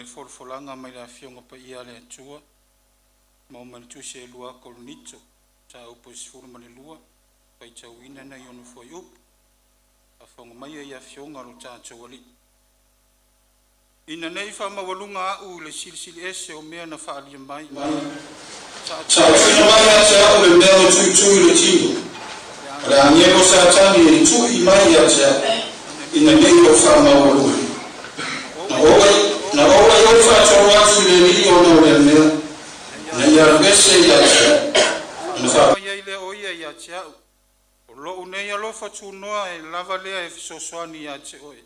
le folafolaga mai le Afioga Paia a le Atua maua mai le Tusi e 2 Korinito mataupu e 12 faitauina nai ona fuaiupu. Faafofoga maia i Afioga a lo tatou Alii. Ina nei faamaualuga a'u i le Silisili Ese o mea na faaalia mai, sa Sa tuuina mai ia te au le mea e tuitui i le tino, o le agelu o Satani e tui mai ia te au, ina ne i ou faamaualuga. Na ou Na ou ai faatolu atu i le Alii ona o lea mea, ina ia alu ese ia te au. Ona faatoa mai ai lea o Ia ia te a'u, o lo'u nei alofa tunoa e lava lea e fesoasoani ia te oe,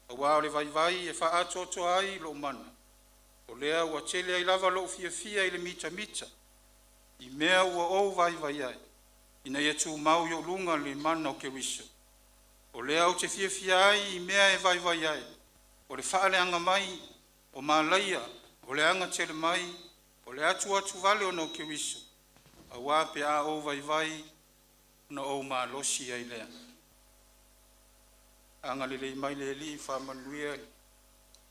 auā o le vaivai e faaatoatoa ai lo'u mana. O lea ua tele ai lava lo'u fiafia i le mitamita i mea ua ou vaivai ai, ina ia tumau i ou luga le mana o Keriso. O lea ou te fiafia ai i mea e vaivai ai, o le faaleaga mai, o malaia, o le aga tele mai, o le atuatuvale ona o Keriso. Auā pe a ou vaivai, ona ou malosi ai lea. Agalelei mai le Alii faamanuia i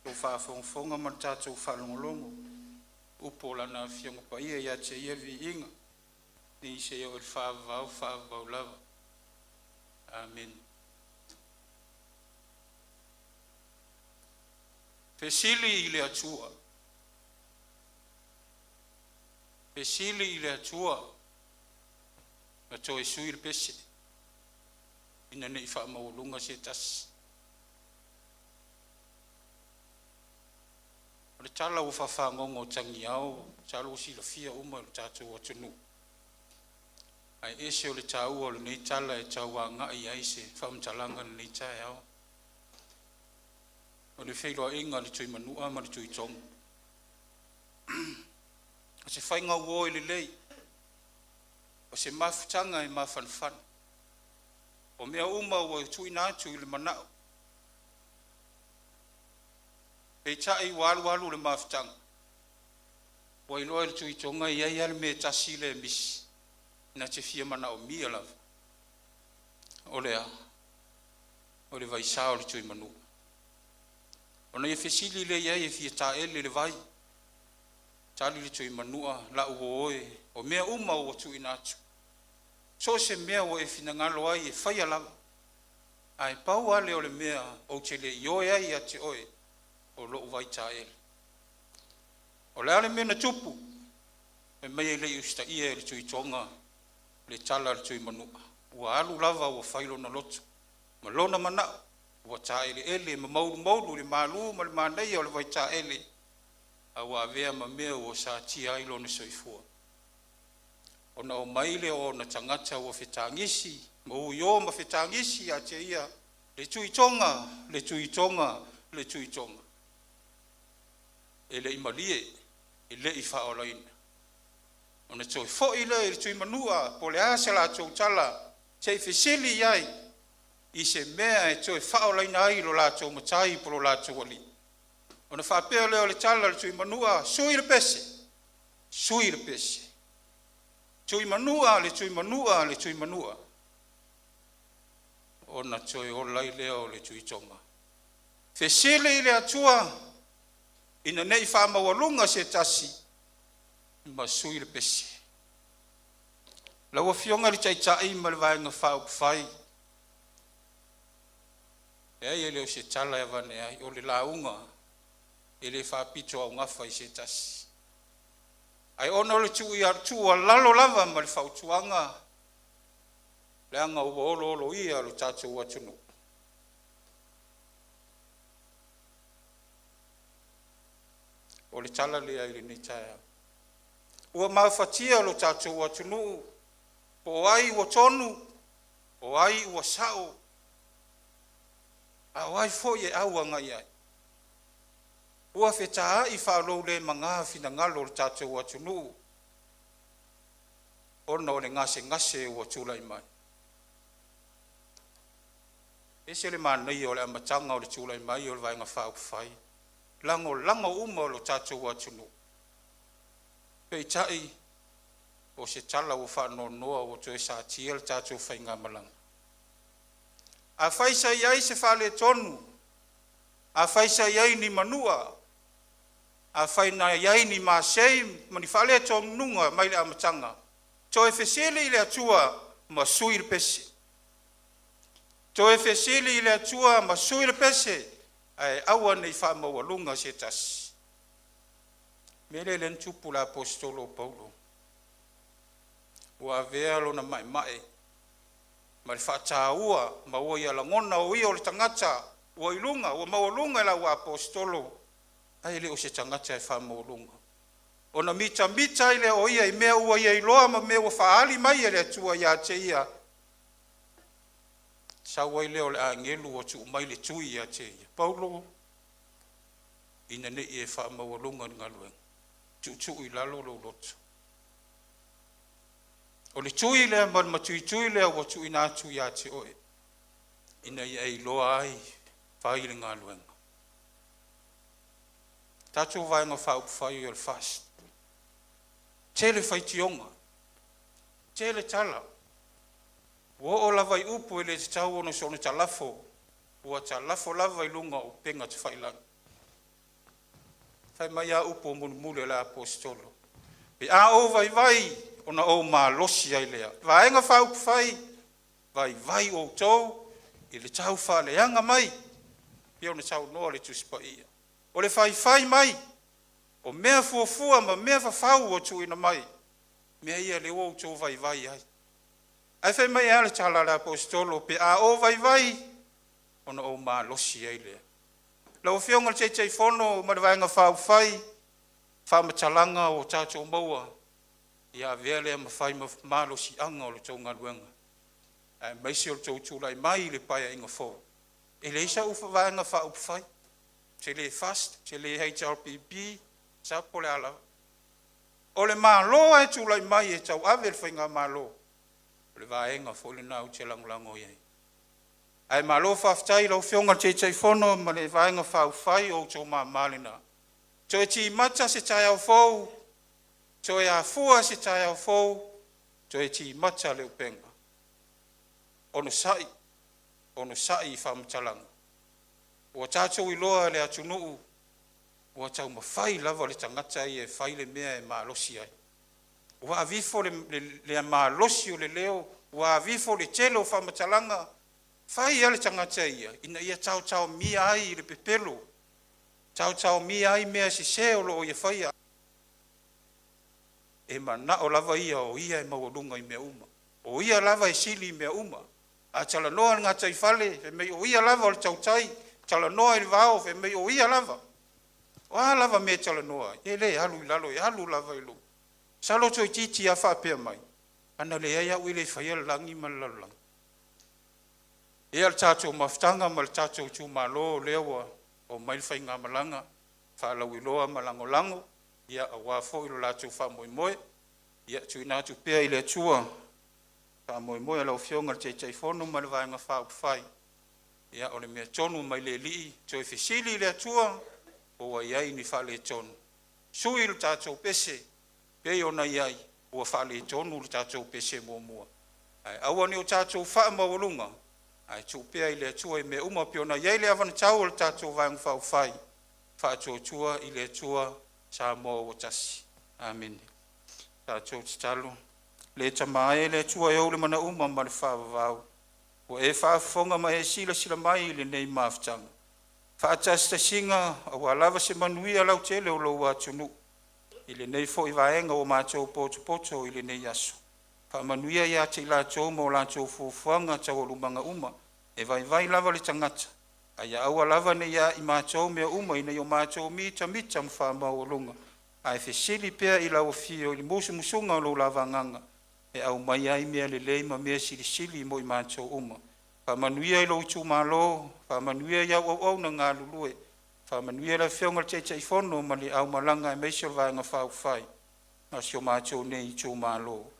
lau faafogafoga ma le tatou faalogologo i upu o Lana Afioga Paia. Ia te Ia le viiga nei seia oo i le faavavau, faavavau lava. Amene. Fesili i le Atua. Fesili i le Atua ma toe sui le pese ina nei faamaualuga se tasi. O le tala ua faafagogo tagiao masalo ua silafia uma e le tatou atunuu, ae ese le taua o lenei tala e tau agai i ai se faamatalaga i lenei taeao. O le feiloaiga a le Tuimanua ma le Tuitoga. O se faiga uo e lelei, o se mafutaga e mafanafana. O mea uma ua tuuina atu i le manao, peitai ua alu alu le mafutaga ua iloa e le Tuitoga e i ai lava le mea e tasi lea e misi na te fia manaomia lava. O le a? O le vaisa o le Tuimanua. Ona ia fesili lea i ai e fia taele i le vai. Tali le Tuimanua, “Lau uo e, o mea uma ua tuuina atu, so o se mea ua e finagalo ai e faia lava, ae pau a lea o le mea ou te le ioe ai ia te oe, o lou vaitaele.” O le a le mea na tupu? Fai mai e le i usitaia e le Tuitoga le tala a le Tuimanua, ua alu lava ua fai lona loto ma lona manao ua taeleele ma moulumoulu i le malu ma le manaia o le vaitaele a ua avea ma mea ua satia ai lona soifua. Ona omai lea o ona tagata ua fetagisi ma uio ma fetagisi ia te ia, “Le Tuitoga! Le Tuitoga! Le Tuitoga!” E le i malie, e le i faaolaina. Ona toe foi lea i le Tuimanua po o le a se latou tala se i fesili i ai i se mea e toe faaolaina ai lo latou matai po o lo latou alii. Ona faapea lea o le tala a le Tuimanua, “Sui le pese, sui le pese, Tuimanua, le Tuimanua, le Tuimanua.” Ona toe ola ai lea o le Tuitoga. Fesili i le Atua ina nei faamaualuga se tasi ma sui le pese. Lau Afioga i le Taitai ma le Vaega Faaupufai, leai e le o se tala e avane ai, o le lauga e le faapitoaugafa i se tasi. Ae ona o le tuualalo lava ma le fautuaga leaga ua olooloia lo tatou atunuu. O le tala lea i lenei taeao. Ua mafatia lo tatou atunuu po o ai ua tonu, o ai ua sao, a o ai foi e au agai i ai? Ua fetaai faaoloulemaga finagalo o le tatou atunuu ona o le gasegase ua tulai mai. E ese le manaia o le amataga o le tulai mai o le Vaega Faaupufai, lagolago uma lo tatou atunuu. Peitai o se tala ua faanoanoa ua toe satia le tatou faigamalaga. Afai sa i ai se faaletonu, afai sa i ai ni manua Afai na i ai ni masei ma ni faale-tonuga mai le amataga, toe fesili i le Atua ma sui le pese. Toe fesili i le Atua ma sui le pese, ae aua nei faamaualuga se tasi. O le mea lea lea na tupu i le Aposetolo o Paulo, ua avea lona maemae ma le faataua ma ua ia lagona o ia o le tagata ua i luga, ua maualuga i le au aposetolo, ae le o se tagata e faamaualuga, ona mitamita ai lea o ia i mea ua ia iloa ma mea ua faaali mai e le Atua ia te ia. Sau ai lea o le agelu ua tuu mai le tui ia te ia, Paulo, ina ne i e faamaualuga i le galuega, tuutuu i lalo lou loto. O le tui lea ma le matuitui lea ua tuuina atu ia te oe, ina ia e iloa ai fai le galuega. Tatou Vaega Faaupufai o le FAST, tele faitioga, tele tala, ua oo lava i upu e le tatau ona soona talafo, ua talafo lava i luga o upega tafailagi. Fai mai a upu mulimuli o le Aposetolo, “Pe a ou vaivai ona ou malosi ai lea.” Vaega Faaupufai, vaivai outou i le taufaaleaga mai pei ona saunoa le Tusi Paia. O le faifai mai o mea fuafua ma mea fafau ua tuuina mai, mea ia lea ua outou vaivai ai. Ae fai mai e a le tala a le Aposetolo? Pe a ou vaivai ona ou malosi ai lea. Lau Afioga i le Taitaifono ma le Vaega Faaupufai, faamatalaga ua tatou maua ia avea lea ma fai ma malosiaga o le tou galuega aemaise o le tou tulai mai i le Paeaiga fou. E leai sau Vaega Faaupufai, ou te le FAST ou te le HRPP, SAPP po o le a lava. O le Malo lava e tulai mai e tauave le faigamalo, o le vaega foi lena ou te lagolago i ai. Ae malo faafetai i lau Afioga i le Taitaifono ma le Vaega Faaupufai, o outou mama na. Toe timata se taeao fou, toe afua se taeao fou, toe timata le upega. Onosai, onosai i faamatalaga. Ua tatou iloa e le atunuu ua taumafai lava le tagata ia e fai le mea e malosi ai. Ua aveifo le malosi o le leo, ua aveifo le tele o faamatalaga, fai a le tagata ia ina ia taotaomia ai le pepelo, taotaomia ai mea sese o lo o ia faia, e manao lava ia o ia e maualuga i mea uma, o ia lava e sili i mea uma. A talanoa i le gataifale fai mai o ia lava o le tautai, talanoa i le vao fai mai o ia lava. O a lava mea e talanoa ai, e le alu i lalo, e alu lava i luga. Masalo toeitiiti a faapea mai, ana leai au e le faia le lagi ma le lalolagi. Ia, le tatou mafutaga ma le tatou itumalo, o lea ua oo mai le faigamalaga faalauiloa ma lagolago aua foi lo latou faamoemoe. Ia tuuina atu pea i le Atua le faamoemoe o lau Afioga i le Taitaifono ma le Vaega Faaupufai. O le mea tonu mai le Alii, toe fesili i le Atua po ua i ai ni faaletonu, sui le tatou pese pei ona i ai ua faaletonu le tatou pese muamua. Ae aua ne i o tatou faamaualuga ae tuu pea i le Atua i mea uma pei ona i ai le anavatau a le tatou Vaega Faaupufai Faatuatua i le Atua Samoa ua Tasi. Amene. Tatou tatalo. Le Tama e, le Atua e ou le mana uma ma le faavavau, ua e faafofoga ma e silasila mai i lenei mafutaga, faatasi aua lava se manuia lautele o lou atunuu. I lenei foi vaega ua matou potopoto i lenei aso, faamanuia ia te i latou ma latou fuafuaga taualumaga uma. E vaivai lava le tagata a ia aua lava ne i ia i matou mea uma ina ia matou mitamita ma faamaualuga, ae fesili pea i lau afio i le musumusuga o lou lava Agaga e aumaia ai mea lelei ma mea silisili mo i matou uma. Faamanuia i lou itumalo, faamanuia i au auauna galulue, faamanuia i le Afioga i le Taitaifono ma le aumalaga aemaise o le Vaega Faaupufai a si o matou nei itumalo.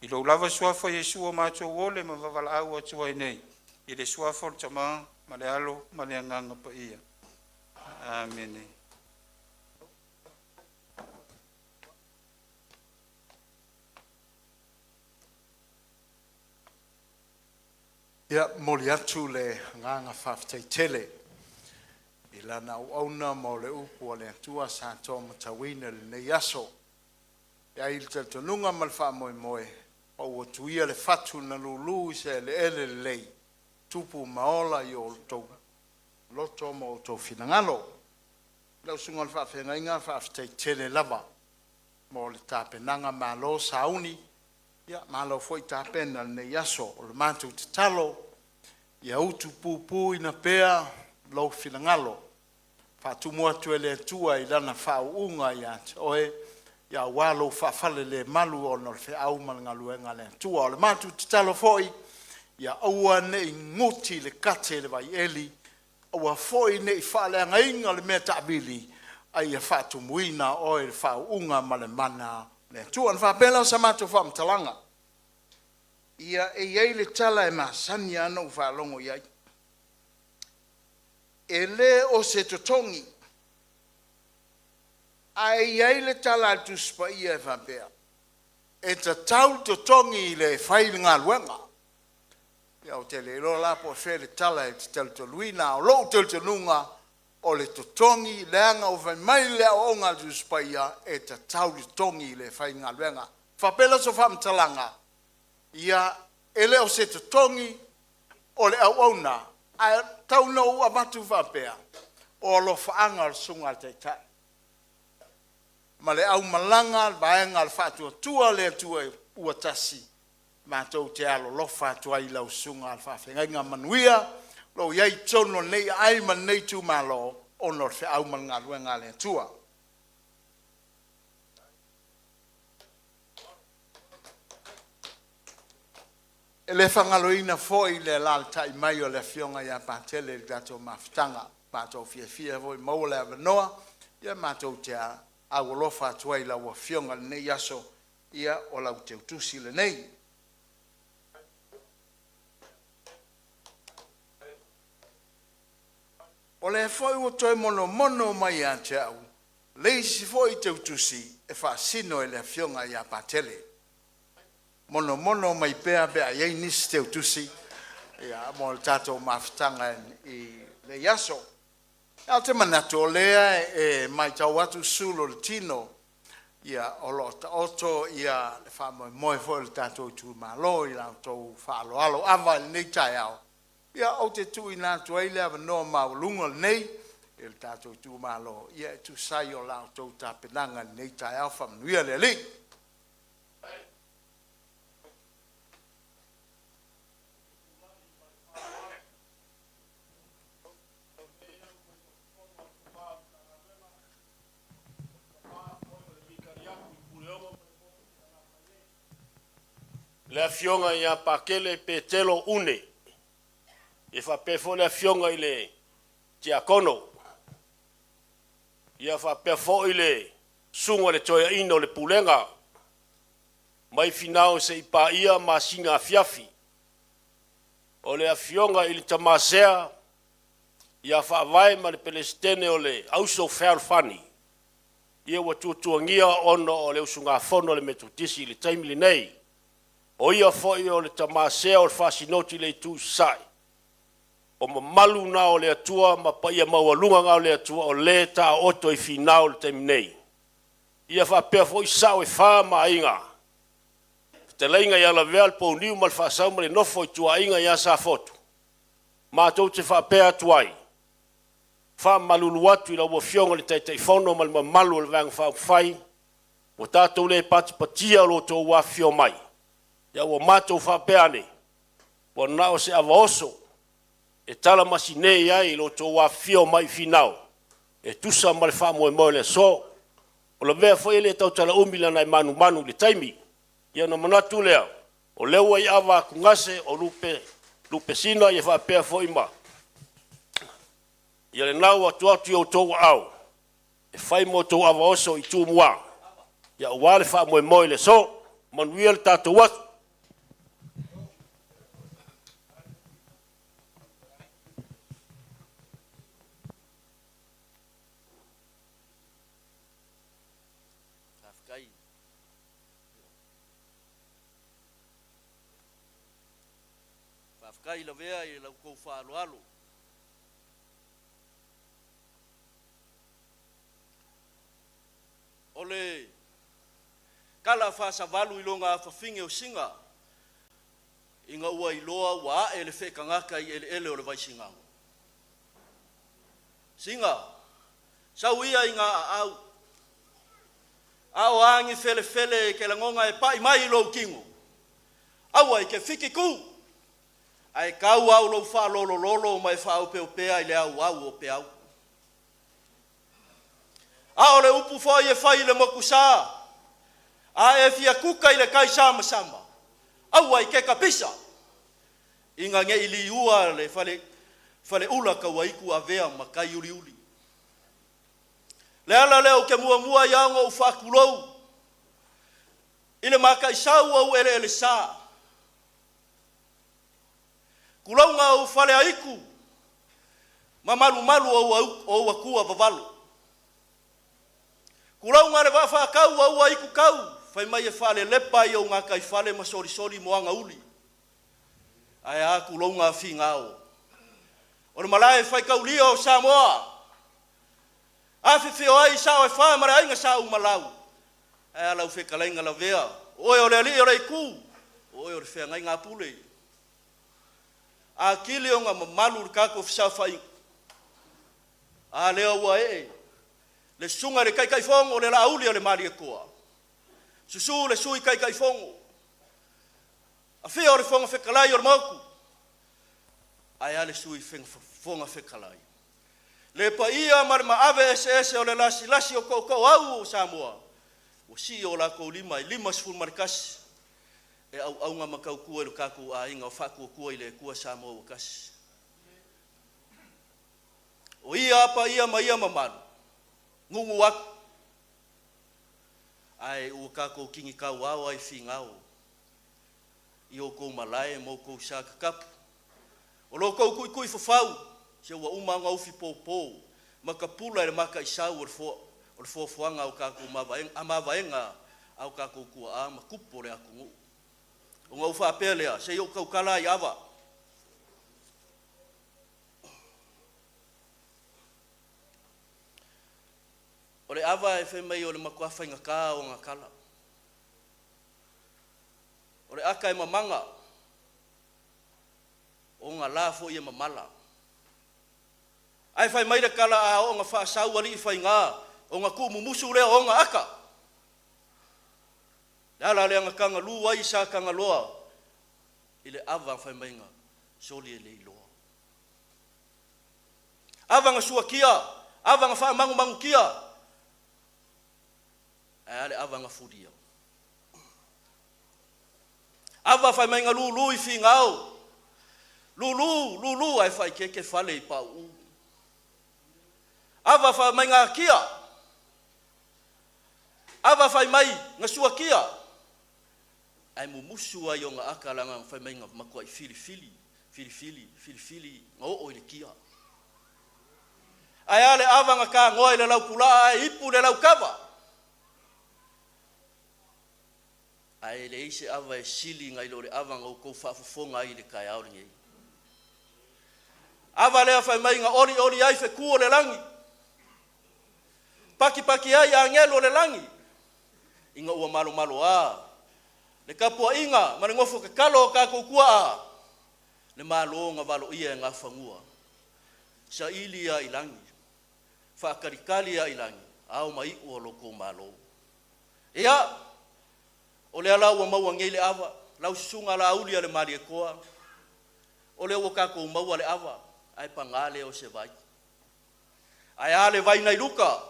I lou lava Suafa Iesu ua matou ole ma vavalaau atu ai nei, i le Suafa o le Tama ma le Alo ma le Agaga Paia. Amene. Ia, e momoli atu le agaga faafetai tele I lana auauna ma o le upu a le Atua sa to matauina i lenei aso. E ai le talitonuga ma le faamoemoe, pau atu ia le fatu na lulu i se eleele lelei, tupu ma ola i o outou loto ma outou finagalo. Lau susuga i le faafeagaiga, faafetai tele lava mo le tapenaga, malo sauni, malo foi tapena i lenei aso. O le matou tatalo, ia utupupuina pea lou finagalo, faatumu atu e le Atua i Lana faauuga ia te oe aua lou faafalelemalu ona o le feau ma le galuega a le Atua. O le matou tatalo foi, ia aua ne i nuti le kate i le vaieli, aua foi ne i faaleagaina le mea taavili, a ia faatumuina oe i le faauuga ma le mana o le Atua. Ona faapea lea o se matou faamatalaga, ia e i ai le tala e masani lava ona ou faalogo i ai, e le o se totogi, ae i ai le tala a le Tusi Paia e faapea, e tatau le totogi i le e fai le galuega. Ia ou te le iloa la po o fea le tala e te talitonuina, a o lou talitonuga, o le totogi leaga fai mai le aoaoga a le Tusi Paia, e tatau le totogi i le faigaluega. Ona faapea lea o se faamatalaga, ia, e le o se totogi o le auauna, ae tau ina ou avatu faapea, o alofaaga o le Susuga a le Taitai ma le aumalaga a le Vaega o le Faatuatua i le Atua ua Tasi, matou te alolofa atu ai i lau Susuga i le Faafeagaiga. Manuia lou i ai i totonu o lenei aai ma lenei itumalo ona o le feau ma le galuega a le Atua. E le faagaloina foi le alaalatai mai o le Afioga ia Patele i le tatou mafutaga. Matou te fiafia foi ua maua le avanoa matou te aualofa atu ai i lau Afioga i lenei aso, ia o lau teutusi lenei. O lea foi ua toe monomono mai ia te a'u le isi foi teutusi e faasino i le Afioga ia Patele. Monomono mai pea pe a i ai nisi teutusi mo le tatou mafutaga i lenei aso. Ae ou te manatu o lea e matau atu sulu o le tino, o lo o taoto le faamoemoe foi o le tatou itumalo i la outou faaaloalo ava i lenei taeao. Ia ou te tuuina atu ai le avanoa maualuga lenei i le tatou itumalo e tusa ai o la outou tapenaga i lenei taeao. Faamanuia le Alii. Le Afioga ia Patele Petelo Une, e faapea foi le Afioga i le Tiakono, ia faapea foi le Susuga i le Toeaina o le Pulega mai Finao seia paia Masina Afiafi. O le Afioga i le Tama Sea ia Faavae ma le Peresetene o le Auso Fealofani, ia ua tuatuagia ona o le usugafono a le Metotisi i le taimi lenei. O ia foi o le Tama Sea o le Faasinoti i le Itu i Sasae. O mamalu na o le Atua ma paia maualuga na o le Atua o lea e taooto i Finao i le taimi nei. Ia faapea foi sao e fa ma Aiga, fetalaiga ia Lavea, le Pouniu ma le Faasau ma le nofo a ituaiga ia Safotu. Matou te faapea atu ai, faamalulu atu i lau Afioga i le Taitaifono ma le mamalu o le Vaega Faaupufai, ua tatou le patipatia lo outou afifio mai, a ua matou faapea ane, ua na o se ava oso e talamasinei ai lo outou afifio mai i Finao e tusa ma le faamoemoe o le aso. O lavea foi e le tautala umi leaga e manumanu i le taimi. Ia ona manatu lea, o lea ua i ava atugase o lupe lupesina ia faapea foi ma lena ua tuu atu i outou aao e fai ma outou ava oso i Tumua aua le faamoemoe i le aso. Manuia le tatou aso. Faafetai lavea i la outou faaaloalo. le kala faasavalu i loga afafine o Siga, ina ua iloa ua ae le feetagata i eleele o le Vaisigano. Siga, sau ia i gā aau, a o a ni felefele e te lagona e pai mai i lou tino, aua e te fititu, ae tau au lou faalolololo ma e faaopeopea i le auau o peau. A o le upu foi e fai i le motusa, a e fia tuta i le tai samasama, aua e te tapisa, ina ne i liua le fale faleula tauaitu avea ma tai uliuli. Le ala lea ou te muamua ai ona ou faatulou i le mataisau o ou eleelesa, tulouna ou faleaitu ma malumalu o ou atua vavalo. Tulouna le vaa faatau o ua itutau fai mai e faalelepa i ou gataifale ma solisoli moagauli. Ae a tulouna Finao o le malae faitaulia o Samoa, afifio ai sao e fa ma le aiga Sa Umalau, ae a lau fetalaiga Lavea, o oe o le alii o le itu, o oe o le feagaiga a Pule. Atili ona mamalu le tatou fesaofaiga, a lea ua ee le susuga i le Taitaifono le Laauli a le Malietoa, susu le Sui Taitaifono, afio le Fofoga Fetalai o le Maotu, ae a le Sui Fofoga Fetalai. Le paia ma le maave eseese o le lasilasi o tootooau o Samoa ua sii o latou lima e 51 e auauna ma tautua i lo tatou aiga o Faatuatua i le Atua Samoa ua tasi. O ia lava paia ma ia mamalu, nuunuu atu, ae ua tatou tini tauao lava i Finao i outou malae ma outou sa tatapu, o lo outou tuitui fofau, se ua uma ona ufi popo ma tapula i le mataisau o le foafoaga a o tatou mavaega a o tatou tuaa ma tupu o le atunuu. Ona ou faapea lea, se i ou tautala lava i ava. O le ava e fai mai o le matua faigata ona kala. O le ata e mamaga, o ona la foi e mamala. Ae fai mai le tala a oo ina faasau alii faiga, ona tuumumusu lea o ona ata. O le ala lea na tagalu ai Satagaloa i le ava fai mai na soli e le iloa. Ava na suatia, ava na faamagumagutia, ae a le ava na fulia? Ava fai mai na lulu i Finao, lulu, lulu ae faaeteete fale i pauu. Ava fai mai na atia, ava fai mai na suatia, ae mumusu ai ona ata leaga fai mai na matuai filifili, filifili, filifili na oo i le tia. Ae a le ava na tagoa i le laupulaa ae ipu i le laukava? Ae leai se ava e sili nai lo le ava na outou faafofoga ai i le taeao lenei. Ava lea fai mai na olioli ai fetu o le lagi, patipati ai agelu o le lagi, ina ua malomaloa le tapuaiga ma le nofo tatalo o tatou tuaa, le Malo na valoia e Gafanua, saili lava i lagi, faatalitali lava i lagi, ao ma iu o lo outou Malo. Ia, o lea la ua maua nei le ava, lau susuga Laauli a le Malietoa, o lea ua tatou maua le ava, ae paga lea o se vai. Ae a le vai nai luta?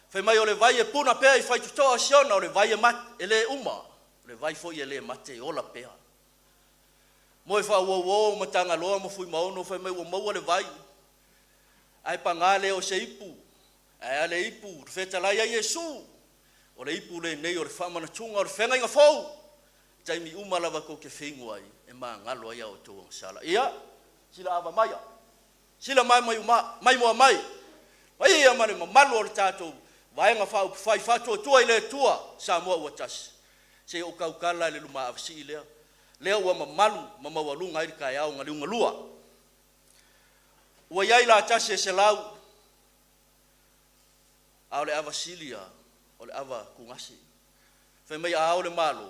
Fai mai o le vai e puna pea i faitotoa o Siona, o le vai e, mat- e le uma, o le vai foi e le mate e ola pea. Moe faauouo ma Tagaloa ma Fuimaono fai mai ua maua le vai, ae paga lea o se ipu. Ae a le ipu na fetalai ai Iesu? O le ipu lenei o le faamanatuga o le feagaiga fou, taimi uma lava tou te feinu ai, e magalo ai a outou agasala. Ia, sila ava maia, sila mai mai maimoa mai, paia ma le mamalu o le tatou Vaega Faaupufai Faatuatua i le Atua Samoa ua tasi. Se i ou tautala i le lumaavasii lea, lea ua mamalu ma maualuga ai le taeao na liugalua. Ua i ai la tasi e 100, a o le ava sili lava O le ava tugasi. Fai mai a ao le Malo,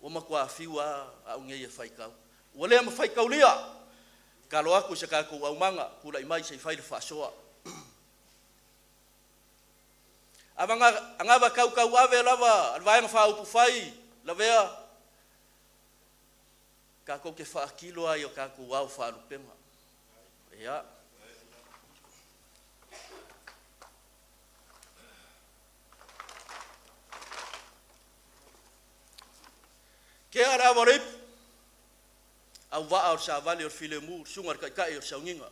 ua matua fiu lava au nei e faitau. Ua le ma faitaulia. Tatalo atu i se tatou aumaga, tulai mai se i fai le faasoa. Anava tautauave lava a le Vaega Faaupufai lavea, tatou te faatilo lava i o tatou ao faalupega. Ia. Tea le ava o le ipu, auvaa o le savali o le filemu, le susuga i le taitai o le sauniga.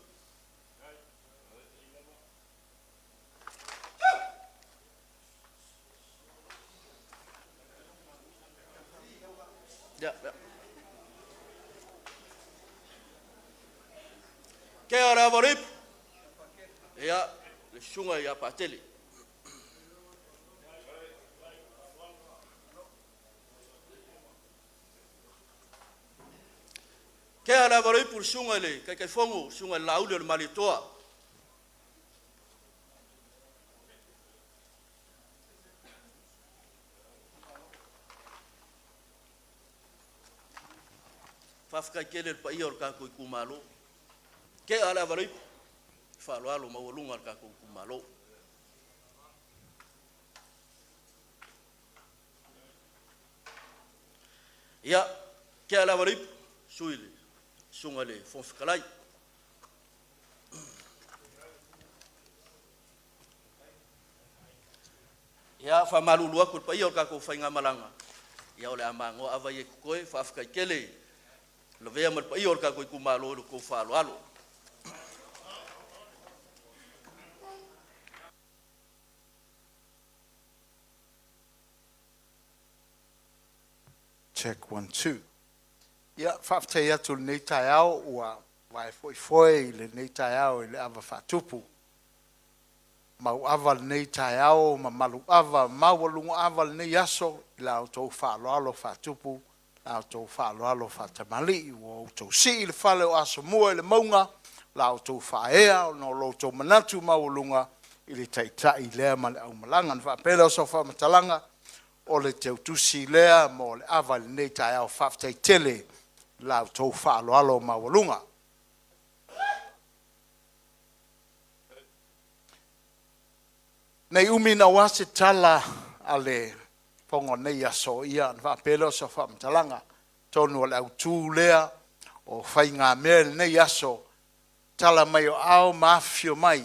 Ia, ia. Tea le ava o le ipu, ia, le susuga ia Patele. Tea le ava o le ipu i le susuga i le Taitaifono, le susuga i le Laauli o le Malietoa. Faafetai tele i le paia o le tatou itumalo. Tea le ava o le ipu, faaaloalo maualuga a le tatou itumalo. Ia, tea le ava o le ipu, sui le susuga i le Fofoga Fetalai. Ia, faamalulu atu i le paia o le tatou faigamalaga, ia o le a magnoa ava ia e totoe. Faafetai tele lavea ma le paia o le tatou itumalo i lo outou faaaloalo. Check one two. Ia, faafetai atu i lenei taeao ua vae foi foe i lenei taeao i le ava faatupu. Mauava lenei taeao ma maluava maualuga ava lenei aso i la outou faaaloalo faatupu, la outou faaaloalo faatamalii ua outou sii le fale o Asomua i le mauga, la outou faaea ona o lo outou manatu maualuga i le Taitai lea ma le aumalaga. Ona faapea lea o sau faamatalaga, o le teutusi lea mo le ava i lenei taeao. Faafetai tele i la outou faaaloalo maualuga. Ne i umi naua se tala a le fofoga o lenei aso, ia ona faapea lea o sau faamatalaga, atonu o le autu lea o faigamea i lenei aso, tala mai o aao ma afifio mai,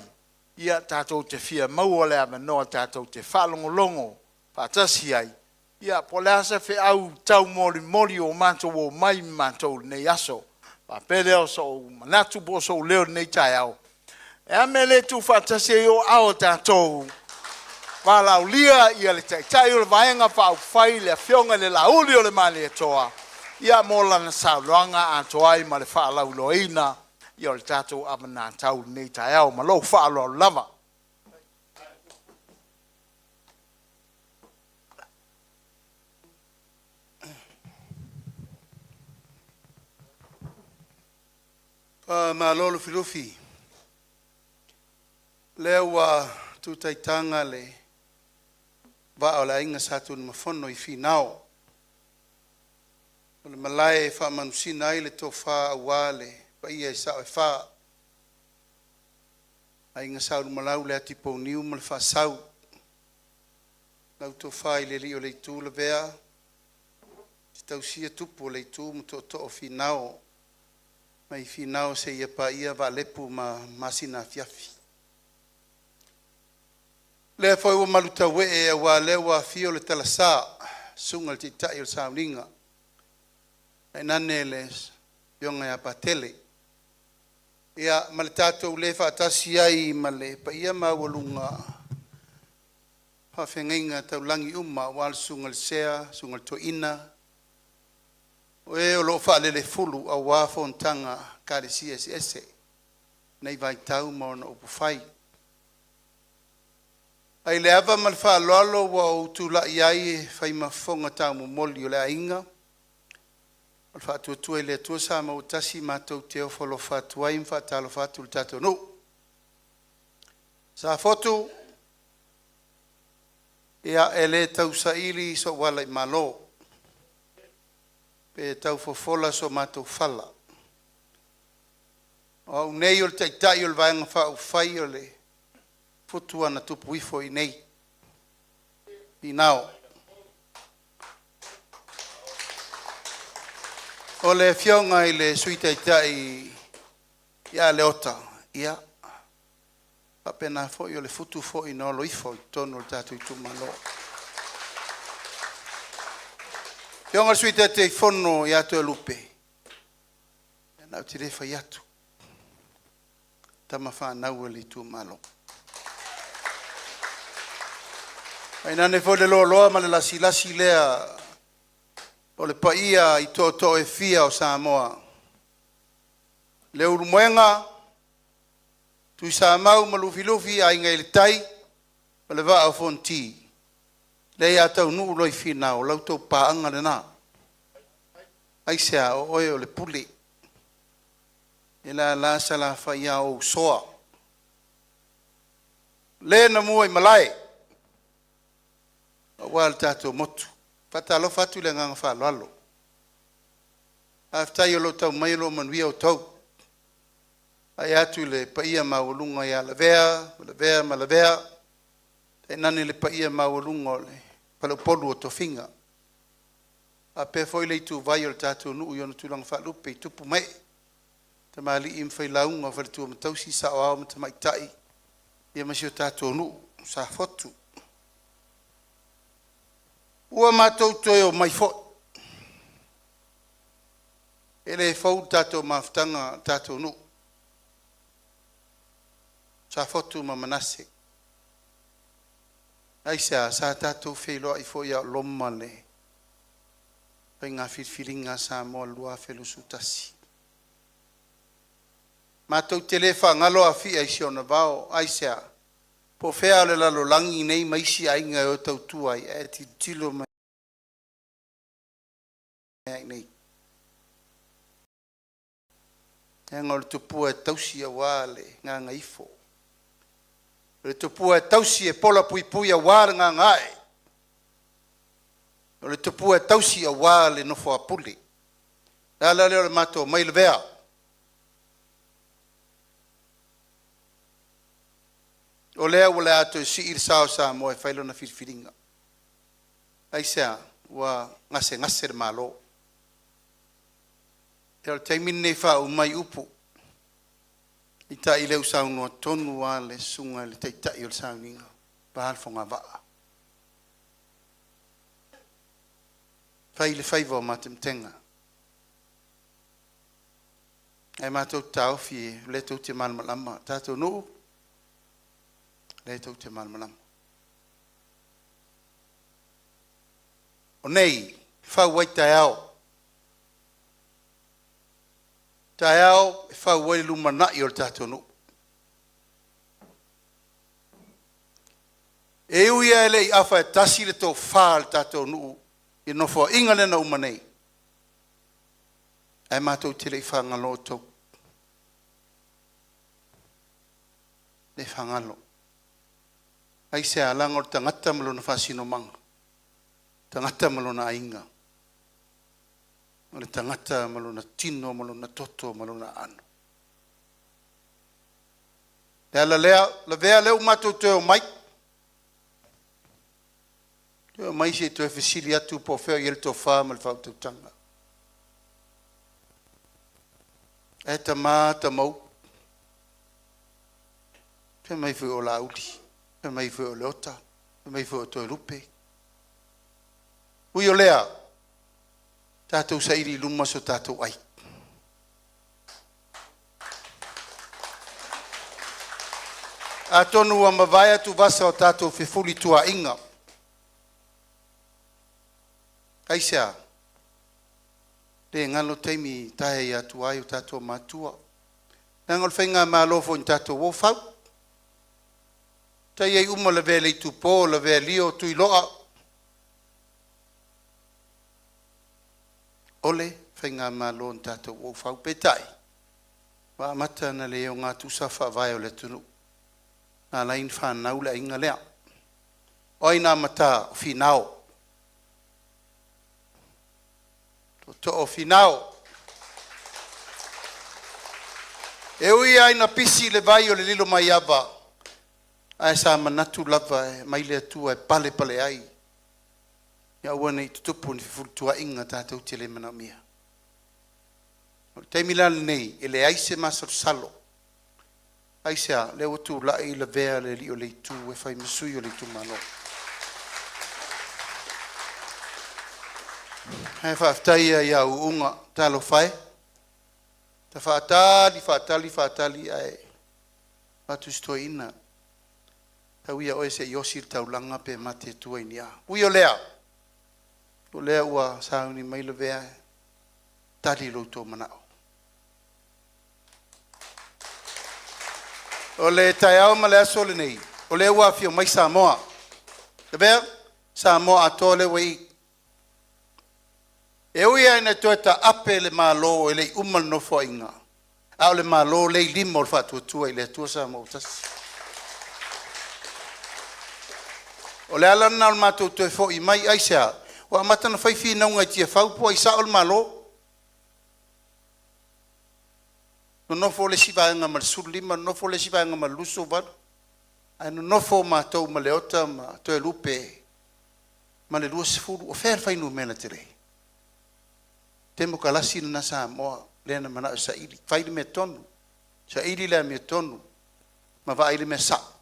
ia tatou te fia maua le avanoa tatou te faalogologo faatasi ai, ia po o le a se feau taumolimoli ua matou omai ma matou i lenei aso. Ona faapea lea o sou manatu po o sou leo i lenei taeao, e a le mea e le tuufaatasi ai o aao o tatou, valaaulia ia le Taitai o le Vaega Faaupufai le Afioga i le Lauli o le Malietoa, ia mo lana saunoaga atoa ai ma le faalauiloaina ia o le tatou avanatau i lenei taeao. Ma lou faaaloalo lava. Faamalo Lufilufi, o lea ua tu taitaga le vaa o le Aiga Sa Tunumafono i Finao, o le malae e faamanusina ai le tofa aua le paia i sao e fa, Aiga Sa Ulumalau, le Atipouniu ma le Faasau, lau tofa i le alii o le itu Lavea, e te tausia tupu o le itu ma tootoo o Finao, mai Finao seia paia Vaalepu ma Masinafiafi. O lea foi ua malutauee aua o lea ua afio le Talasa, susuga i le Taitai o le Sauniga, tainane le afioga ia Patele, ia ma le tatou le faatasi ai ma le paia maualuga o faafeagaiga taulagi uma aua le susuga i le Sea, susuga i le Toeaina, o e o lo o faalelefulu aua fonotaga a Ekalesia eseese i lenei vaitau ma ona upufai. Ae i le ava ma le faaaloalo ua ou tulai ai e fai ma fofoga taumomoli o le aiga, o le Faatuatua i le Atua Samoa ua Tasi matou te ofo alofa atu ai ma faatalofa atu i le tatou nuu. Safotu, Ia, e le tausaili so'u ala i malo pe tau fofola so matou fala. O au nei o le Taitai o le Vaega Faaupufai o le Fotu na tupu ifo i inei i Finao. O le Afioga i le Sui Taitai ia Leota, ia faapena foi o le futu foi na olo ifo i totonu o le tatou itumalo. Afioga i le Sui Taitaifono ia Toelupe, ia ou te le fai atu, tama fanau a le itumalo. Tainane foi le loaloa ma le lasilasi lea o le paia i tootoo e fia o Samoa, Leulumoega, Tuisamau ma Lufilufi, Aiga i le Tai ma le Vaa o Fonoti, lea o le a taunuu loa i Finao, o la outou paaga lena. Aisea? O oe o le Pule, e lala Salafai a o ou soa, le na mua i malae aua le tatou motu. E faatalofa atu i le agaga faaaloalo. Faafetai o lo o tau mai o lo o manuia outou. E vaai atu i le paia maualuga ia Lavea, Lavea ma Lavea, tainane le paia maualuga o le faleupolu o tofiga, faapea foi le ituvai o le tatou nuu i ona tulaga faalupe i tupu ma ee, tamalii ma failauga, faletua ma tausi, saoao ma tamaitai, ia ma si o tatou nuu i Safotu. Ua matou toe omai foi, e le fou le tatou mafutaga le tatou nuu, Safotu ma Manase. Aisea? Sa tatou feiloai foi a o loma le faiga filifiliga a Samoa i le 2021. Matou te le faagalo Afia i si ona vao. Aisea? Po o fea lava o le lalolagi nei ma isi aiga e o e tautua ai, ae tilotilo mai lava i inei, leaga o le tupua e tausi aua le gagaifo, o le tupua e tausi e polapuipui aua le gagaae, o le tupua e tausi aua le nofo a Pule. O le ala lea o le matou omai Lavea. O lea o le a toe sii le sa o Samoa e fai lana filifiliga. Aisea? Ua gasegase le Malo. Ia o le taimi lenei e faauma ai upu, peitai o lea ua saunoa tonu lava le Susuga i le Taitai o le sauniga, vae le fogavaa, fai le faiva o matematega. Ae matou te taofi o lea tou te malamalama, le tatou nuu, o lea tou te malamalama. O nei e fau ai taeao, o taeao e fau ai le lumanai o le tatou nuu. E ui lava e le i afa e tasi le tofa a le tatou nuu i le Nofoaiga lea na uma nei, ae matou te le i faagalo outou, le faagalo. Aisea? Leaga o le tagata ma lona faasinomaga, o le tagata ma lona aiga, o le tagata ma lona tino ma lona toto ma lona aano. O le ala lea, Lavea, lea ua matou toe omai, toe omai se i toe fesili atu po o fea o i ai le tofa ma le faautautaga. Ae tama Mauu, fai mai foi o Laauli, fai mai foi o Leota, fai mai foi o Toelupe. Ui o lea, tatou saili i luma so tatou ai. Atonu ua mavae atuvasa o tatou fefulituaa'iga. Aisea? Le galo taimi e tae ai atua ai o tatou matua, leaga o le faigamalo foi na tatou o fau, tai ai uma Lavea i le itupo, Lavea Lio, Tuiloa, o le faigamalo na tatou o fau. Peitai, ua amata ona le ogatusa faavae o le atunuu na ala ai ona fanau le aiga lea. O ai na amata? O Finao, tootoo o Finao. E ui lava ina pisi le vai o le Lilomaiava, ae sa manatu lava e aumai le Atua e palepale ai, ia aua nei tutupu ni fefulituaaiga tatou te le manaomia. O le taimi la lenei, e leai se masalosalo. Aisea? O lea ua tulai Lavea le alii o le itu e fai ma sui o le itumalo. Ae faafetai lava ia auuga, talofa e, ua faatali, faatali, faatali ae o atu si toeaina, tau ia o oe se i osi le taulaga pe matiatua i ni a. Ui o lea, o lea ua sauni mai Lavea e tali lo outou manao. O le taeao ma le aso lenei, o lea ua afio mai Samoa. Lavea, Samoa atoa lea ua i i. E ui lava ina toe taape le Malo e le i uma le Nofoaiga, a o le Malo lea e i lima o le Faatuatua i le Atua Samoa ua Tasi. O le ala lena o le matou toe foi mai. Aisea? Ua amata ona fai finauga i Tiafau po o ai sao le Malo. Nonofo le isi vaega ma le 15, nonofo le isi vaega ma le 28, ae nonofo matou ma Leota ma Toelupe ma le 20. O fea le fuainumera tele? Temokalasi lena Samoa lea na manao e saili, fai le mea tonu, saili le amiotonu ma vaai le mea sao.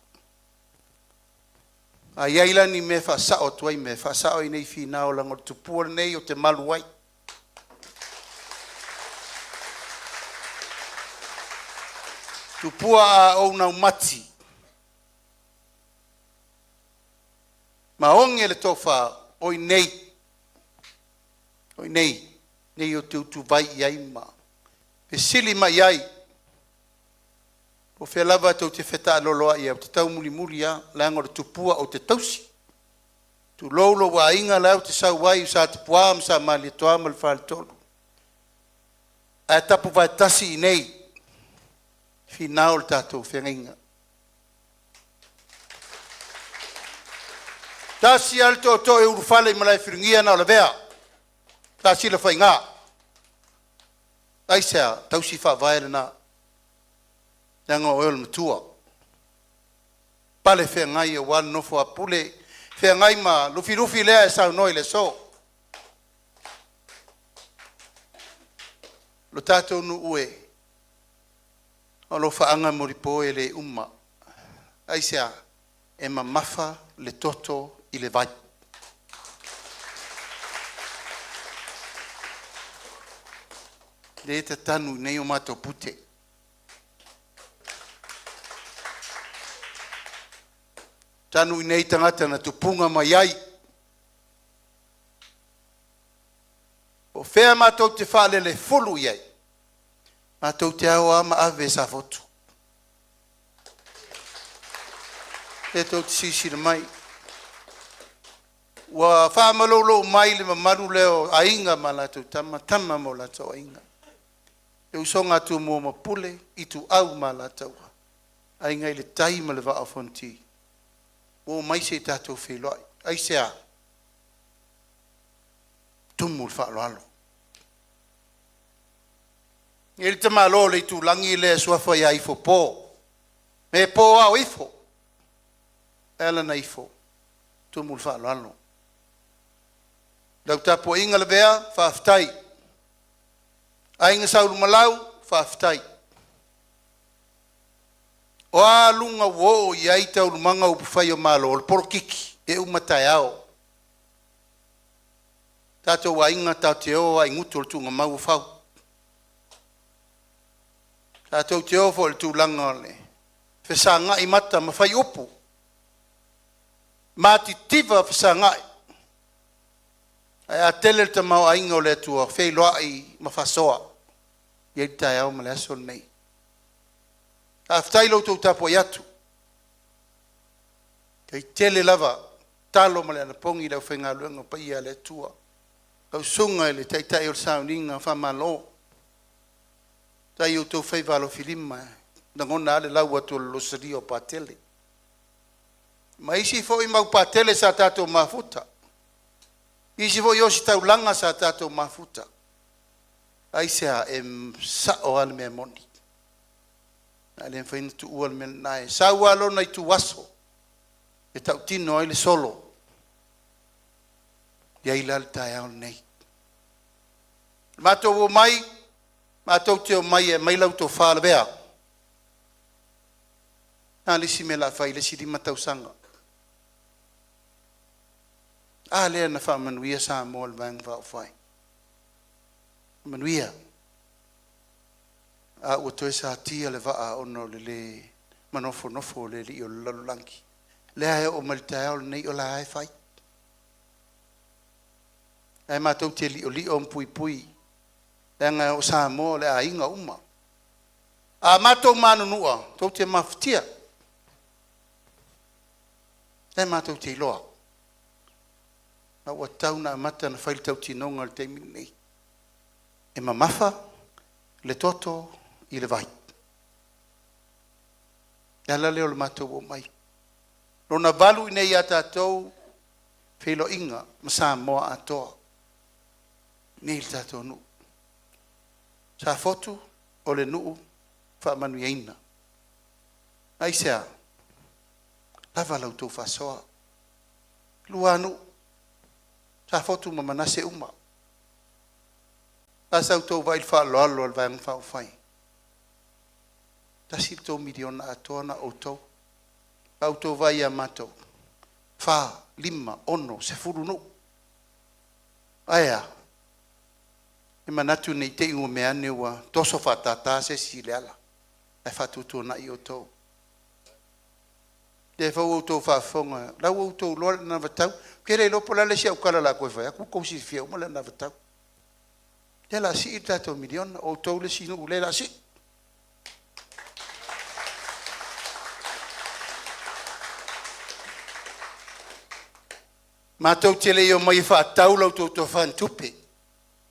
A i ai la ni mea e faasao atu ai mea, e faasao i inei i Finao leaga o le tupua lenei ou te malu ai. Tupua, a ou naumati ma oge le tofa, o i inei, o i inei nei ou te utuvai i ai ma fesili mai i ai. Po o fea lava tou te fetaaloloai ai, ou te taumulimuli lava, leaga o le tupua ou te tausi. Tulou lou aiga la e ou te sau ai o Sa Tupua ma Sa Malietoa ma le Faletolu, ae tapuvae tasi i inei i Finao le tatou feagaiga. E tasi lava le tootoo e ulufale i Malaefiligia na o Lavea Tasila Faiga. Aisea? Tausi faavae lena, leaga o oe o le matua, pale feagai aua le nofo a Pule, feagai ma Lufilufi lea e saunoa i le aso. Lo tatou nuu e, o alofaaga molipo e le uma. Aisea? E mamafa le toto i le vai. Lea e tatanu i inei o matou pute. Tanu i inei tagata na tupuga mai ai. O fea matou te faalelefulu i ai? Matou te o lava ma ave e Safotu. Lea tou te silasila mai, ua faamaloulou mai le mamalu lea o Aiga ma latou Tama, Tama ma o latou Aiga, le usoga a Tumua ma Pule, Ituau ma Alataua, Aiga i le Tai ma le Vaa o Fonoti. Ua omai se i tatou feiloai. Aisea? Tumu le faaaloalo. E i ai le tamaloa o le itulagi lea e suafa ia Ifopo, me po ao ifo, e ala ona ifo, tumu le faaaloalo. Lau tapuaiga Lavea, faafetai. Aiga Sa Ulumalau, faafetai. O a luga ua oo i ai taualumaga o upufai o Malo, o le polokiki e uma taeao. Tatou aiga tatou te o lava i gutu o le tuugamau o fau. Tatou te o foi i le tulaga o le fesagai mata ma fai upu, matitiva fesagai, ae a tele le tamaoaiga o le Atua, feiloai ma faasoa. E i ai le taeao ma le aso lenei. Faafetai i lo outou tapuai atu. E tele lava talo ma le anapogi a le aufaigaluega paia a le Atua. Lau susuga i le Taitai o le Sauniga, faamalo. Faafetai i outou faiva alofilima, e lagona lava le lau atu o le losolia o Patele. Ma isi foi mau patele sa tatou mafuta. Isi foi ositaulaga sa tatou mafuta. Aisea? E sao lava le mea moni. Ae le mafai ona tuua le mea lena e sau lava lona ituaso e tautino ai le solo. E i ai la le taeao lenei. Matou omai, matou te omai e aumai lau tofa Lavea. O le a le isi mea o le a fai i le isi 5 tausaga? A lea na faamanuia Samoa i le Vaega Faaupufai. Manuia. A ua toe satia le vaa ona o le le manofonofo o le alii o le lalolagi. Lea e oo mai le taeao lenei o la e fai. Ae matou te liolio ma puipui, leaga o Samoa o le aiga uma. A matou manunua, tou te mafatia. E matou te iloa. A ua tatau ona amata ona fai le tautinoga i le taimi lenei. E mamafa le toto i le vai. O le ala lea o le matou omai. Lona valu i inei ia tatou feiloaiga ma Samoa atoa. Nei le tatou nuu. Safotu o le nuu faamanuiaina. Aisea? Lava la outou faasoa. Lua nuu, Safotu ma Manase uma. A sa outou vaai i le faaaloalo a le Vaega Faaupufai, $1 le tou miliona atoa na o outou. A outou vaai ia matou, 4, 5, 6, 10 nuu. Ae a? E manatu ne i te i ua mea ane ua toso faatata se isi i le ala, ae faatuatuanai outou. O lea foi ua outou faafofoga, o la ua outou iloa le anavatau. Ou te le iloa po o le a le isi au tala o le a toe fai atu, ua outou silafia uma le anavatau. O lea o le a sii le tatou miliona, o outou le isi nuu o lea o le a sii. Matou te le i omai e faatau la outou tofa ni tupe,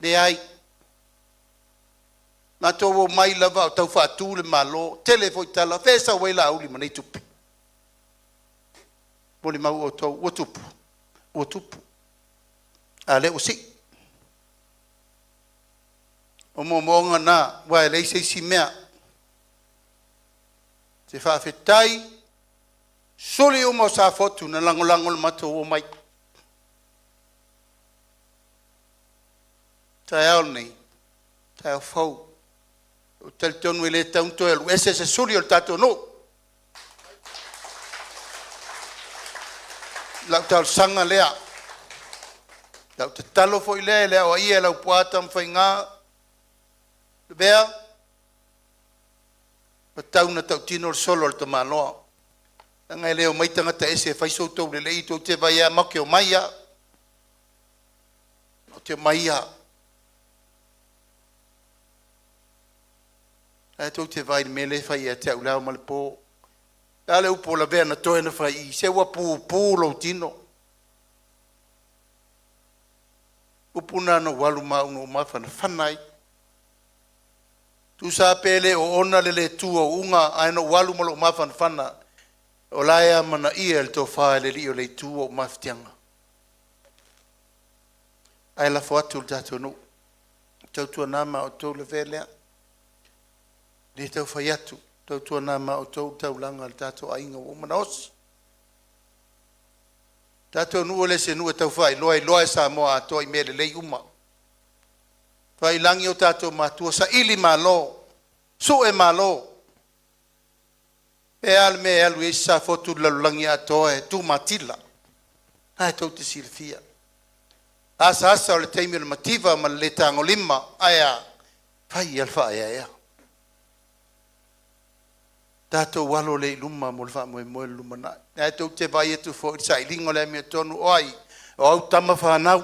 leai. Matou omai lava o tau faatu le Malo, tele foi tala, o fea e sau ai Laauli ma nei tupe? Molimau outou, ua tupu, ua tupu, a o lea ua sii. O moomooga na, aua e leai se isi mea. Ou te faafetai suli uma o Safotu na lagolago i le matou omai. O le taeao lenei, taeao fou, ou te talitonu e le tatau ona toe alu ese se suli o le tatou nuu. O lau talosaga lea, lau tatalo foi lea i le aoaia e Laupua Tamafaiga, Lavea, ua tatau ona tautino le solo a le tamaloa, leaga e le omai tagata ese e fai so outou lelei, tou te vaai lava matou te omai lava, matou te omai lava. O la e tou te vaai i le mea lea e fai ia te au i le ao ma le po. O le a le upu a Lavea na toe na fai i i? Se ua pupu lou tino. Upu na na ou alu ma au na ou mafanafana ai. Tusa pe le oona le le tu o uga, ae na ou alu ma lou mafanafana, o la e amanaia le tofa e le alii o le itu o ou mafatiaga. Ae lafo atu i le tatou nuu, tautuana ma outou le fea lea. Le tau fai atu, tautuana ma outou le taulaga i le tatou aiga ua uma ona osi. Tatou nuu e le se nuu e tau faailoa, e iloa e Samoa atoa i mea lelei uma. Faiilagi o tatou matua, saili malo, sue malo. E a le mea e alu ai Safotu i le lalolagi atoa e tumatila? Na e tou te silafia. Asaasa o le taimi o le mativa ma le le tagolima, ae a fai lava le faaeaea. Tatou alo lea i luma mo le faamoemoe o le lumanai. Ae tou te vaai atu foi i le sailiga o le amiotonu, o ai? O au tama fanau.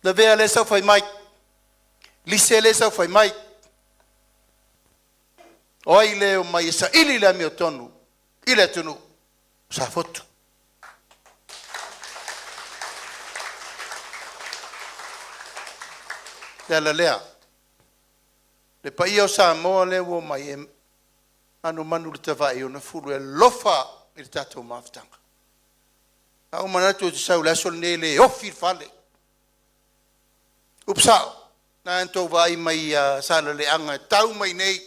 Lavea lea e saufai mai, Lise lea e saufai mai, o ai le omai e saili le amiotonu i le atunuu? O Safotu. O le ala lea, le paia o Samoa lea ua omai e manumanu i le tavae i ona fulu e alofa i le tatou mafutaga. A ou manatu ou te sau i le aso lenei e le ofi le fale. Upu sao, na tou vaai mai ia Salaleaga e tau mai nei.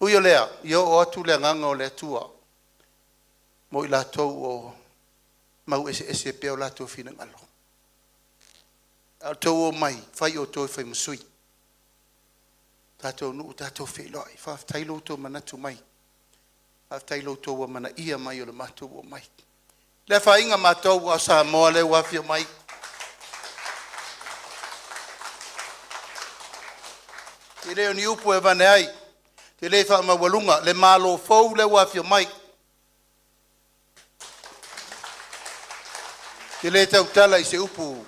Ui o lea, ia oo atu le agaga o le Atua mo i latou o mau eseese pea o latou finagalo. A o le tou omai, fai outou e fai ma sui. Tatou nuu tatou feiloai, faafetai lo outou manatu mai, faafetai i lo outou amanaia mai o le matou omai. Le afaina o matou a o Samoa lea ua afio mai. E le o ni upu e avane ai, ou te le faamaualuga le Malo fou lea ua afio mai. Ou te le tautala i se upu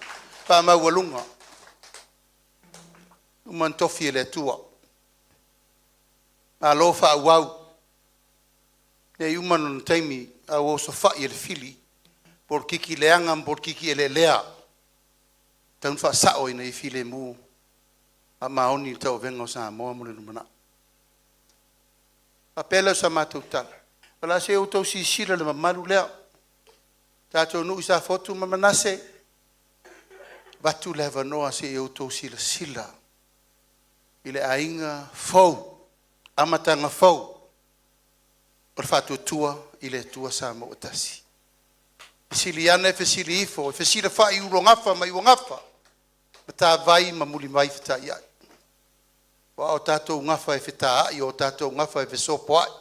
faamaualuga, ua uma ona tofi e le Atua. Malo faaauau, ne i uma lona taimi ae ua osofai e le fili polokiki leaga ma polokiki eleelea. E tatau ona faasao ina ia filemu ma faamaoni le tauavega o Samoa mo le lumanai. Ona faapea lea o sa matou tala, o le a se i outou silasila i le mamalu lea, tatou nuu i Safotu ma Manase, avatu le avanoa se i outou silasila i le aiga fou, amataga fou o le Faatuatua i le Atua Samoa ua Tasi. Fesili ane fesili ifo, fesilafai i ulogafa ma iuagafa, Matavai ma Mulivai fetaiai, aua o tatou gafa e fetaai o tatou gafa e fesopoai.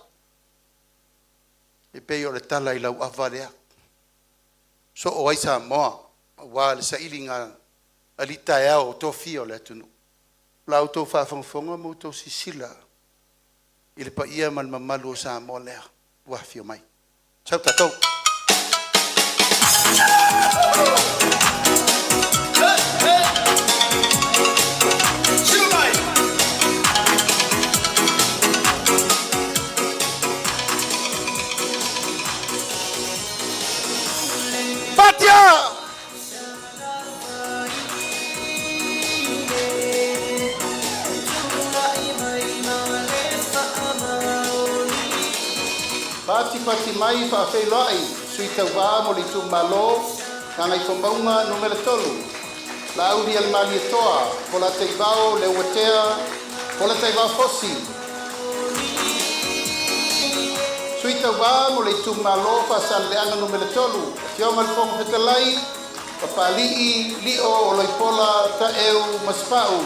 E pei o le tala i lauava lea, soo ai Samoa aua le sailiga alii taeao o tofia o le atunuu. La outou faafogafoga ma outou silasila i le paia ma le mamalu o Samoa lea ua afio mai. Sau tatou! Patia! Pati mai faafeiloai Sui Tauva mo le Itumalo Gagaifomauga Nu.3, Laaulialemalietoa Polataivao Leuatea Polataivao Fosi. Sui Tauva mo le Itumalo Faasaleleaga Nu.3, Afioga i le Fofoga Fetalai, Papalii Lio Oloipola Taeu Masepau.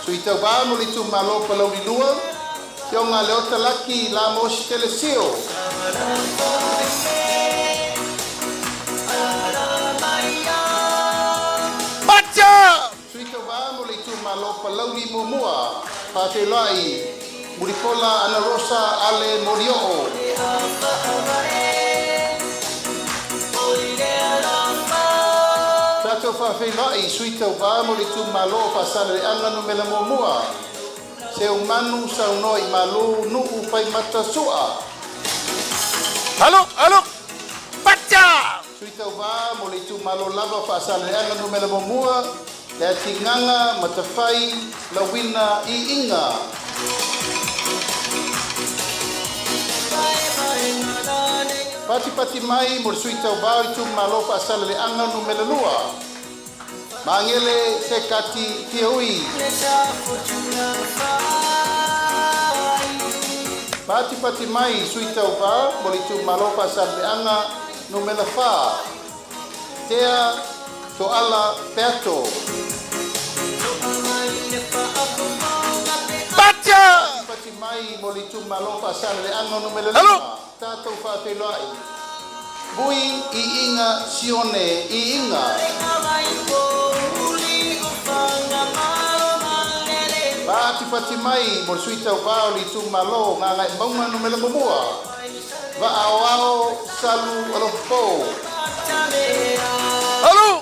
Sui Tauva mo le Itumalo Palauli 2, Afioga Leota Laki Lamositele Sio. Pacha! Sui Tauva mo le Itumalo Palauli 1, faafeiloai Mulipola Anarosa Ale Molioo. Tatou faafeiloai Sui Tauva mo le Itumalo o Faasaleleaga Nu.1, Seumanu Saunoa i Malu Nuu Faimata Sua. Alo, alo, Pacha! Sui Tauva mo le Itumalo lava o Faasaleleaga Nu.1, Leatigaga Matafai Lauina Iiga. Patipati mai mo le Sui Tauva o Itumalo Faasaleleaga Nu.2, Magele Sekati Fiaui. Patipati mai Sui Tauva mo le Itumalo Faasaleleaga Nu.4, Tea Toala Peato. Pacha! Patipati mai mo le Itumalo Faasaleleaga Nu.5, tatou faafeiloai Vui Iiga Sione Iiga. Patipati mai mo le Sui Tauva o le Itumalo Gagaemauga Nu.1, Vaaoao Salu Alofopo. Alu!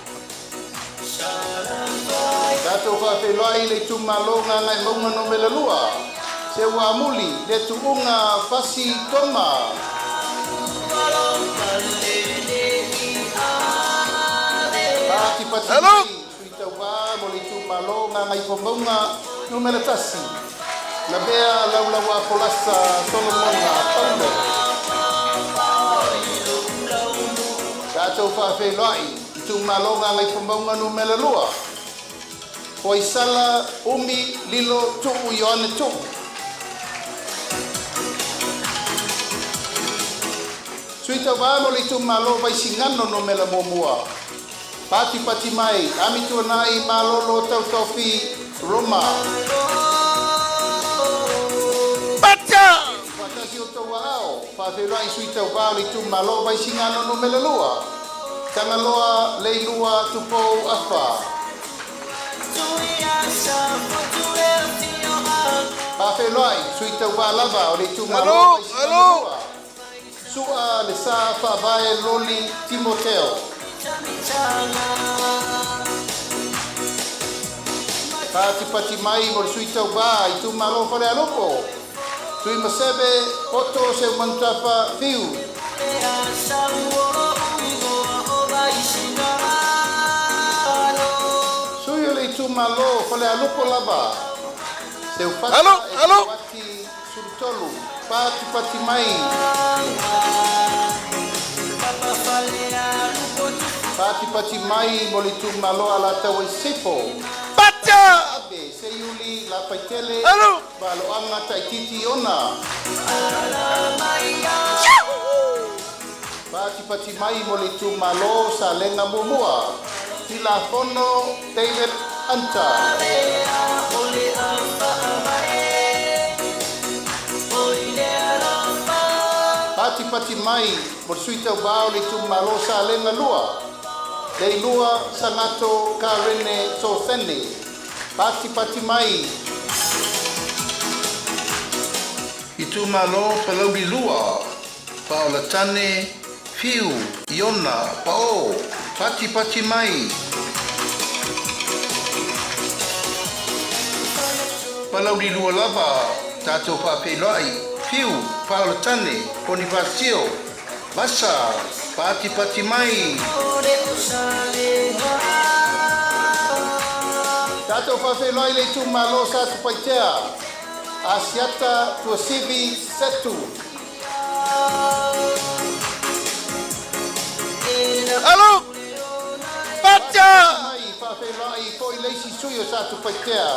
Tatou faafeiloai le Itumalo Gagaemauga Nu.2, Seuamuli le Tuuga Fasi Toma. Patipati mai Sui Tauva mo le Itumalo Gagaifomauga Nu.1, Lavea Laulauafolasa Solomona Paulo. Tatou faafeiloai itumalo Gagaifomauga Nu.2. Foaisala Umi Lilo Tuu Ioane Tuu. Sui Tauva mo le itumalo Vaisigano Nu.1. Patipati mai Amituanai Malolo Tautofi Roma. Faatasi o outou aao, faafeiloai Sui Tauva o le itumalo Vaisigano Nu.2. Tagaloa Leilua Tupou Afa. Faafeiloai Sui Tauva lava o le itumalo Vaisigano 2. Sua le Sa Faavae Loli Timoteo. Patipati mai mo le Sui Tauva itumalo Falealupo. Tuimaseve Poto Seumanutafa Fiu. Sui o le itumalo Falealupo lava. Seufata Eteuati Sulutolu. Patipati mai. Patipati mai mo le itumalo Alataua i Sisifo. Ave Seiuli Lafaitele Valoaga Taititi Ona. Patipati mai mo le itumalo Salega Muamua. Tilafono David Hunter. Patipati mai mo le Sui Tauva o le itumalo Salega 2. Leilua Sagato Karene Sosene. Patipati mai. Itumalo Palauli 2. Paolatane Fiu Iona Pao. Patipati mai. Palauli 2 lava, tatou faafeiloai, Fiu Paolatane Ponifasio Vasa, patipati mai. Tatou faafeiloai le itumalo Satupaitea, Asiata Tuasivi Setu. Mai faafeiloai foi le isi sui o Satupaitea,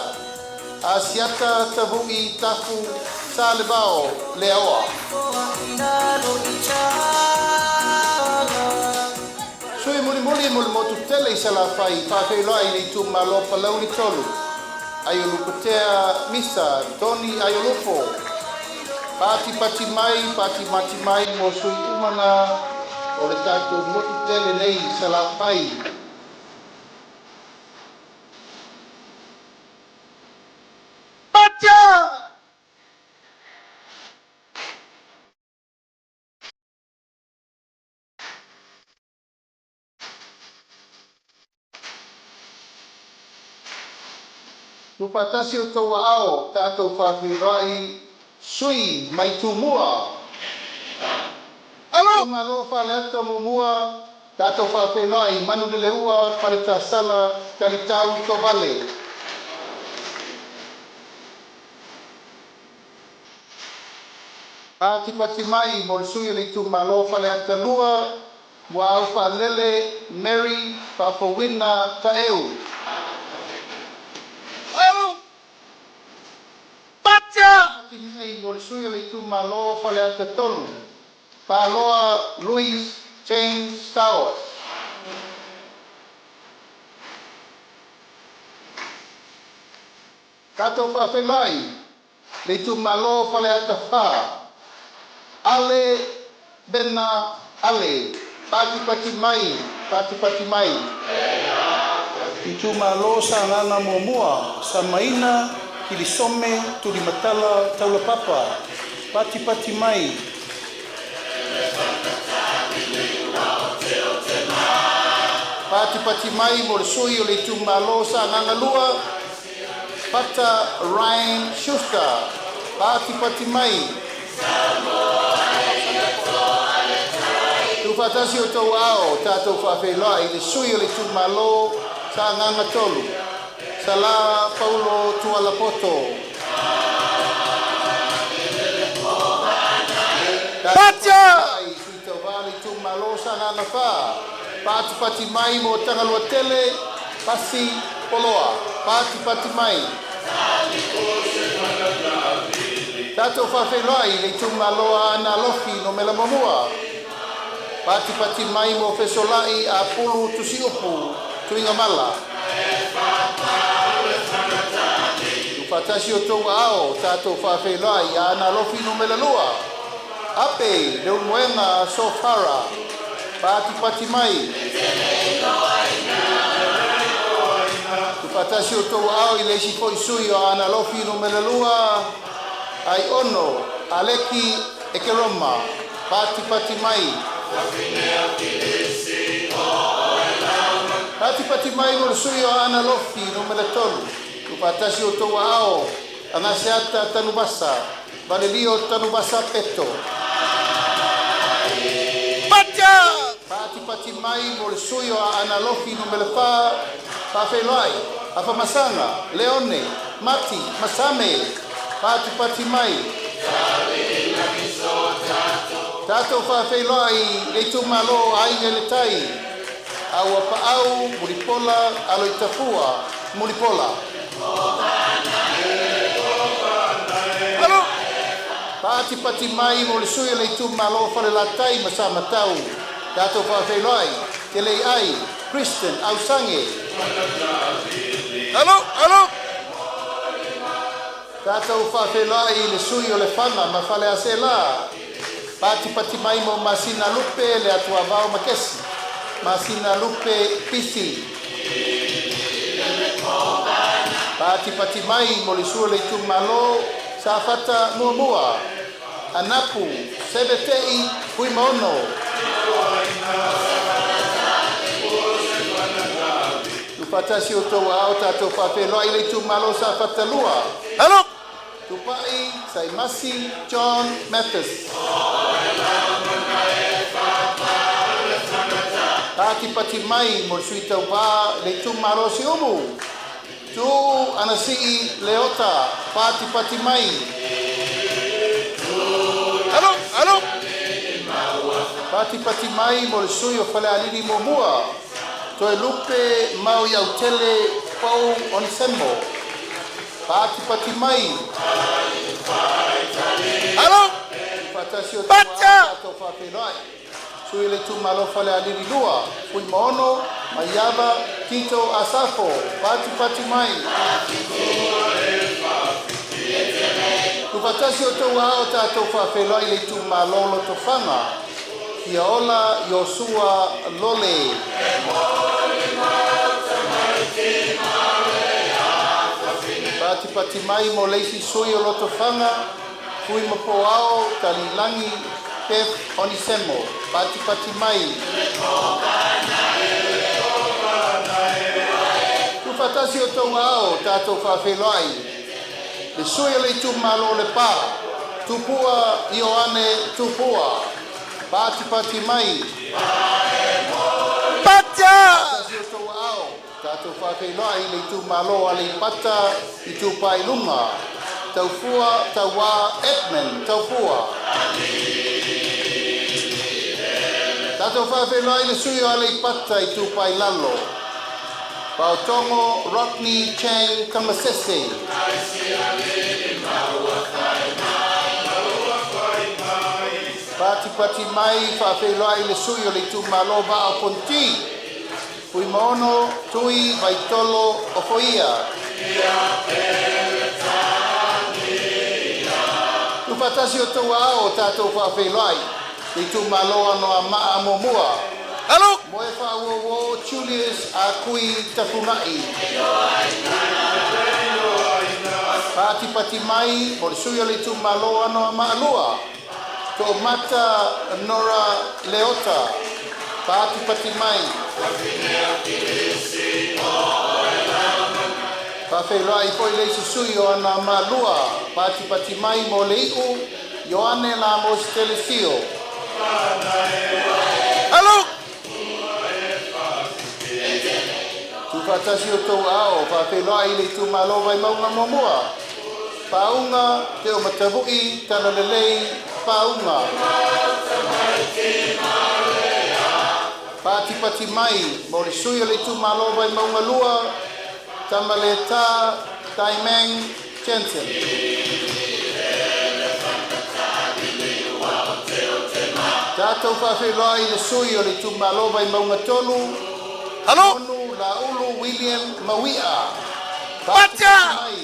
Asiata Tavu'i Tafu Salevao Leaoa. Sui mulimuli mo le motu tele i Salafai, faafeiloai le itumalo Palauli 3. Aiolupotea Misa Tony Aiolupo. Patipati mai, patimati mai mo sui uma na o le tatou motu tele nei i Salafai. Tuufaatasi outou aao, tatou faafeiloai sui mai Tumua. Itumalo Faleata Muamua, tatou faafeiloai Manuleleua Faletasala Talitau Tovale. Patipati mai mo le sui o le itumalo Faleata 2, Muaau Faalele Mary Faafouina Taeu. Patipati mai mo le sui o le itumalo Faleata 3, Faloa Louis James Towers. Tatou faafeiloai le itumalo Faleata 4, Ale Bena Ale. Patipati mai, patipati mai. Itumalo Sagaga Muamua, Samaina Kilisome Tulimatala Taulapapa. Patipati mai. Patipati mai mo le sui o le itumalo Sagaga 2, Pata Ryan Schuster. Patipati mai. Tuufaatasi outou aao, tatou faafeiloai le sui o le itumalo Sagaga 3, Sala Paulo Tualapoto. Patia! Sui tauvā le itumalo Sagaga 4. Patipati mai mo Tagaloa Tele, Pasi Poloa. Patipati mai. Tatou faafeiloai i le itumalo Aana Alofi Numera 1. Patipati mai mo Fesolai Apulu Tusiupu Tuigamala. Tuufaatasi o outou aao, tatou faafeiloai Aana Alofi Numera 2. Ape Leulumoega Sofara. Patipati mai. Tuufaatasi o outou aao i le isi foi sui o Aana Alofi Numera 2, Aiono Aleki Ekeroma. Patipati mai. Patipati mai mo le sui o Aana Alofi Numera 3. Tuufaatasi o outou aao, Agaseata Tanuvasa, Valelio Tanuvasa Peto. Patia! Patipati mai mo le sui o Aana Alofi Numera 4, faafeiloai, Afamasaga, Leone, Mati, Masame. Patipati mai. Tatou faafeiloai le itumalo Aiga i le Tai, Auapaau Mulipola Aloitafua Mulipola. Alo! Patipati mai mo le sui o le itumalo Falelatai ma Samatau. Tatou faafeiloai, Teleiai, Kristen Ausange. Alo! Alo! Tatou faafeiloai le sui o Lefaga ma Faleaseela. Patipati mai mo Masina Lupe le Atuavao Makesi. Masina Lupe Pisi. Patipati mai mo le sui o le itumalo Safata 1. Anapu Sevetei Fuimaono. Tuufaatasi o outou aao, tatou faafeiloai le itumalo Safata 2. Alo! Tupai Saimasi John Mathis. Patipati mai mo le sui tauvā le itumalo Siumu. Tu Anasii Leota. Patipati mai. Alo! Alo! Patipati mai mo le sui o Falealili 1. Toe Lupe Mau Autele Pau Onisemo. Patipati mai. Alo! Faatasi o Patia! tatou faafeiloai. Sui le itumalo Falealili 2, Fuimaono, Maiava, Tito Asafo, patipati mai. Tuufaatasi o outou aao, tatou faafeiloai le itumalo Lotofaga. Fiaola Iosua Lole. Patipati mai mo le isi sui o Lotofaga, Fuimapoao Talilangi Pef Onisemo. Patipati mai. Tuufaatasi o outou aao, tatou faafeiloai. Le sui o le itumalo Lepa, Tupua Ioane Tupua. Patipati mai. Patia! Tasi o outou aao, tatou faafeiloai le itumalo Aleipata Itupa i Luga. Taufua Tauā Edmund Taufua. Tatou faafeiloai le sui o Aleipata Itupa i Lalo. Paotogo Rodney Chang Kamasese. Patipati mai faafeiloai le sui o le itumalo Vaa o Fonoti. Fuimaono Tui Vaitolo Ofoia. Tuufaatasi o outou aao, tatou faafeiloai. Le itumalo Anoamaa 1. Alo! Moe Faauouo Julius Akui Tafunai. Patipati mai mo le sui o le itumalo Anoamaa 2. Toomata Nora Leota. Patipati mai. Faafeiloai foi le isi sui o Anoamaa 2. Patipati mai mo le iu Ioane Lamos Telesio. Alo! Tuufaatasi o outou aao, faafeiloai le itumalo Vaimauga 1. Pauga Teomatavui Talalelei Pauga. Patipati mai mo le sui o le itumalo Vaimauga 2, Tamaleta Taimang Jensen. Tatou faafeiloai i le sui o le itumalo Vaimauga 3, Alo. Manu Laulu William Mauia. Patia! Patipati mai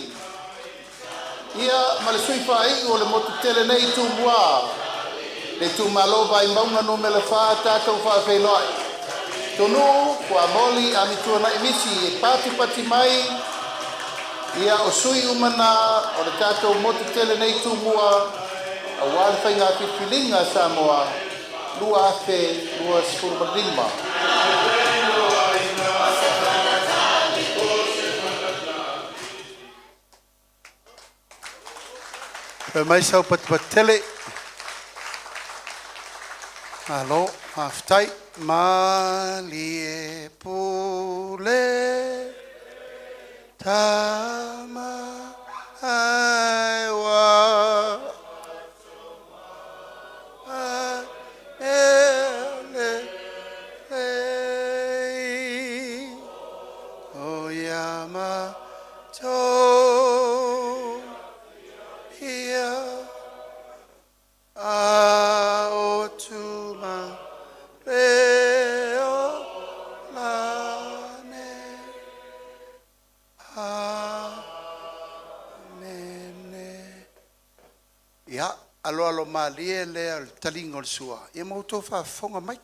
ia ma le sui faaiu o le motu tele nei Tumua, le itumalo Vaimauga 4, tatou faafeiloai. Tonuu Fuamoli Amituanai Misi e patipati mai. Ia o sui uma na o le tatou motu tele nei Tumua auā le faiga filifiliga a Samoa 2025. Fai mai sau patupatu tele. Malo, faafetai. Malie pule tama ai ua ele lei o ia ma tou ia a o tuma le o lane. Amene. Ia, aloalo malie lea o le taliga o le sua, ia ma outou faafofoga mai.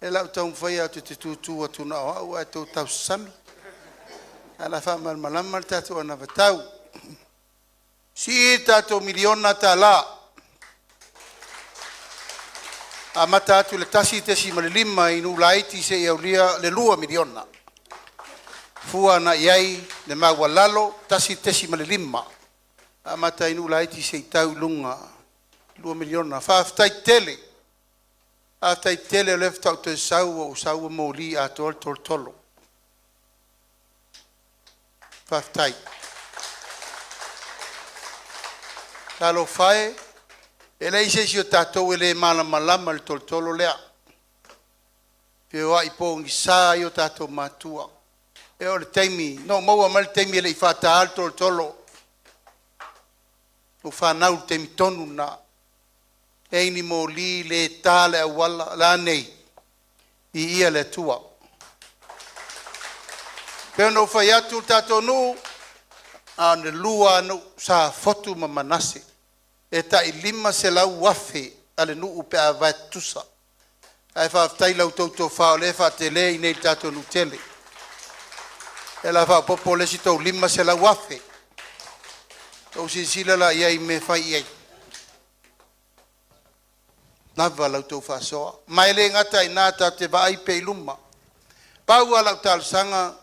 E lau taumafai atu e te tutu atu na o au ae tou tausasami. Ae o le a faamalamalama le tatou anavatau. Sii le tatou miliona tala, amata atu i le 1.5 i nuu laiti seia aulia le $2 miliona. Fua agai i ai le maualalo 1.5 amata ai nuu laiti seia tau i luga $2 miliona. Faafetai tele, faafetai tele o lea faatoa ou toe sau ua ou sau ua moli atoa le tolotolo. Faafetai. Talofa e, e leai se isi o tatou e le malamalama i le tolotolo lea, feoai pogisa ai o tatou matua. E oo i le taimi na ou maua mai le taimi e le i faataina le tolotolo, na ou fanau i le taimi tonu lena, leai ni moli le ta le auala, o le a nei? Viia le Atua. E pei ona ou fai atu le tatou nuu, na o le lua lava nuu, o Safotu ma Manase, e tai 500,000 a le nuu pe a vae tutusa. Ae faafetai i la outou tofa o lea e faatele i inei i le tatou nuu tele. O le a faaopoopo le isi tou 500,000. Outou silasila la i ai i mea e fai i ai? Lava la outou faasoa, ma e le gata i lena, tatou te vaai pea i luma. Pau lava lau talosaga,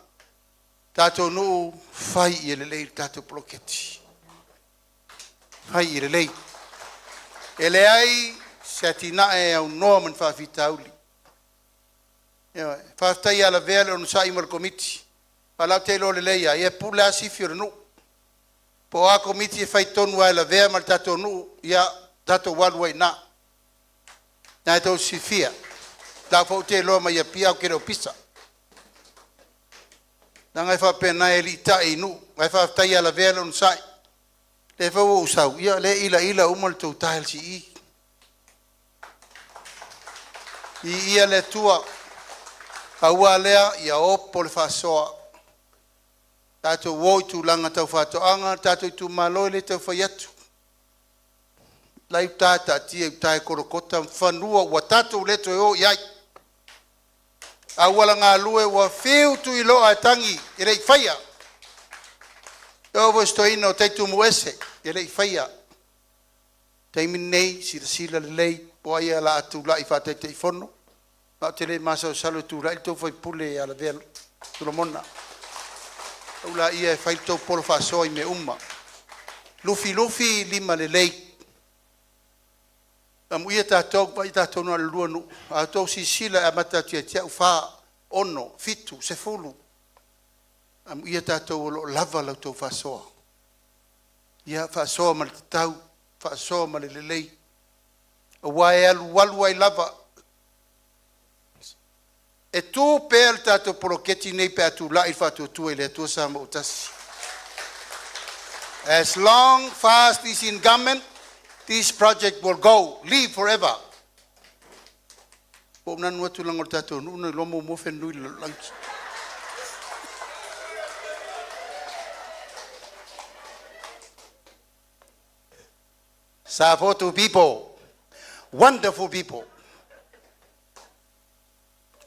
tatou nuu, fai ia lelei le tatou poloketi, fai ia lelei. E leai se atinae e aunoa ma ni faafitauli. Ioe, faafetai ia Lavea le onosai ma le Komiti, aua o lea ou te iloa lelei lava, ia e pule lava Sifi o le nuu. Po o a komiti e fai tonu lava e Lavea ma le tatou nuu, ia tatou alu ai i ina. O lena tou te silafia, o la foi ou te iloa mai Apia ae ou te le o pisa. Leaga e faapena e aliitai i nuu, ae faafetai ia Lavea le onosai. O lea foi ua ou sau, ia o lea e ilaila uma le tou tiles i i. Viia le Atua. Pau lava lea, ia opo le faasoa, tatou o i tulaga tau faatoaga, le tatou itumalo e le tau fai atu, o la e i uta e taatia i uta e Kolokota fanua ua tatou le toe o i ai. Auala galue ua fiu Tuiloa e tagi e le i faia. E oo foi i si toeaina o Taitumuese, e le i faia. O le taimi lenei, silasila lelei po o ai o le a tulai faa-Taitaifono, ma ou te le masalosalo e tulai le tou sui usufono ia Lavea Solomona. Pau lea e fai le tou polo faasoa i mea uma. Lufilufi Limalelei, amuia tatou, vaai tatou na o le lua nuu, a outou silasila e amata atu ia te au, 4, 6, 7, 10, amuia tatou o lo o lava la outou faasoa. Ia faasoa ma le tatau. faasoa ma le lelei, aua e alualu ai lava e tu pea le tatou poloketi nei pe a tulai le Faatuatua i le Atua Samoa ua Tasi. As long FAST is in government, this project will go, live forever. Ua ou nanu atu leaga o le tatou nuu na iloa muamua whenui le lalolagi. Safotu people, wonderful people.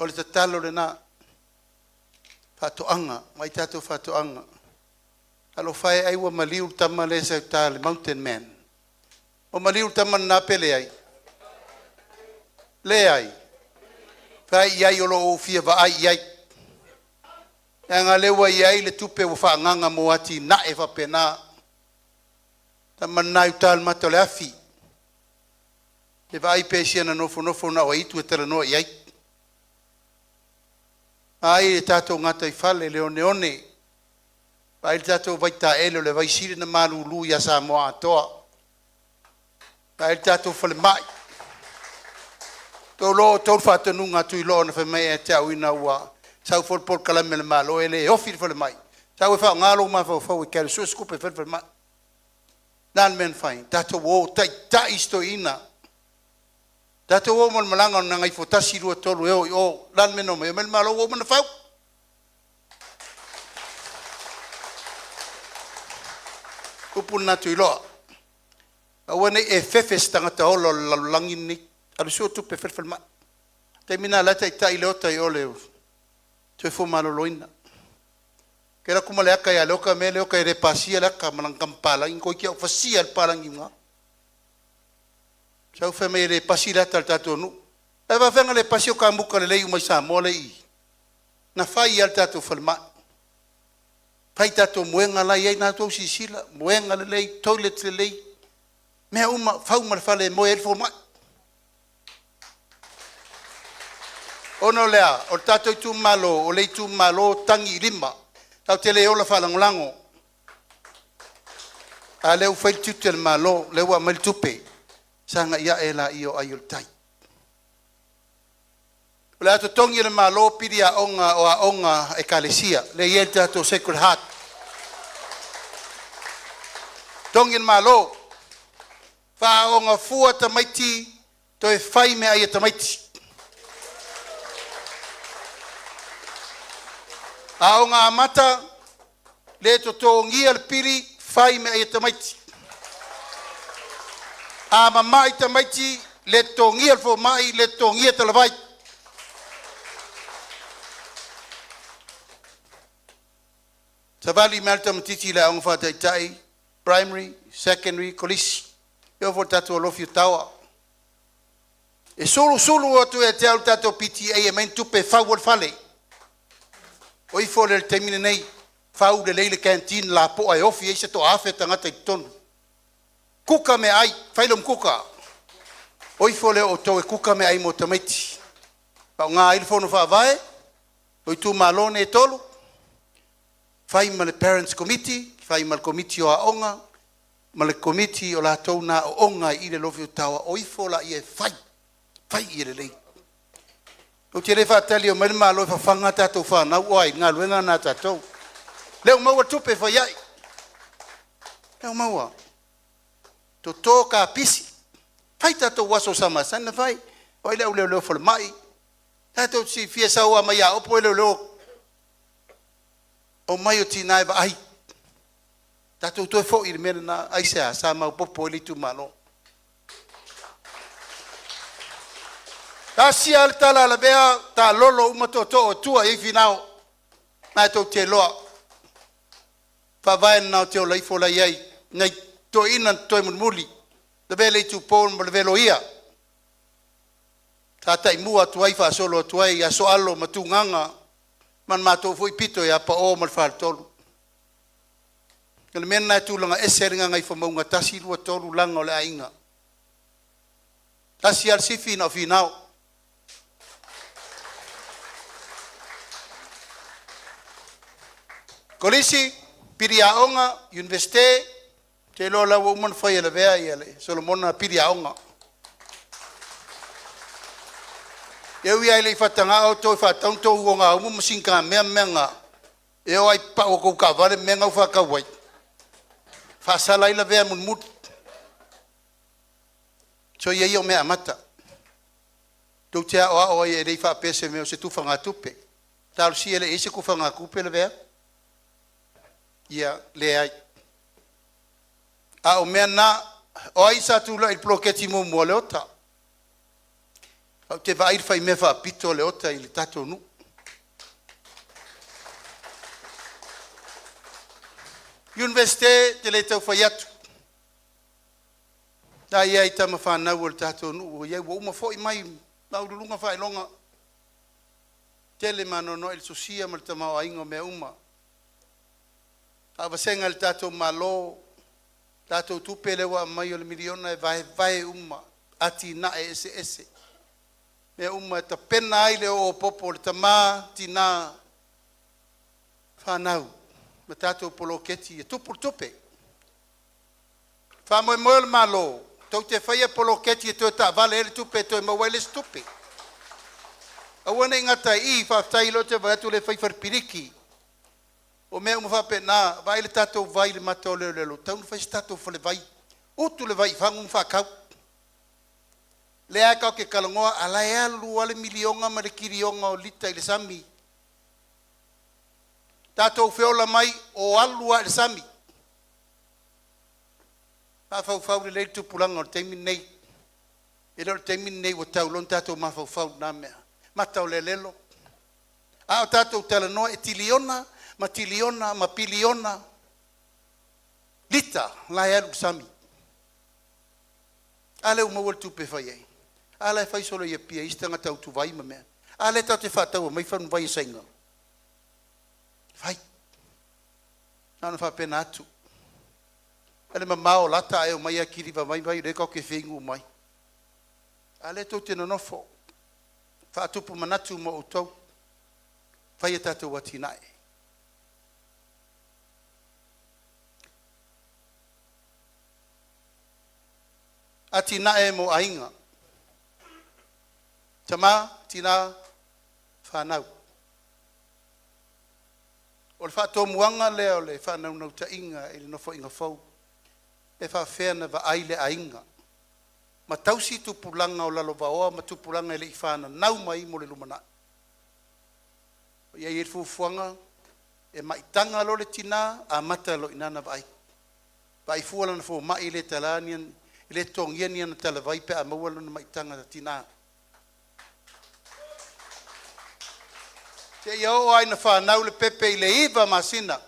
O le tatalo lena, faatoaga, mai tatou faatoaga. Talofa e ai ua maliu le tama lea e sau i uta le mountain man. Ua maliu le tama lena pe leai? Leai. Fai i ai o lo o ou fia vaai i ai. Leaga o lea ua i ai le tupe ua faaagaaga mo atinae faapena. Tama lena i uta i le mata o le afi, e vaai pea i si ana nofonofo na o aitu e talanoa i ai. Vaai i le tatou gataifale i le oneone, vaai le tatou vaitaele o le vai sili ona malulu ia Samoa atoa. Vaai le tatou falemai. Ou te iloa o outou le faatonuga a Tuiloa na fai mai ia te au ina ua sau foi le polokalame a le Malo e le ofi le falemai, sau e faaaoga lou mafaufau e te alu e sue se tupe e fai le falemai. O le a le mea na fai? Tatou o taitai si toeaina. Tatou o ma le malaga a le Gagaifo 1, 2, 3 e o i o. O le a le mea na omai ai? Omai le Malo ua uma ona fau. O le upu lena Tuiloa, aua ne i e fefe i se tagata ola o le lalolagi lenei, alu e sue tupe e fai le falemai. O le taimi lena o la e taitai Leota i o i le Soifua Maloloina. Ou te alu atu ma le ata ia Leota, o le mea Leota e le pasia le ata ma lana tama palagi, toeitiiti lava ou fasia e le palagi i luga. Sau fai mai e le pasi le ata a le tatou nuu. Ae faapefea ona le pasi o kamuta lelei uma i Samoa lea e i i? Na fai lava le tatou falemai, fai tatou moega la e i ai, lena ua outou silasila, moega lelei, toilet lelei, mea uma, fau ma le fale e moe ai le fomai. Ona o le a? O le tatou itumalo, o le itumalo tagi i lima, tatou te le ola faalagolago, a o lea ua fai le tiute o le Malo, o lea ua aumai le tupe, sagai a'e laia o ai o le tai. O le a totogi e le Malo pili aoga o aoga a Ekalesia lea e i ai le tatou Sacred Heart, totogi e le Malo, faaaooga fua tamaiti, toe fai meaai a tamaiti. Aoga Amata, le totogia le pili, fai meaai a tamaiti. A mamai tamaiti, le totogia le fomai, le totogia talavai. Savali mai lava le tamaitiiti i le aoga faataitai, primary, secondary, kolisi, e oo foi i le tatou alofi o Taoa. E sulusulu atu ia te au le tatou PTA e aumai ni tupe e fau ai le fale. O ifo lea i le taimi lenei, fau lelei le canteen lapoa e ofi ai se 1,000 tagata i totonu, kuka meaai, fai lea ma kuka. O ifo lea o outou e kuka meaai mo tamaiti, faaaoga ai le fono faavae o itumalo nei e tolu, fai ma le parents committee, fai ma le komiti o aoga ma le komiti o latou na aooga i le Alofi o Taoa, o ifo laia e fai, fai ia lelei. Ou te le faatali e omai le Malo e fafaga a tatou fanau. O ai? O le galuega lena a tatou. Lea ua maua tupe e fai ai, lea ua maua. Toto kapisi, fai tatou aso sa masani ona fai. O ai le au leoleo falemai? Tatou te silafia e sau lava mai Aopo leoleo, omai o tina e vaai. Tatou toe foi i le mea lena. Aisea? Sa maopoopo ai le itumalo. Tasi lava le tala a Lavea, taalolo uma tootoo e tua i ai Finao. O lena tou te iloa, o faavae lena o le ola ifo la e i ai nai toeaiina na totoe mulimuli, Lavea Leitupo ma Lavea Loia, sa taimua atu ai faasolo atu ai ia Sooalo ma Tugaga ma le matou foi pito ia Pao ma le Faletolu. O le mea lena e tulaga ese ai le Gagaifomauga 1, 2, 3, leaga o le aiga. Tasi lava le sifi na o Finao. Kolisi, pili aoga, Iunivesite, Te iloa o la ua uma ona fai e Lavea ia le Solomona pili aoga. E ui lava e le i faatagaa outou e faatau ni tou ogaumu ma sikamea ma mea na, e oo lava i pau o a outou taavale ma mea na ua faatau ai, faasala ai Lavea mulimuli. Soia ia o mea amata. Tou te aoao ai e le i faapea o se mea o se tufagatupe. Talosia e le i i ai se tufagatupe Lavea. Ia leai. A o mea na, o ai sa tulai i le poloketi muamua? Leota. Ou te vaai i le faimea faapito a Leota i le tatou nuu. Iunivesite ou te le tau fai atu, o la e i ai tama fanau a le tatou nuu ua i ai, ua uma foi mai maualuluga faailoga, tele ma anoanoai le sosia ma le tamaoaiga o mea uma. A o vasega e le tatou Malo, tatou tupe lea ua aumai o le miliona e vaevae uma atinae eseese, mea uma e tapena ai le oo popo o le tama, tina, fanau ma tatou poloketi ia tupu le tupe. Faamoemoe o le Malo tou te faia poloketi e toe taavale ai le tupe e toe maua ai le isi tupe. Aua nei gata i i, faafetai o lea ou te vaai atu o lea e fai fale piliki. O mea uma faapena, vaai le tatou vai i le mata o le leolo, e tatau ona fai se tatou falevai, utu le vai i fagu ma faatau. Lea tatou te talanoa a o la e alu lava le miliona ma le kiliona o lita i le sami. Tatou feola mai o alu a i le sami. Mafaufau lelei le tupulaga o le taimi lenei. E le o le taimi lenei ua tatau loa ona tatou mafaufau i na mea, mata o le alelo. A o tatou talanoa e tiliona ma tiliona ma piliona lita la e alu i le sami. A lea ua maua le tupe e fai ai? A la e fai solo i Apia e isi tagata utuvai ma mea. A lea tatou te faataua mai fanuvai a Saina? Fai. Na ona faapena atu. O le mamao o lata ae omai lava kiliva mai vai o lea tatou te fia inu uma ai. A o lea tou te nonofo faatupu manatu ma outou, fai a tatou atinae. Atinae mo aiga, tama, tina, fanau. O le faatomuaga lea o le faanaunautaiga i le Nofoaiga fou, pe faafefea ona vaai le aiga ma tausi tupulaga o lalovaoa ma tupulaga e le i fananau mai mo le lumanai. O i ai le fuafuaga, e maitaga loa le tina amata loa i ina ona vaai, vaai fua lana fomai e le talaina e le totogia ni ana talavai pe a maua lana maitaga tina. Seia oo lava ina fanau le pepe i le 9 masina,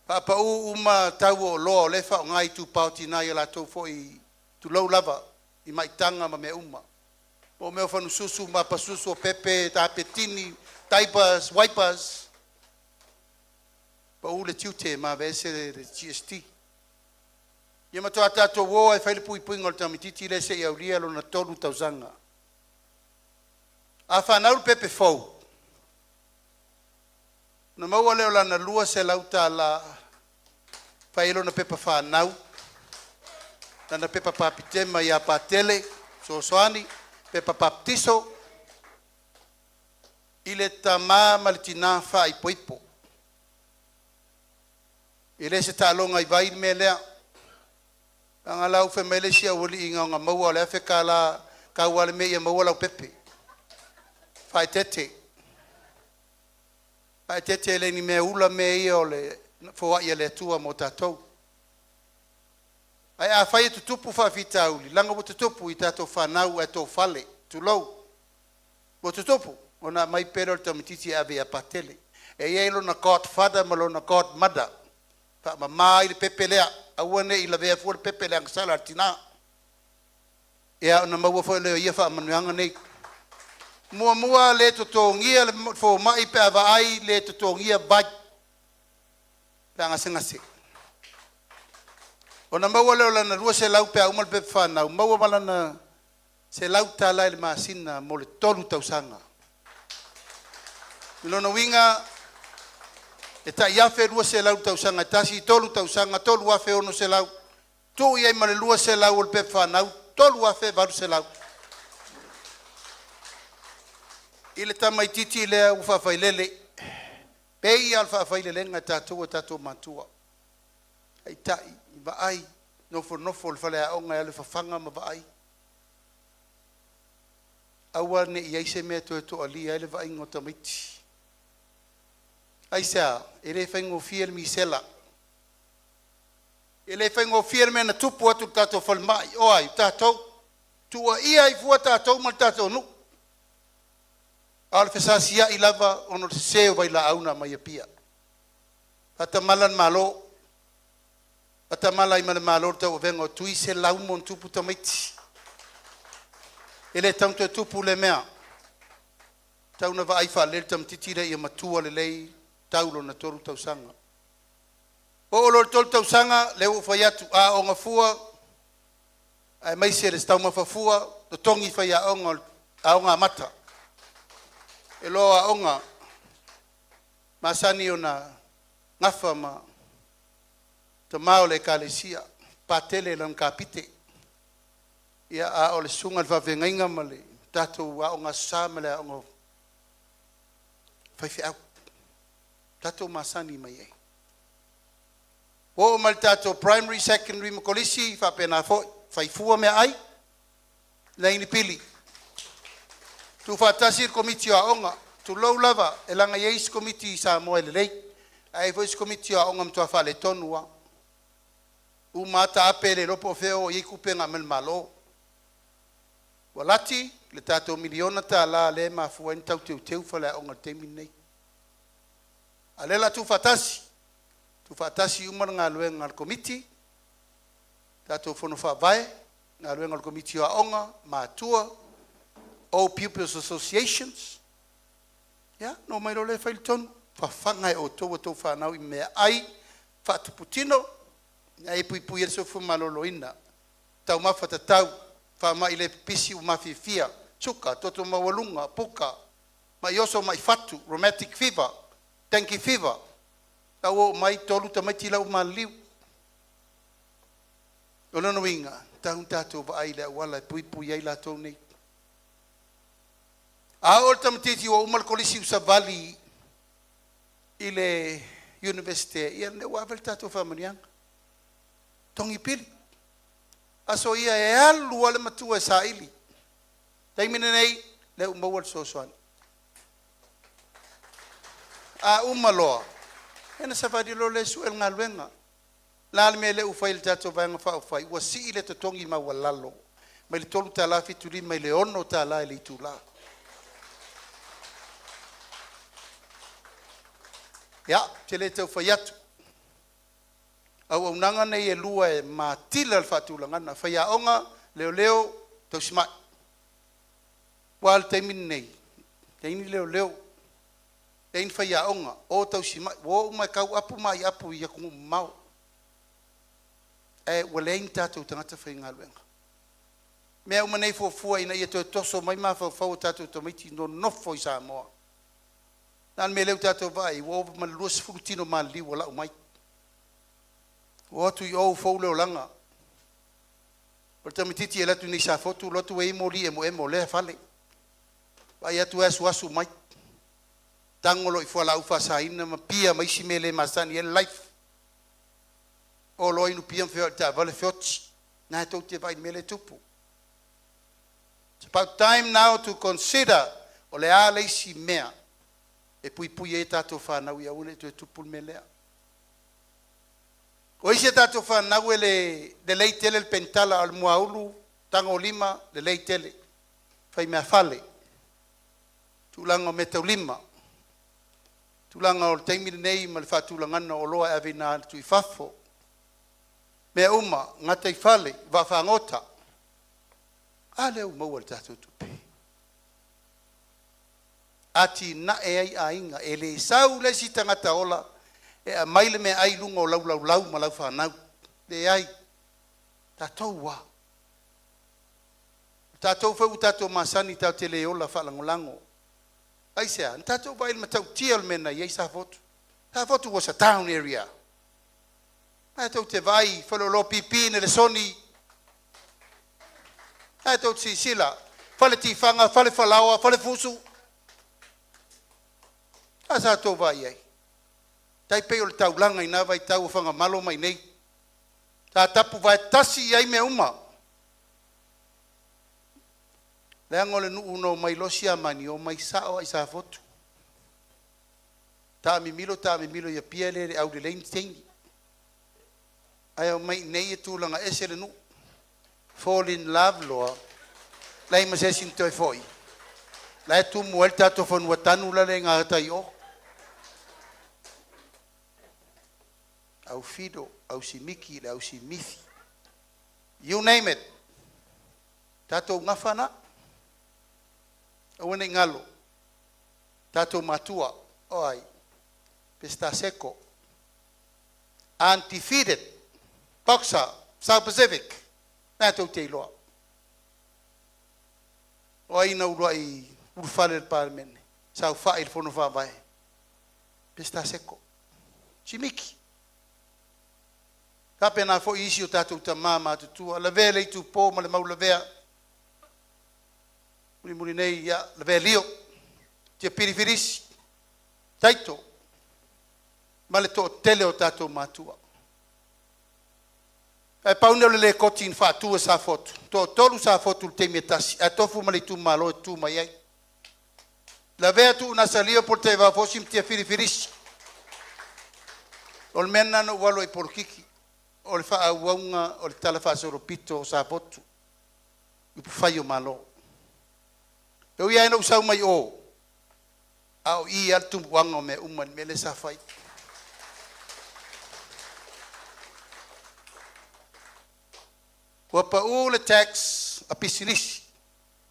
faapau uma tau o oloa o lea e faaaoga i itupa o tina i a latou foi, tulou lava, i maitaga ma mea uma. O mea o fanususu ma apasusu o pepe, tapetini, diapers, wipers, pau le tiute ma aveese le GST. Ia matua tatou o lava e fai le puipuiga o le tamaitiiti lea seia aulia lona 3 tausaga. A fanau le pepe fou, ona maua lea o lana $200 e fai ai lona pepa fanau, lana pepa papitema ia Patele, fesoasoani, pepa papatiso i le tama ma le tina faaipoipo. E le o se taaloga i vai le mea lea. Leaga la ua fai mai le isi aualii na ona maua lava o le $1,000, tau lava le mea ia maua lau pepe. Faaeteete, faaeteete e le o ni mea ula mea ia o le foai a le Atua mo tatou. Ae afai e tutupu faafitauli, leaga ua tutupu i tatou fanau ae tofale, tulou, ua tutupu, ona aumai pea lea o le tamaitiiti e ave ia Patele. E i ai lona godfather ma lona godmother, faamama ai le pepe lea, aua ne i lavea fua le pepe i le agasala a le tina. Ia ona maua foi lea o ia faamanuiaga nei. Muamua, le totogia le fomai pe a vaai le totogia vai pe a gasegase. Ona maua lea o lana $200 pe a uma le pepa fanau, maua ma lana $100 i le masina mo le 3 tausaga. O lona uiga E tai 1200 le tausaga e tasi, tolu tausaga, 3600. Tuu i ai ma le 200 o le pepa fanau, 3800. I le tamaititi lea ua faafailele, pei lava o le faafailelega e tatou e tatou matua. Taitai, vaai, nofonofo i le faleaoga e alu e fafaga ma vaai. Aua ne i i ai se mea e toe toalia ai le vaaiga o tamaiti. Aisea? E le faigofie le misela. E le faigofie le mea na tupu atu i le tatou falemai. O ai? O tatou. Tuuaia ai fua tatou ma le tatou nuu. A o le fesasiai lava ona o le sese o vailaau na aumai i Apia. Faatamala le Malo, faatamala ai ma le Malo i le tauavega o tui, 100+ tamaiti. E le tatau ona toe tupu lea mea. E tatau ona vaai faalelei le tamaititi lea ia matua lelei tau lona tolu tausaga. Oo loa i le tolu tausaga, lea ua ou fai atu, aooga fua aemaise le taumafa fua, totogi faiaoga o le aoga amata. E loa o aoga masani ona nafa ma tama o le ekalesia, patele i lana kapite. Ia, a o le susuga i le faafeagaiga ma le tatou aoga Aso Sa ma le aoga faifeau, tatou masani mai ai. Ua oo mai i le tatou primary, secondary ma kolisi, e faapena foi, fai fua meaai, leai ni pili. Tuufaatasi le Komiti o Aoga, tulou lava, e leaga e i ai isi Komiti i Samoa e lelei, ae i ai foi isi Komiti o Aoga e matua faaletonu lava. Uma lava taape le iloa po o fea e o i ai tupe na aumai e le Malo. Ua lati le tatou miliona tala lea e mafua ai ona tau teuteu faleaoga i le taimi lenei. A o lea o le a tuufaatasi, tuufaatasi uma le galuega a le Komiti, tatou Fono Faavae, galuega a le Komiti o Aoga, matua, Old Pupils Associations, ia ona omai loa lea e fai le tonu, fafaga e outou a outou fanau i meaai faatupu tino, meaai e puipui ai le soifua maloloina, taumafa tatau, faamai le pipisi ua mafiafia, suka, toto maualuga, puka, mai oso, mai fatu, rheumatic fever, dengue fever. La ua oo mai tolu tamaiti la ua maliliu. O lona uiga, e tatau ona tatou vaai i le auala e puipui ai latou nei. A oo le tamaitiiti ua uma le kolisi ua savali i le Iunivesite, ia lea ua ave le tatou faamanuiaga, totogi pili. Aso ia e alu lava le matua e saili. Taimi lenei, lea ua maua le fesoasoani. A uma loa, ia ona savali loa lea e sue le galuega. O le a le mea lea ua fai e le tatou Vaega Faaupufai? Ua sii le totogi maualalo mai le $3.75 i le $6 i le itula. Ia, ou te le tau fai atu, o auaunaga nei e lua e matila le faatulagaga, faiaoga, leoleo, tausimai. Aua o le taimi lenei, e leai ni leoleo, leai ni faiaoga, o tausimai, ua o uma e tau apu ma aiapu i atunuu mamao, ae ua leai ni tatou tagata faigaluega. O mea uma nei e fuafua ina ia toe toso mai mafaufau o tatou tamaiti e nonofo i Samoa. O le a le mea lea ua tatou vaai i ai? Ua ova ma le 20 tino maliliu ua lau mai, ua o atu i o ua fou le olaga. O le tamaitiiti e alu atu nei i Safotu, alu atu ua i ai moli emoemo o lea fale, vaai atu e asuasu mai, tago loa i fualaau faasaina ma pia ma isi mea e le masani ai le life. O loa inu pia ma feoai i le taavale feoti. Na tou te vaai i le mea lea e tupu. It's about time now to consider o le a le isi mea e puipui ai a tatou fanau ia aua ne i toe tupu le mea lea. O isi a tatou fanau e le lelei tele le penitala, a o le muaulu, tagolima, lelei tele, fai meafale, tulaga o meataulima, tulaga o le taimi lenei ma le faatulagaga o oloa e aveina atu i fafo, mea uma, gataifale, vaafagota. A lea ua maua e le tatou tupe, atinae ai aiga, e le sau le isi tagata ola e aumai le meaai i luga o lau laulau ma lau fanau. Leai, tatou lava. O tatou foi ua tatou masani tatou te le ola faalagolago. Aisea? Na tatou vaai i le matautia o le mea na i ai Safotu. Safotu was a town area. Ae tou te vaai faleoloa pipi na lesoni. Ae tou te silasila, fale tifaga, fale falaoa, fale fusu. A sa tou vaai ai. Tai pei o le taulaga i na vaitau o Fagamalo ma i inei. Sa tapuvae tasi i ai mea uma. Leaga o le nuu na omai loa Siamani, omai sao lava i Safotu. Taamimilo taamimilo i Apia e le aulelei ni teine. Ae omai i inei e tulaga ese le nuu. Fall in love loa, leai ma se isi na toe foi. La e tumu ai le tatou fanua tanu lale i gatai i o. Au Fido, au Simiki, le au Simithi. You name it. Tatou gafa na. Aua ne i galo, tatou matua, o ai, Peseta Seko, undefeated boxer, South Pacific, na tou te iloa. O ai na uluai ulufale i le Palemene, saofai i le Fono Faavae, Peseta Seko, Simiki. Faapena foi isi o tatou tama matutua, lavea le itupo ma le maulavea, mulimuli nei, ia, lavea Lio, Tiapili Filisi, Taito, ma le toatele o tatou matua. Ae pau lenei o le lekoti na faatu e Safotu, toatolu Safotu i le taimi e tasi, ae tofu ma le itumalo e tu mai ai. Lavea Tuunasalia Polataivao Fosi ma Tiafili Filisi. O le mea lena na ou alu ai i polokiki, o le faaauauga o le talafaasolopito o Safotu, upufai o Malo. E ui lava ina ou sau mai o, a o i lava le tumua o mea uma i le mea lea sa fai. Ua pau le tax a pisinisi,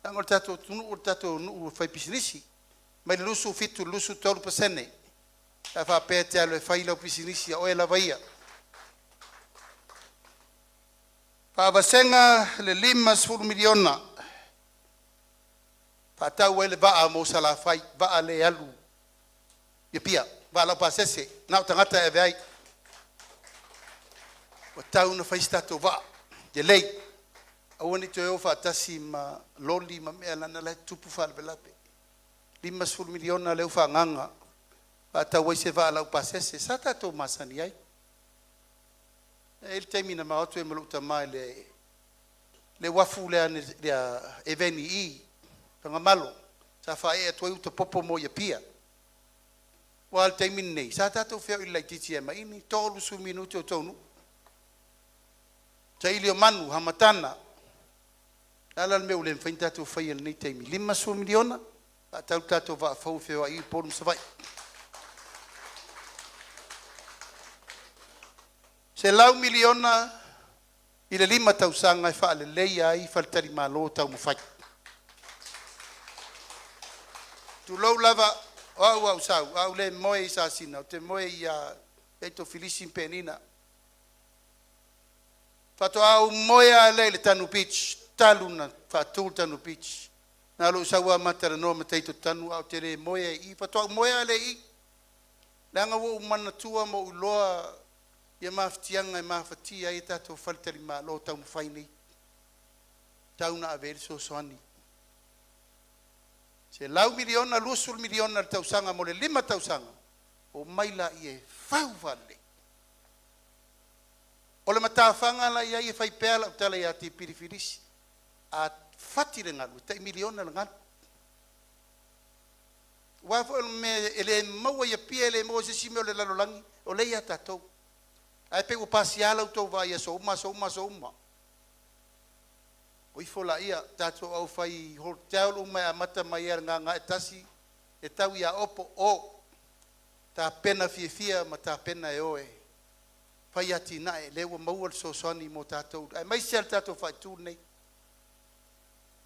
leaga o le tatou atunuu o le tatou nuu e fai pisinisi, mai le 27 i le 23%. Pe a faapea e te alu e fai lau pisinisi a oe lava ia. Faavasega le $50 miliona, faatau ai le vaa mo Salafai, vaa lea e alu i Apia, vaa laupasese, na o tagata e ave ai. Ua tatau ona fai se tatou vaa lelei, aua ne i toe o faatasi ma loli ma mea leaga la e tutupu faalavelave. $50 miliona lea ua faaagaaga faatau ai se vaa laupasese sa tatou masani ai. E i ai le taimi na ma o atu ai ma lou tama i le uafu lea Eveni i Fagamalo, sa faaee atu ai uta popo mo i Apia. Aua o le taimi lenei, sa tatou feoi i le laitiiti ia Maini, 30 minute o Taunuu, saili o manu, hamatana. O le a la le mea ua le mafai ona tatou faia i lenei taimi? $50 miliona, faatau le tatou vaa fou e feoai ai Upolu ma Savaii. $100 miliona i le 5 tausaga e faaleleia ai faletalimalo taumafai. Tulou lava, o au a ou sau, a ou le moe i Sasina, ou te moe ia Taito Filisi ma Penina. Faatoa ou moe lava lea i le Tanu Beach talu ona faatu le Tanu Beach. Na o lou sau lava ma talanoa ma Taito Tanu ae ou te le moe ai i i. Faatoa ou moe lava lea i i, leaga ua ou manatua ma ou iloa ia mafatiaga e mafatia ai a tatou faletalimalo taumafai nei. Tau na ave ai le fesoasoani. $100 miliona, $20 miliona i le tausaga mo le 5 tausaga, omai laia e fau faalelei. O le matafaga la e i ai e fai pea lau tala ia Tipili Filisi, a fati le galu, e tai miliona le galu. Aua foi o le mea e le maua i Apia, e le maua i se isi mea o le lalolagi, o lea e ia tatou. Ae pei ua pasia la outou vaai i aso uma, aso uma, aso uma. O ifo laia, tatou au fai hotel uma e amata mai lava i le Gagae 1 e tau ia Opo, o tapena fiafia ma tapena e o e fai atinae, lea ua maua le fesoasoani mo tatou, aemaise lava le tatou faaitu lenei.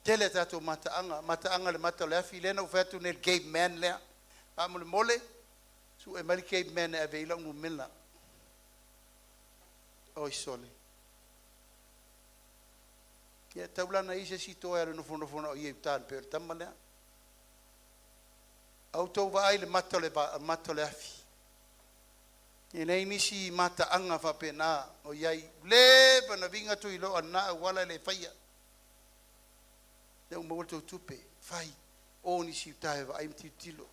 Tele a tatou mataaga, mataaga i le mata o le afi, lea na ou fai atu nei i le caveman lea. Faamolemole, sue mai le caveman e ave i ai lau numera. Oi sole. Ia e tatau la ona i ai se isi toa e alu e nofonofo na o ia i uta pei o le tama lea. A outou vaai i le mata o le, mata o le afi. E leai nisi mataaga faapena o i ai, leva na viga Tuiloa i lena auala e le faia. Lea ua maua le tou tupe, fai, o nisi i uta e vaai ma tilotilo.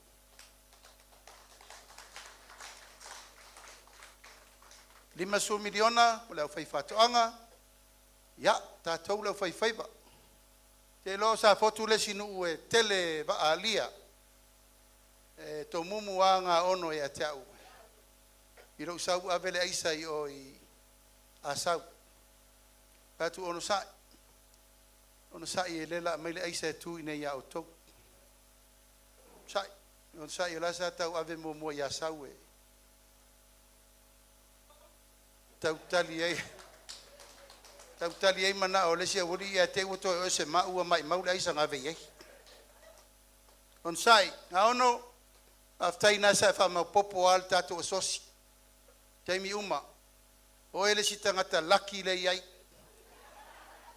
$50 miliona mo le aufaifaatoaga, ia tatou le aufaifaiva. Ou te iloa o Safotu le isi nuu e tele vaa alia. E tomumu a Gaono ia te au i lou sau ave le aisa i o i Asau. Ou fai atu, “Onosai, onosai o lea o le a aumai le aisa e tu i inei ia outou. Onosai, onosai o la sa tau ave muamua i Asau e tau tali ai manao o le isi aualii ae te i ua toe o ese ma au ua maumau le aisa na ave i ai. Onosai, Gaono, faafetai o lena sa e faamaopopo lava le tatou asosi i taimi uma. O oe le isi tagata laki lea e i ai.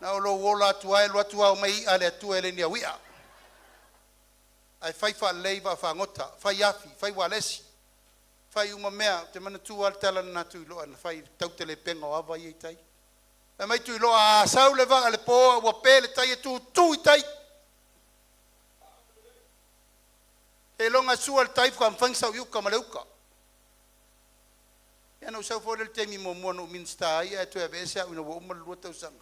Na o lou ola atu lava e alu atu ao mai ia a le Atua e le ni au ia. Ae fai faalelei vaafagota, fai afi, fai ualesi, fai uma mea. Ou te manatua lava le tala na Tuiloa na fai i le tautele pega o ava ia e i tai. Fai mai Tuiloa, a sau le vaa i le po ae ua pe le tai, e tutu i tai, seiloga e sua le tai faatoa mafai ona sau i uka ma le uta. Ia ona ou sau foi lea i le taimi muamua na ou Minisita ai ae toe aveese au ina ua uma le 2 tausaga,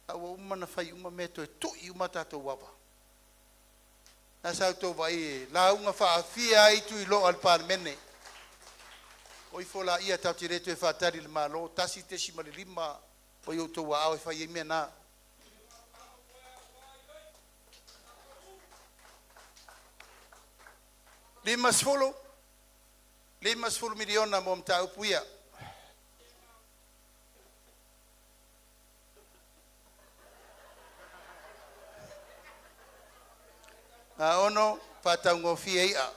a ua uma ona fai uma mea e toe tui uma tatou ava. La sa outou vaai e lauga faafia ai Tuiloa i le Palemene. O ifo laia tatou te le toe faatali i le Malo, 1.5 ua i outou aao e fai ai mea na. 50, $50 miliona mo mataupu ia. Aono faataugofie ia.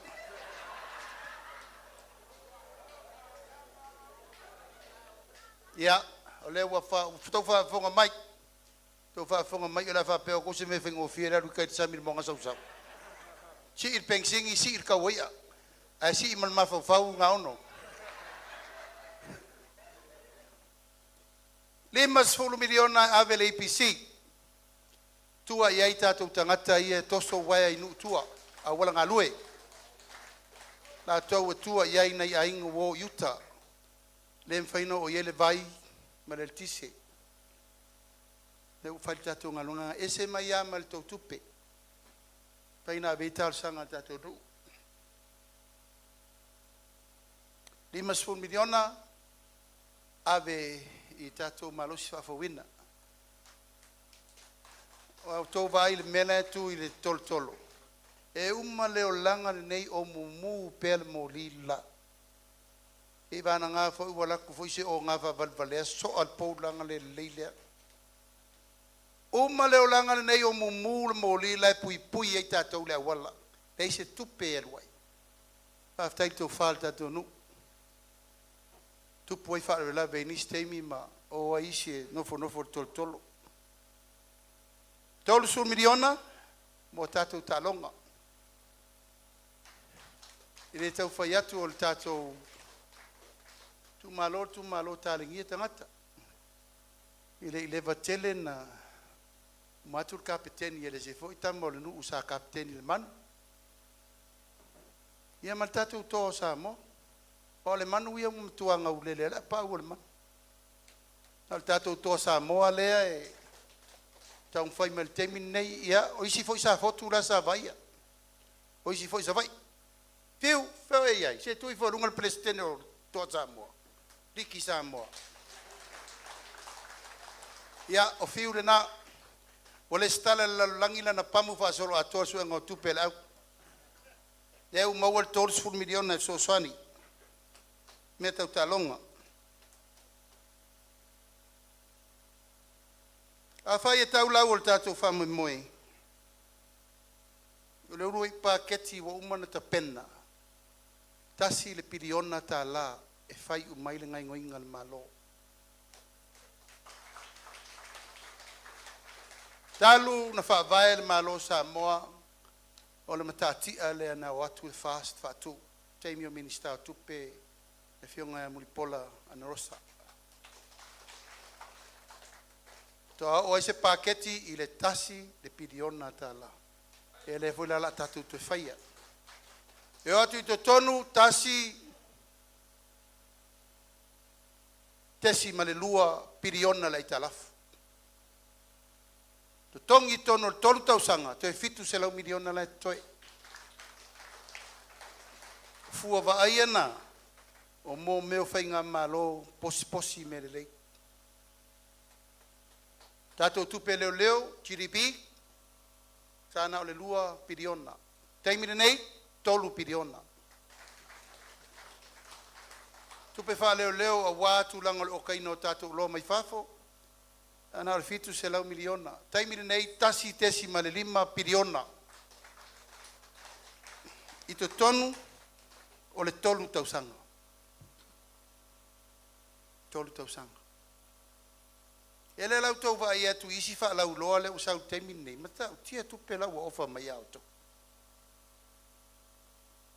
Ia, o lea ua outou faafofoga mai, outou faafofoga mai o le a faapea o se mea faigofie le alu i tai i le sami i le moana sausau. Sii le penisini, sii le tau o ia, ae sii ma le mafaufau Gaono. $50 miliona e ave i le EPC, tua i ai tatou tagata ia e toso uaea i nuu i tua, auala galue, latou e tua i ai nai aiga ua o i uta, le mafai ona oo i ai le vai ma le eletise. Lea ua fai le tatou galuega lena, e ese mai lava ma le tou tupe, e mafai ona ave ai talosaga a le tatou nuu. $50 miliona ave i tatou malosi faafouina. Ua outou vaai i le mea la e tu i le tolotolo, e uma le olaga lenei o mumu pea le moli le la. Seiavagana foi ua alu atu foi se oga faavalevalea soa le pou le lelei lea. Uma le olaga lenei o mumu le moli la e puipui ai tatou i le auala, leai se tupe e alu ai. Faafetai i le tofa i le tatou nuu, e tupu ai faalavelave i nisi taimi ma o ai isi e nofonofo i le tolotolo. $30 miliona mo tatou taaloga. E le tau fai atu o le tatou itumalo o le itumalo taligia tagata. E le i leva tele na uma atu le Kapeteni a le isi foi tama o le nuu sa kapeteni i le Manu, ia ma le tatou Toa o Samoa. Aua o le Manu ia ua matua gaulele lava le apau o le manu. A o le tatou Toa Samoa lea e taumafai mai i le taimi lenei. Ia, o isi foi Safotu la e sa vaaia, o isi foi Savaii. Fiu, fea o e i ai? Se tuu ifo i luga le Peresetene o le Toa Samoa, Liki Samoa. Ia, o Fiu lena, ua resitala i le lalolagi lana pamu faasoloatoa i le suega o tupe a le au. Lea ua maua le $30 miliona e fesoasoani i mea tau taaloga. Afai e tau lau o le tatou faamoemoe, o le uluai paketi ua uma ona tapena, $1 piliona e fai uma ai le gaoioiga a le Malo. Talu ona faavae le Malo o Samoa, o le matatia lea na o atu le FAST faatu, taimi o Minisita o Tupe. le Afioga ia Mulipola Anarosa. Faatoa oo ai se paketi i le $1 piliona. Ia lea foi la o le a tatou toe faia. E o atu i totonu $1.2 piliona le aitalafu. Totogi i totonu o le tolu tausaga toe $700 miliona la e totoe. O fua vaaia na o mo mea o faigamalo posiposi mea lelei. Tatou tupe leoleo GDP sa na o le $2 piliona, taimi lenei, $3 piliona. Tupe faaleoleo aua tulaga o le okaina o tatou oloa mai fafo, na o le $700 miliona, taimi lenei, $1.5 piliona i totonu o le 3 tausaga, 3 tausaga. Ia lea la ua outou vaai atu i isi faalauiloa lea ua sau i le taimi lenei, e matautia tupe la ua ofa mai ia outou.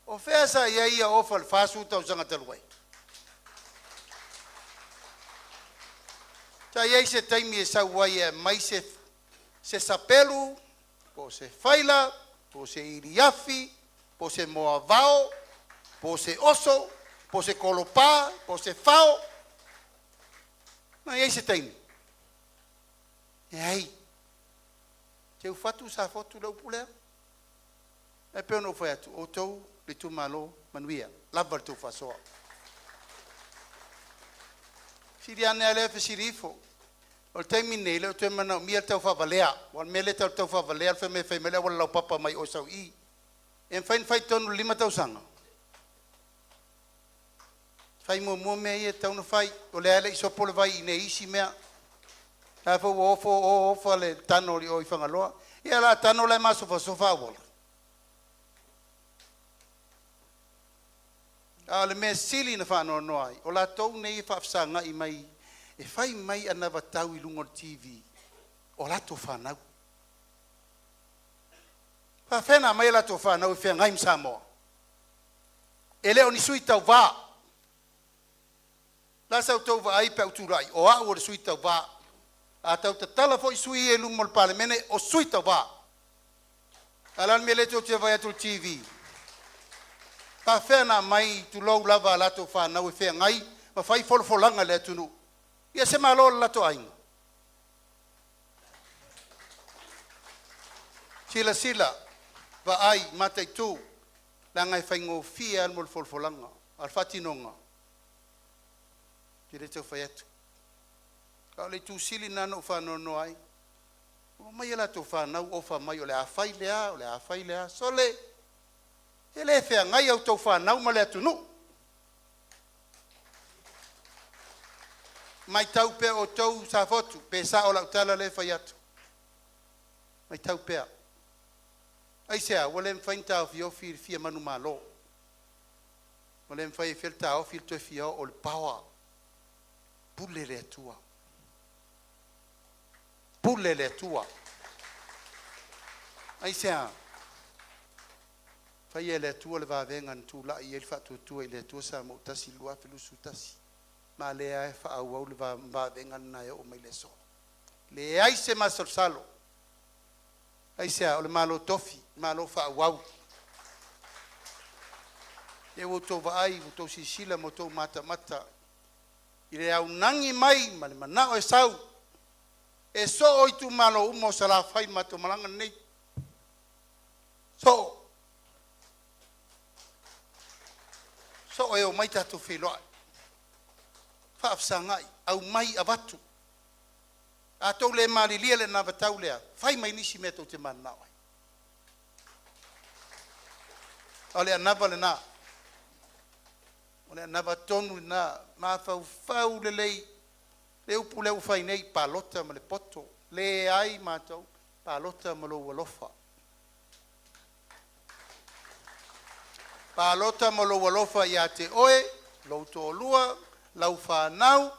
O fea sa i ai ia ofa i le 40 tausaga talu ai? Sa i ai se taimi e sau ai e aumai se se sapelu po o se faila po o se iliafi po o se moavao po o se oso po o se kolopa po o se fao. Na i ai se taimi? Leai. Teufatu Safotu le upu lea. Ae pei ona ou fai atu, o outou le itumalo, manuia lava le tou faasoa. Fesili ane lava lea fesili ifo. O le taimi lenei e le o toe manaomia le taufaavalea. Aua o le mea lea e tau o le taufaavalea, fai mai e fai mai le auala laupapa mai o e sau i i. E mafai ona fai i totonu o le 5 tausaga? Fai muamua mea ia e tatau ona fai. O lea lava e le i sopo le vai i inei i isi mea. O la foi ua ofo ofa le tano i o i Fagaloa. Ia o le a tano la e masofasofa auala? A o le mea sili ona faanoanoa ai, o latou nei e faafesagai mai e fai mai anavatau i luga o le TV o latou fanau. E faapefea ona aumai a latou fanau e feagai ma Samoa? E le o ni sui tauva. O le a sa outou vaai pe a ou tulai, o au o le sui tauva. A tau tatala foi sui ia i luma o le Palemene, o sui tauva. Ae o le a le mea lea tou te vaai atu i le TV? E faapefea ona aumai, tulou lava, a latou fanau e feagai ma fai folafolaga i le atunuu? Ia se malo o le latou aiga? Silasila, vaai, mataitu, leaga e faigofie lava le folafolaga, a o le faatinoga, ou te le tau fai atu. A o le itu sili lena na ou faanoanoa ai, ua omai a latou fanau ofa mai o le a fai le a, o le a fai le a. Sole, e le feagai a outou fanau ma le atunuu. Matau pea outou Safotu pe sao lau tala lea e fai atu. Matau pea. Aisea? Ua le mafai ona taofiofi le fia manumalo, ua le mafai e fia le taofi le toe fia oo i le power. Pule le Atua, pule le Atua. Aisea? Faia e le Atua le vavega na tulai i ai le Faatuatua i le Atua Samoa ua tasi i le 2021, ma lea e faaauau le vavega lena e oo mai le aso. Leai se masalosalo. Aisea? O le Malo tofi, malo faaauau. Lea ua outou vaai, ua outou silasila ma outou matamata i le aunagi mai ma le manao e sau e soo itumalo uma o Salafai i le matou malaga lenei. Soo, soo e omai tatou feiloai, faafesagai, aumai avatu. A outou le malilia i le anavatau lea, fai mai nisi mea tou te mananao ai. O le anava lena, o le anava tonu lena. Mafaufau lelei le upu lea ua fai nei, palota ma le poto. Leai, matou palota ma lou alofa. Palota ma lou alofa ia te oe, lou toalua, lau fanau,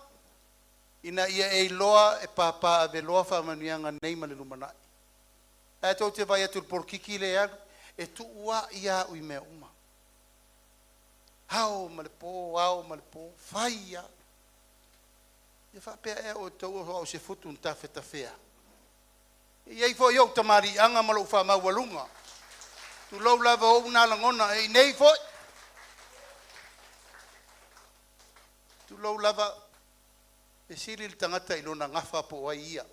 ina ia e iloa e papa aveloa faamanuiaga nei ma le lumanai. Ae tou te vaai atu i le polokiki lea e alu, e tuuai lava au i mea uma. Ao ma le po, ao ma le po, fai lava. Ia faapea ea outou o au o se futu na tafetafea? E i ai foi ou tamaliiaga ma lou faamaualuga. Tulou lava o ou na lagona e i inei foi. Tulou lava, fesili le tagata i lona gafa po o ai ia,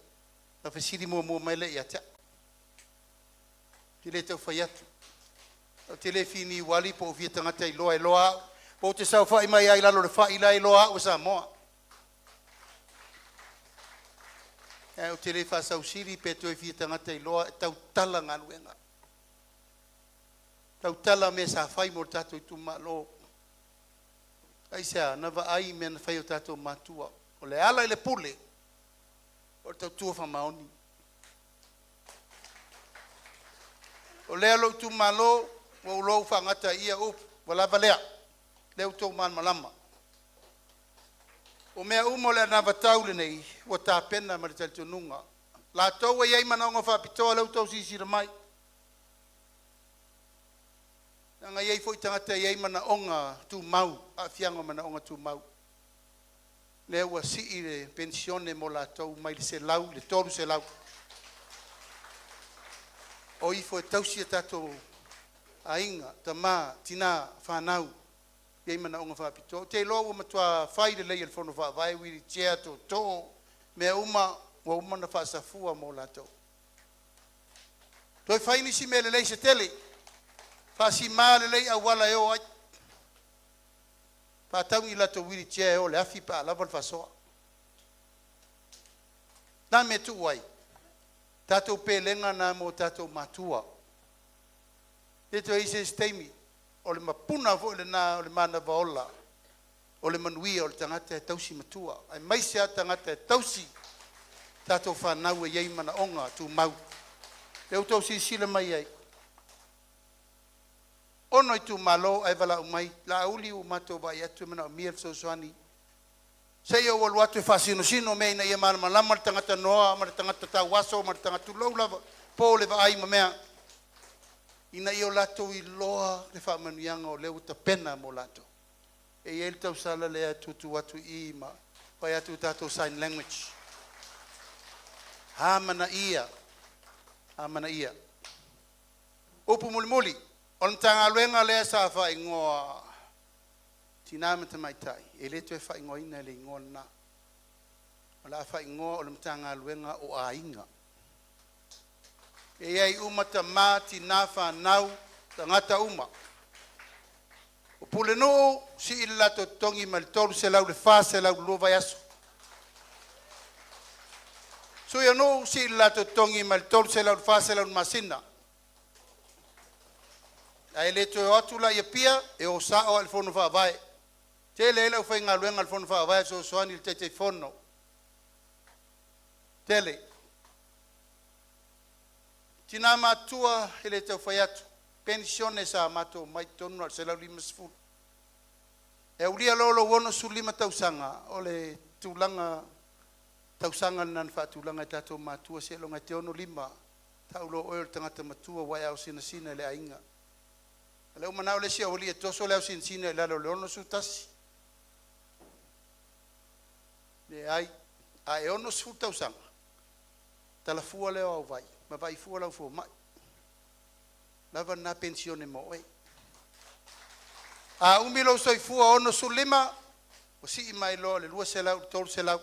ona fesili muamua mai lea ia te au. Ou te le tau fai atu, ou te le fia niuali po o ou fia tagata iloa e iloa au, pe ou te saofai mai lava i lalo o le fai la e iloa au e Samoa. Ae ou te le faasausili pe toe fia tagata iloa, e tautala galuega, tautala mea sa fai mo le tatou itumalo. Aisea? Na vaai i mea na fai e o tatou matua. O le ala i le pule, o le tautua faamaoni. O lea lou itumalo ua ou iloa ua faagata ai i i au upu, ua lava lea, o lea ua outou malamalama. O mea uma o le anavatau lenei ua tapena ma le talitonuga, o latou e i ai manaoga faapitoa, o lea ua outou silasila mai, leaga e i ai foi tagata e i ai manaoga tumau, aafiaga o manaoga tumau, lea ua sii le penisione mo latou mai le $100 i le $300. O ifo e tausi o tatou aiga, tama, tina, fanau e i ai manaoga faapitoa. Ou te iloa ua matua fai lelei e le Fono Faavae wheelchair, tootoo, mea uma ua uma ona faasafua mo latou. Toe fai nisi mea lelei se tele, faasima lelei auala e o ai, faatau ni latou wheelchair e o i le afi pe a lava le faasoa. O le a le mea e tuu ai? Tatou pelega na mo tatou matua. E le toe i ai se isi taimi. O le mapuna foi lena o le manava ola o le manuia o le tagata e tausi matua, aemaise lava tagata e tausi tatou fanau e i ai manaoga tumau. Lea ua outou silasila mai ai, e 6 itumalo ae valaau mai, Laauli ua matou vaai atu e manaomia le fesoasoani, se i ou alu atu e faasinosino mea ina ia malamalama le tagata noa ma le tagata tauaso ma le tagata, tulou lava, po le vaai ma mea, ina ia o latou iloa le faamanuiaga o lea ua tapena mo latou. E i ai le tausala lea e tutu atu i i ma fai atu le tatou sign language. Amanaia, amanaia. Upu mulimuli, o le Matagaluega lea sa faaigoa Tina ma Tamaitai, e le toe faaigoaina i le igoa lena. O le a faaigoa o le Matagaluega o Aiga. E i ai uma tama, tina, fanau, tagata uma. O Pulenuu, sii le latou totogi mai le $300 i le $400 i le lua vaiaso. Sui o Nuu, sii le latou totogi mai le $300 i le $400 i le masina. Ae le toe o atu la i Apia, e o sao lava i le Fono Faavae. E toatele ai le aufaigaluega a le Fono Faavae e fesoasoani i le Taitaifono. Tele. Tina ma Matua e le tau fai atu, penisione sa matou omai i totonu na o le $150. E aulia loa lou 65 tausaga, o le tulaga tausaga lena na faatulaga e tatou matua seiloga e te 65 tau loa o oe o le tagata matua ua e aosinasina i le aiga. O lea ua manao le isi aualii e toso le ausinasina i lalo o le 61. Leai, a e 60 tausaga, tala fua lea o au vaai ma vaai fua lau fomai, lava lena penisione mo oe. A umi lou soifua 65 ua sii mai loa i le $200 i le $300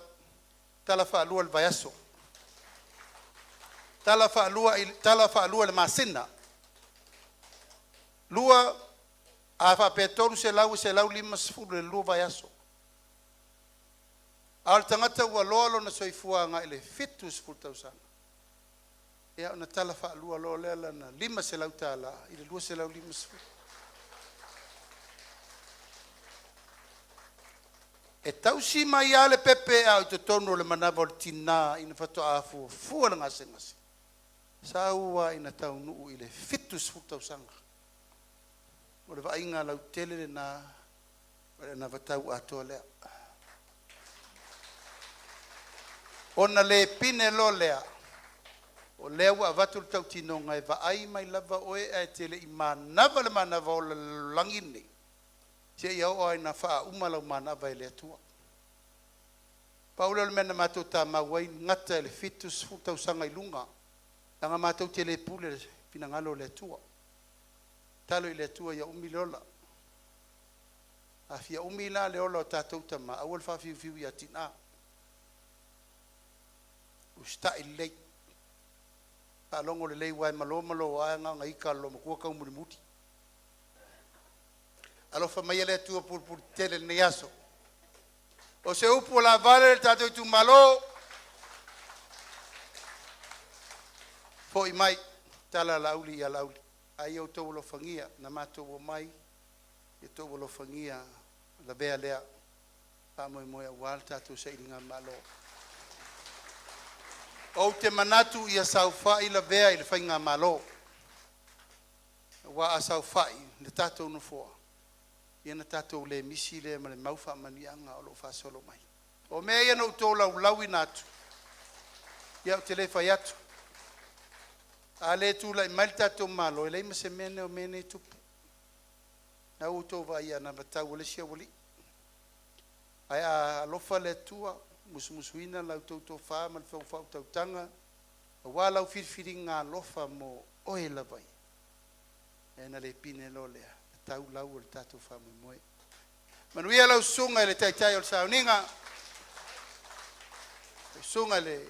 tala faalua i le vaiaso, tala faalua i le masina. Lua, a faapea e $300 e $150 i le lua vaiaso. A o le tagata ua loa lona soifua agai le 70 tausaga, ia ona tala faalua loa lea lana $500 i le $250. E tausi mai lava le pepe a o i totonu o le manava o le tina ina faatoa fuafua le gasegase, sau lava ina taunuu i le 70 tausaga. O le vaaiga lautele lena o le anavatau atoa lea. Ona le pine loa lea, o lea ua avatu le tautinoga e vaai mai lava oe ae te le i manava i le manava ola i le lalolagi lenei. Seia oo lava ina faaauma lau manava e le Atua. Pau lea o le mea na matou tamau ai, gata i le 70 tausaga i luga, leaga matou te le pule i le finagalo o le Atua. Tatalo i le Atua ia umi le ola. A fia umi la le ola o tatou tama, aua le faafiufiu ia tina, usitai lelei, faalogo lelei aua e malo malo lava ae na ona ita lava o le loomatua tau mulimuli. Alofa maia le Atua pulepule tetele i lenei aso. O se upu ua laavale le tatou itumalo, foi mai tala a Laauli ia Laauli, a ia outou alofagia na matou omai, ia outou alofagia lavea lea faamoemoe aua le tatou sailigamalo. Ou te manatu ia saofai Lavea i le faigamalo, aua a saofai i le tatou nofoa, ia ona tatou le misi lea ma le mau faamanuiaga o lo o faasolo mai. O mea ia na ou tolaulauina atu, ia ou te le fai atu. A le tulai mai le tatou Malo, e leai ma se mea o mea nei e tupu. O lena ua outou vaai i le anavatau a le isi aualii. Ae a alofa le Atua musumusuina la outou tofa ma le faautautaga aua lau filifiliga alofa mo oe lava ia, ia ona le pine loa lea, tau lau o le tatou faamoemoe. Manuia lau susuga i le taitai o le sauniga, lau susuga i le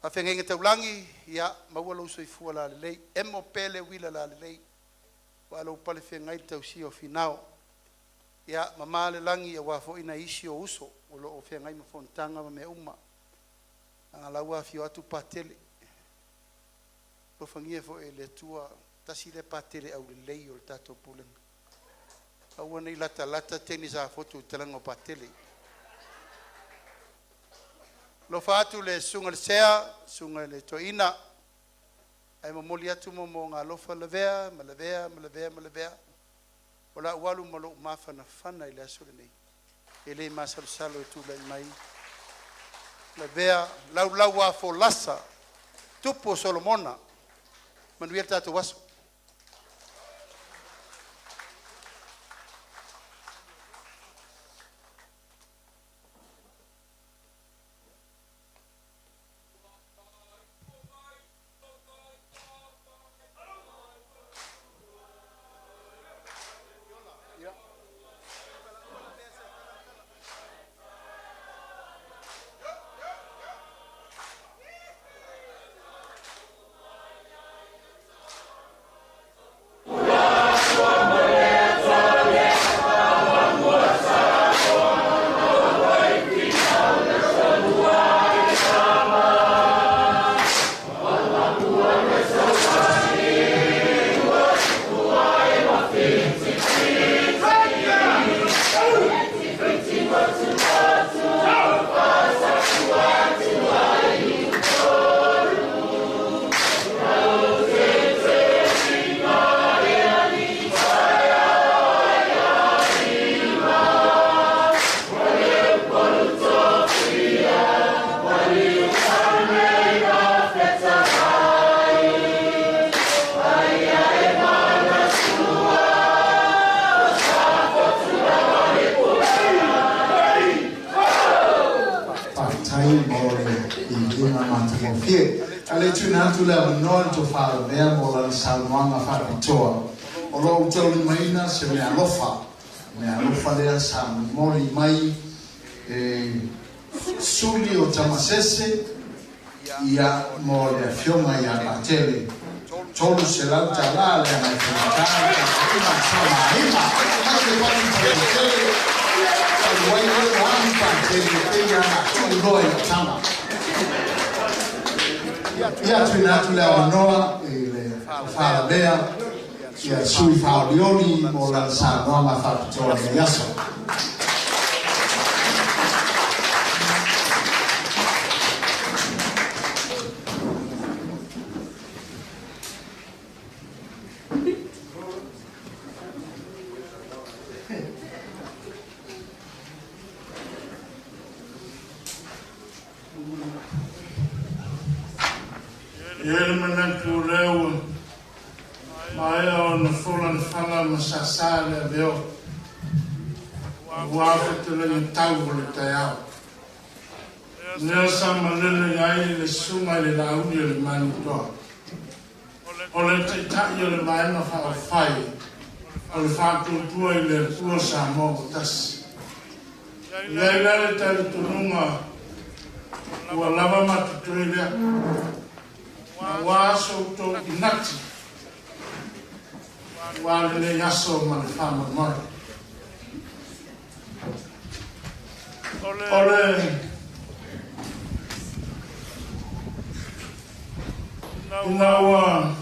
faafeagaiga taulagi, ia maua lou soifua laulelei, emo pea le uila lalelei aua lou palefeagai i le tausia o Finao. Ia mamā le lagi aua foi nai isi ou uso o lo o feagai ma fonotaga ma mea uma, leaga o la ua afio atu Patele. Alofagia foi e le Atua, tasi lea Patele aulelei o le tatou pulega. Aua ne i latalata teine safotu i le talaga o Patele. Alofa atu le susuga i le Sea, susuga i le Toeaina, ae momoli atu moomooga alofa Lavea ma Lavea ma Lavea ma Lavea. O le a ou alu ma lou mafanafana i le aso lenei, e le masalosalo i tulai mai Lavea laulauafolasa tupu o Solomona. Manuia le tatou aso. Faafetai mo le viiga matagofie. A o le i tuuina atu le avanoa i le Tofa Lavea mo lana saunoaga faapitoa, o lo o ou taulimaina se meaalofa, meaalofa lea sa momoli mai e suli o Tamasese ia mo le afioga ia Patele, $300 leaga e faigata le tapuaiga a Tama a Aiga. Mai le fatu Patele, talu ai oe ua alu Patele, e pei lava na tuu loa i lau tama. Ia tuuina atu le avanoa i le Tofa Lavea, ia sui faaolioli mo lana saunoaga faapitoa i lenei aso. E i ai le manatu o lea ua Maea ona fola le fala ma sāsā le aveo, aua fetalaiga tau o le taeao. Lea sa malele ai le susuga i le Laauli o le Malietoa, o le Taitai o le Vaega Faaupufai o le Faatuatua i le Atua Samoa ua Tasi. E i ai la le talitonuga ua lava ma totoe lea, aua so outou inati aua lenei aso ma le faamoemoe. O le ina ua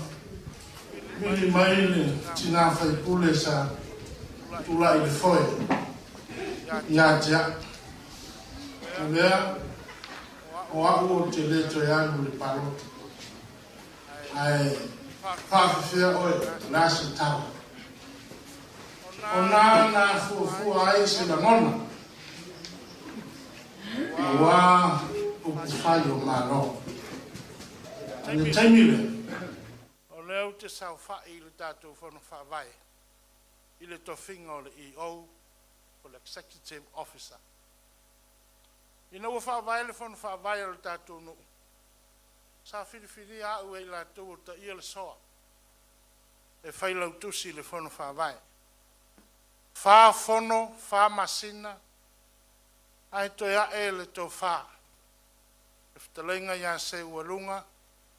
vili mai le tinā faipule sa tulai i le foe ia te au, Lavea, o au ou te le toe alu i le palota, ae faafefea oe, o le a se tala? O na na fuafua ai se lagona, aua upufai o Malo. I le taimi lea, o lea ou te saofai i le tatou Fono Faavae i le tofiga o le EO po o le Executive Officer. Ina ua faavae le Fono Faavae a le tatou nuu, sa filifilia au e i latou o taia le soa e failautusi i le Fono Faavae. 4 fono, 4 masina, ae toe a'e le tofa, le fetalaiga ia Seualuga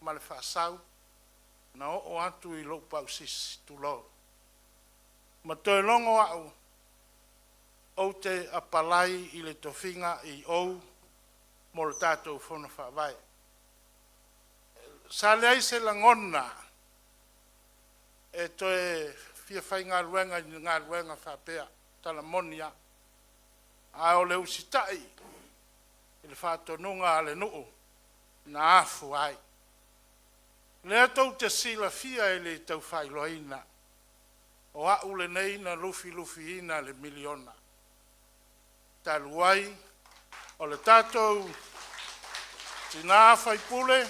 ma le Faasau na oo atu i lou pausisi, tulou, ma toe logo a'u ou te apalai i le tofiga EO mo le tatou Fono Faavae. Sa leai se lagona e toe fia faigaluega i ni galuega faapea, tala moni lava. A o le usitai i le faatonuga a le nuu na afua ai. Lea tou te silafia e le tau faailoaina, o a'u lenei na lufilufiina le miliona talu ai o le tatou tinā faipule,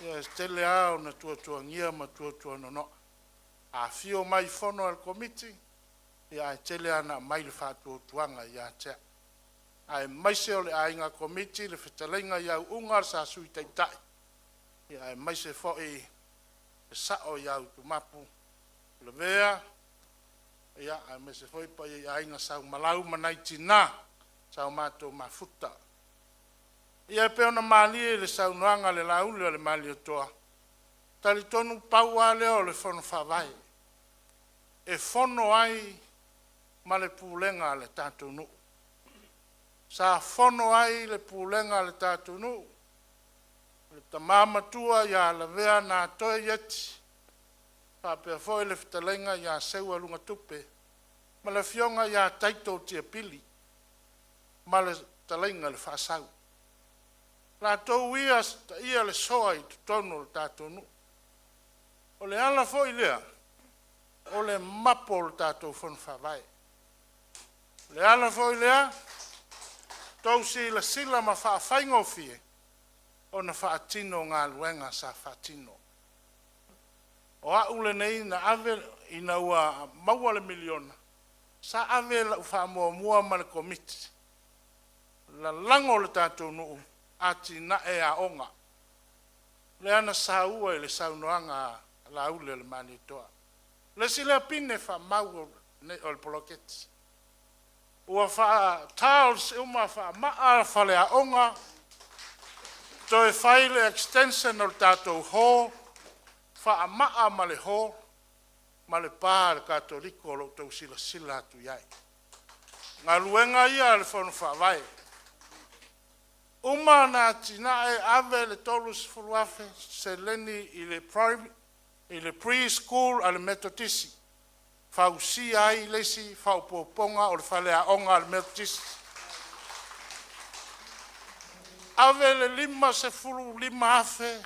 ia e tele lava ona tuatuagia ma tuatuanonoa. Afio mai i fono a le Komiti, ia ae tele lava ina aumai le faatuatuaga ia te a'u, aemaise o le aiga Komiti, le fetalaiga ia U'uga sa Sui Taitai, ia aemaise foi le sa'o ia Utumapu Lavea, ia aemaise foi paia i aiga Sa Umalau ma nai tinā sa o matou mafuta. Ia e pei ona malie i le saunoaga a le Laauli o le Malietoa, talitonu pau lava lea o le Fono Faavae e fono ai ma le pulega a le tatou nuu. Sa fono ai le pulega a le tatou nuu, le tama matua ia Lavea Natoe Ieti, faapea foi le fetalaiga ia Seualugatupe ma le afioga ia Taito Tiapili ma le fetalaiga i le Faasau. Latou ia taia le soa i totonu o le tatou nuu. O le ala foi lea o le mapo o le tatou Fono Faavae. O le ala foi lea tou silasila ma faafaigofie ona faatino galuega sa faatino. O a'u lenei na ave ina ua maua le miliona, sa ave lau faamuamua ma le Komiti lalago le tatou nuu atinae aoga. Lea na saua i le saunoaga a Laauli o le Malietoa. Le isi lea pine faamau o le poloketi. Ua faa-tiles uma faama'a faleaoga, toe fai le extension o le tatou hall, faama'a ma le hall ma le pa a le Katoliko o lo o outou silasila atu i ai. Galuega ia a le Fono Faavae. Uma ona atinae ave le 30,000 seleni i le private i le pre-school a le Metotisi, fausia ai le isi faaopoopoga o le faleaoga a le Metotisi. Ave le 55,000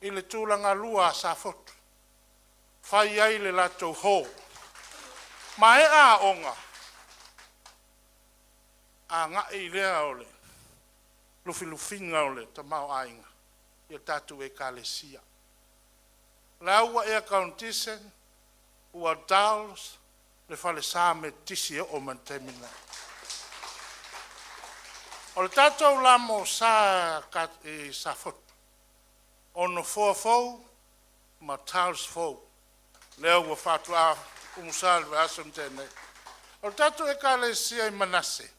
i le tulagalua a Safotu, fai ai le latou hall. Maea aoga, agai lea o le lufilufiga o le tamaoaiga i a tatou ekalesia. La ua air condition, ua tiles le falesa Metotisi e oo mai le taimi nei. O le tatou lamo sa i Safotu, o nofoa fou ma tiles fou lea ua faatoa umusa i le vaiaso na tea nei. O le tatou Ekalesia i Manase,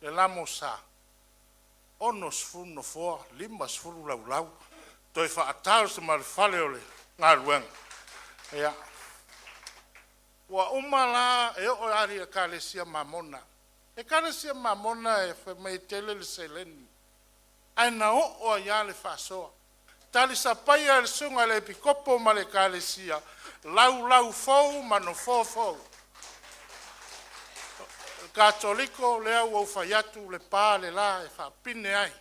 le lamo sa, 60 nofoa, 50 laulau, toe faa-tiles ma le fale o le galuega. Ia, ua uma la e oo lava i le Ekalesia Mamona. Ekalesia Mamona e fai mai e tele le seleni, ae na oo ai lava le faasoa. Talisapaia e le Susuga i le Epikopo ma le Ekalesia, laulau fou ma nofoa fou. Katoliko lea ua ou fai atu le pa le la e faapine ai.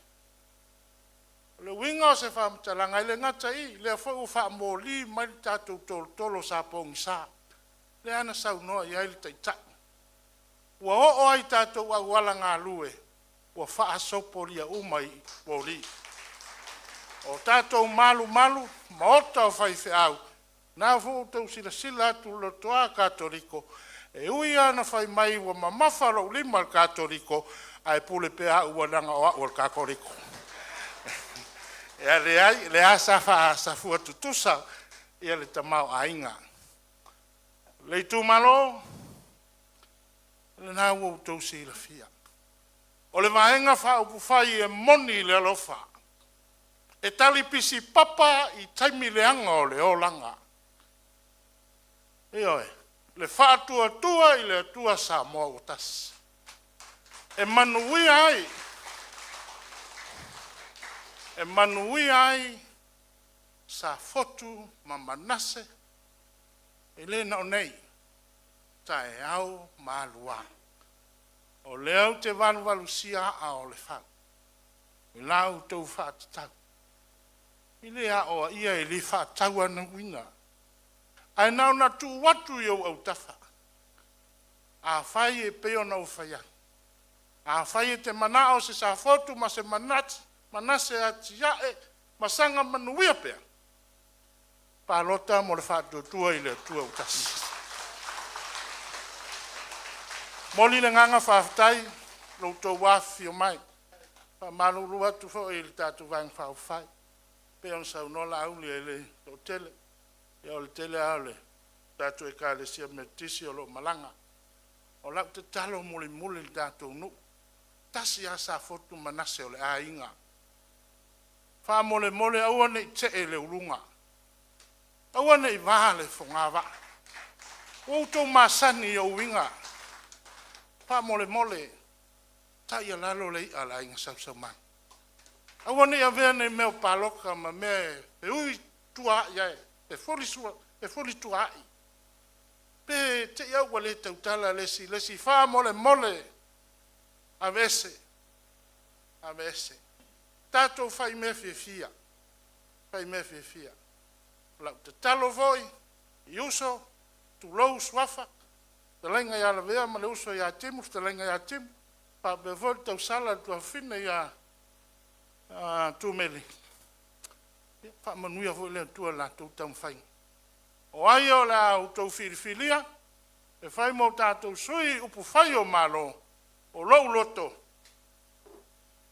O le uiga o se faamatalaga, e le gata i i, lea foi ua faamoli mai le tatou tolotolo sa pogisa, lea na saunoa i ai le Taitai. Ua oo lava i tatou auala galue ua faasopolia uma i moli. O tatou malumalu ma maota o faifeau, o lena foi ua outou silasila atu i le lotoa Katoliko, e ui lava ina fai mai ua mamafa lou lima i le Katoliko, ae pule pea au leaga o au o le Katoliko. E leai, o lea sa faasafua tutusa le tamaoaiga. Le itumalo, o lena ua outou silafia, o le Vaega Faaupufai e moni le alofa, e talipisipapa i taimi leaga o le olaga. Ioe, le Faatuatua i le Atua Samoa ua Tasi, e manuia ai, e manuia ai Safotu ma Manase, e le na o nei, taeao ma aluā. O lea ou te valuvalusia aa o le fau i la outou faatatau, e le aoaia e le faatauanauina, ae na ona tuu atu i ou autafa. Afai e pei ona ou fai atu, afai e te manao se Safotu ma se Manase e atiae ma saga manuia pea, palota mo le Faatuatua i le Atua Samoa ua Tasi. E momoli le agaga faafetai i lo outou afifio mai. E faamalulu atu foi i le tatou Vaega Faaupufai, pei ona saunoa Laauli e le toatele, ia o le tele lava o le tatou Ekalesia Metotisi o lo o malaga. O lau tatalo mulimuli i le tatou nuu, tasi lava Safotu ma Manase o le aiga. Faamolemole aua ne i tee i le uluga, aua ne i va le fogavaa. Ua outou masani i ou uiga. Faamolemole, taialalo le i'a a le Aiga Sausaumaga. Aua ne i avea nei mea o palota ma mea e feui tuaai ai, fefolituaai. Pe te i lava ua le tautala le isi i le isi. Faamolemole, aveese, aveese. Tatou fai mea fiafia, fai mea fiafia. O lau tatalo foi i uso, tulou suafa, fetalaiga ia Lavea ma le uso ia Timu, fetalaiga ia Timu, faapea foi le tausala le tuafafine ia Tumeli, ia faamanuia foi le Atua i le latou taumafaiga. O ai o le a outou filifilia e fai ma o tatou sui i upufai o Malo, o lou loto,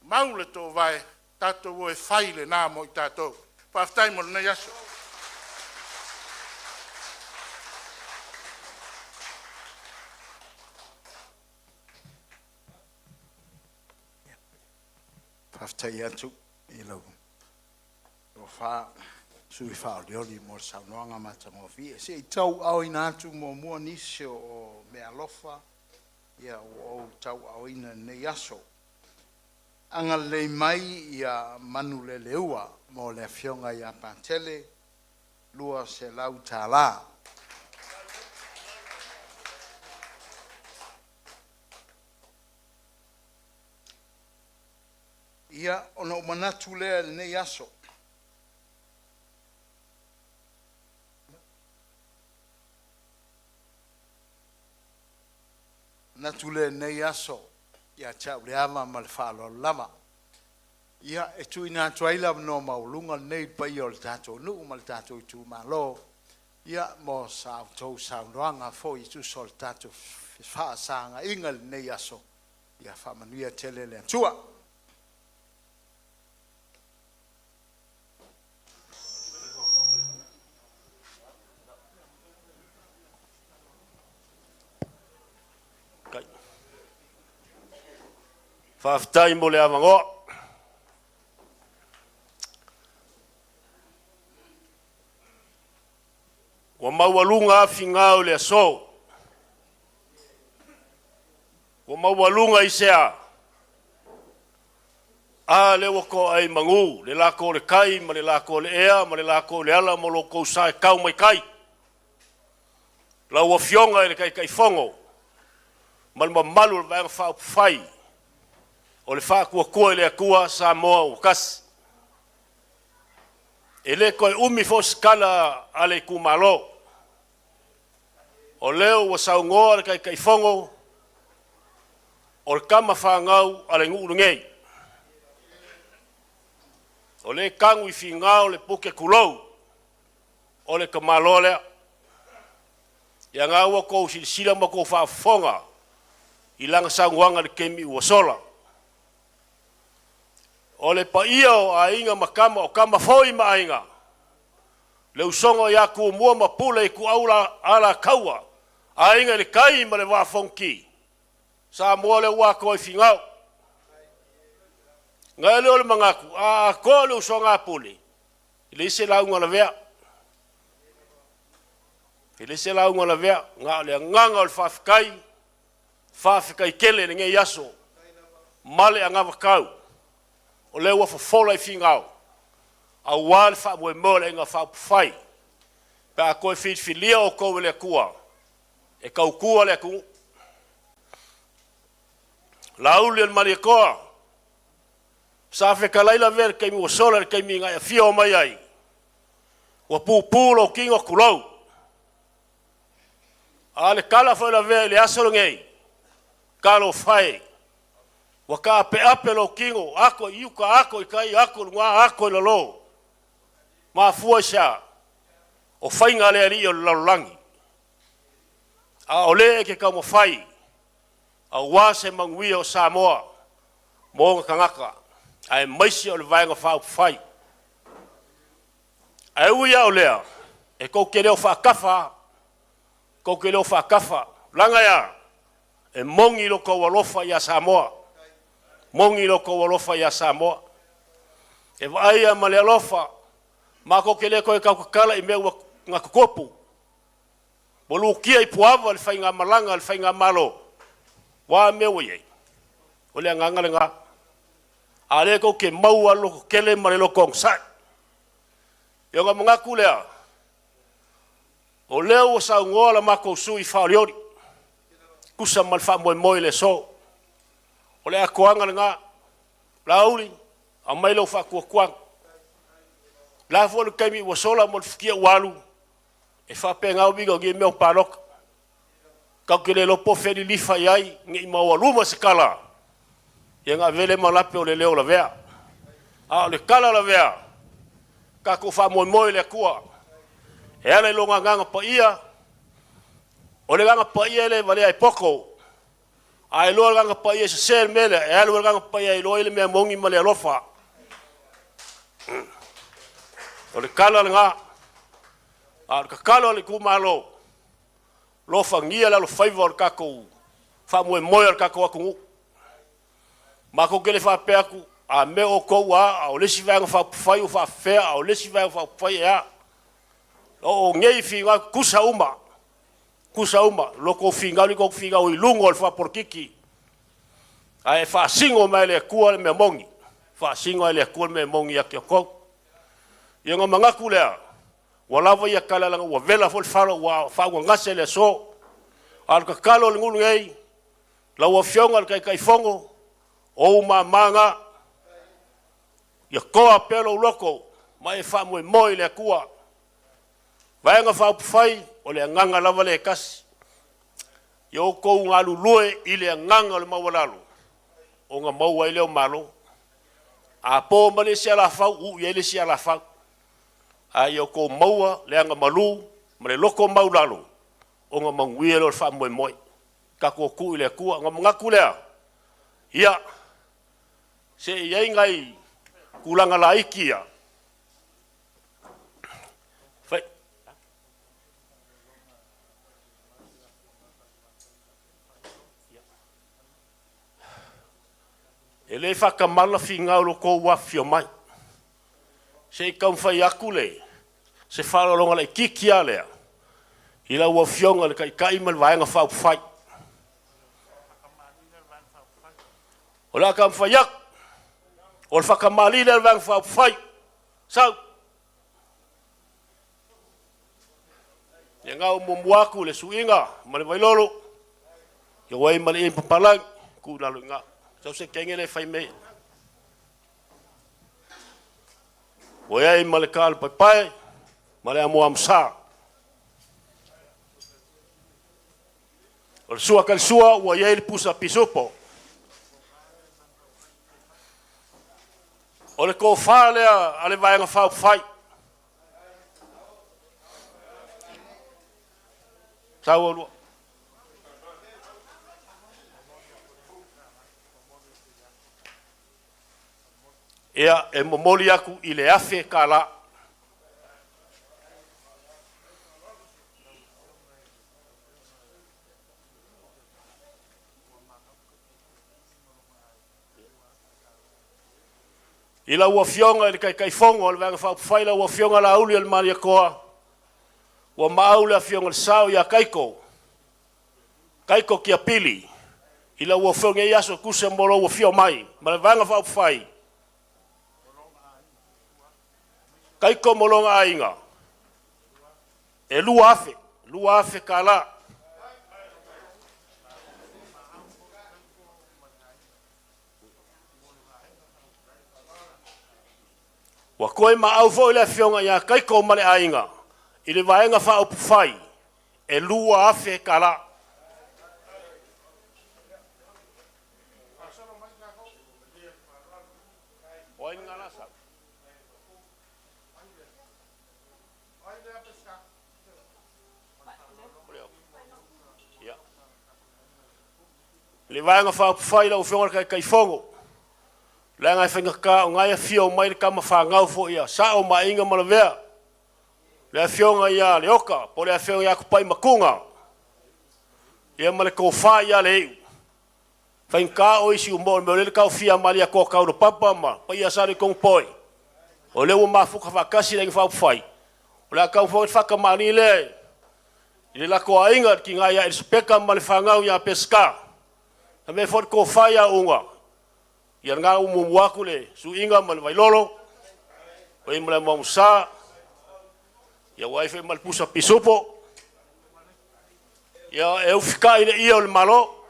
mau le toovae, tatou o e fai lena mo i tatou. Faafetai mo lenei aso. Faafetai atu i lau tofa sui faaolioli mo le saunoaga matagofie. Se i tauaaoina atu muamua nisi o meaalofa ua ou tauaaoina i lenei aso. Agalelei mai ia Manuleleua mo le Afioga ia Patele, $200. Ia, ona ou manatu lea i lenei aso, manatu lea i lenei aso ia te au le ava ma le faaaloalo lava. Ia, e tuuina atu ai le avanoa maualuga lenei i le paia o le tatou nuu ma le tatou itumalo, ia, mo sa outou saunoaga foi e tusa o le tatou fefaasagaiga i lenei aso. Ia faamanuia tele le Atua. Faafetai mo le avanoa. Ua maualuga a finau i le aso, ua maualuga i se a? A lea ua to'a i manu le lako o le tai ma le lako o le ea ma le lako o le ala ma lo outou sa e tau mai tai. Lau Afioga i le Taitaifono ma le mamalu o le Vaega Faaupufai o le Faatuatua i le Atua Samoa ua Tasi. E le toe umi foi se tala a le itumalo, o lea ua saunoa le Taitaifono, o le tama fanau a le nuu lenei. O lea e tanu i Finao le pute tulou, o le tamaloa lea. Ia lena ua outou silasila ma outou faafofoga i lana saunoaga i le taimi ua sola. O le paia o Aiga ma Tama, o Tama foi ma Aiga, le usoga ia Tumua ma Pule, Ituau Alataua, Aiga i le Tai ma le Vaa o Fonoti, Samoa lea ua atoa i Finao. Ona i ai lea o le manatu, a atoa le usoga a Pule, e leai se lauga a Lavea, e leai se lauga a Lavea, na o le agaga o le faafetai, faafetai tele i lenei aso ma le anavatau o lea ua fofola i Finao aua le faamoemoe o le Aiga Faaupufai pe a toe filifilia outou e le Atua e tautua le atunuu. Laaulialemalietoa, sa fetalai Lavea i le taimi ua sola i le taimi na e afio mai ai, ua pupu lou tino, tulou. A o le tala foi a Lavea i le aso lenei, talofa e, ua taapeape lou tino, ato i uta, ato i tai, ato i luga, ato i lalo. Mafua i se a? O faiga a le alii o le lalolagi, a o lea e te taumafai aua se manuia o Samoa ma ona tagata, aemaise o le Vaega Faaupufai. Ae ui lava o lea, e tou te le o faatafa lava, tou te le o faatafa, leaga e a? E moni lo outou alofa ia Samoa, moni lo outou alofa ia Samoa. E vaai lava ma le alofa, matou te le toe tautatala i mea ua na tutupu, ua lutia i puava le faigamalaga a le faigamalo. Ua a mea ua i ai? O le agaga lena. A o lea tou te maua le lototele ma le loto onosai. Ia ona manatu lea, o lea ua saunoa la matou sui faaolioli, tusa ma le faamoemoe i le aso. O le atoaga lena, Laauli, aumai lou faatuatuaga. O le a foi le taimi ua sola ma le futia ua alu, e faapena uiga o nei mea o palota. Tatou te le iloa po o fea e lilifa i ai, ne i maualuga se tala, ia ona avea lea ma lape o le leo o Lavea. A o le tala a Lavea, tatou faamoemoe i le Atua e ala i Lona Agaga Paia. O le Agaga Paia e le valea e poto, a iloa le Agaga Paia e sese le mea lea, e alu le Agaga Paia e iloa ai le mea moni ma le alofa. O le tala lena. A o le tatalo a le itumalo, lofagia le alofaiva o le tatou faamoemoe o le tatou atunuu. Matou te le faapea atu, a mea outou a, a o le isi vaega faaupufai ua faafefea, a o le isi vaega faaupufai e a. O nei finau tutusa uma, tutusa uma, lo outou finau, le tou finau i luga o le faapolokiki, ae faasino mai e le Atua le mea moni, faasino e le Atua le mea moni ia te outou. Ia ona manatu lea, ua lava ia tala leaga ua vela foi le falo ua faauagase le aso. A o le tatalo a le nuu lenei, lau Afioga i le Taitaifono, o ou mama na, ia toa pea lou loto ma e faamoemoe i le Atua. Vaega Faaupufai, o le agaga lava lea e tasi, ia outou galulue i le agaga o le maualalo ona maua ai lea o malo. A po mai le isi alafau, uu i ai le isi alafau. A ia outou maua le agamalu ma le loto maulalo ona manuia lea o le faamoemoe. Tatou tuu i le Atua. Ona manatu lea, ia, se i ai nai tulaga laiti ia, fai, E le faatamala finau lo outou afifio mai. Se i taumafai atu le se faaaloaloga laitiiti lava lea i lau Afioga i le Taitai ma le Vaega Faaupufai. O le a taumafai atu, o le faatamalii lea a le Vaega Faaupufai, sau. Ia na ua muamua atu le suiga ma le vailolo, ia ua i ai ma le ie papalagi, tuu i lalo i ina. Sau se kenge le fai mea. Ua i ai ma le tala paepae ma le amoamosa. O le sua talisua ua i ai le pusa pisupo. O le tofa lea a le Vaega Faaupufai. Sau lua. Ia, e momoli atu i le $1,000. I lau Afioga i le Taitaifono o le Vaega Faaupufai, lau Afioga Laauli o le Malietoa, ua maau le Afioga i le Sao ia Taito, Taito Tiapili, i lau Afioga i aso tusa mo lou afio mai ma le Vaega Faaupufai, Taito ma lona aiga, e 2,000, 2,000 tala. Ua toe maau foi le afioga ia Taito ma le aiga i le Vaega Faaupufai e 2,000 tala. Le Vaega Faaupufai lau Afioga i le Taitaifono, leaga e faigata o na e afio mai le tama fanau foi a Sao ma Aiga ma Lavea, le afioga ia Leoka po o le afioga ia Tupai Matuna, ia ma le tofa ia Leiu. Faigata o isi mo le mea o lea e taofia Malietoa Taulapapa ma paia Sa Aletogopoe, o lea ua mafuta faatasi le Aiga Faaupufai. O le a tau foi le faakamani lea i le latou aiga, le tina ia Elisapeta ma le fanau ia Peseta, ave foi le tofa ia Uga, ia lena ua muamua atu le suiga ma le vailolo, oi ma le amoamosa, ia ua ai foi ma le pusa pisupo, ia e ufikai le ia o le Malo.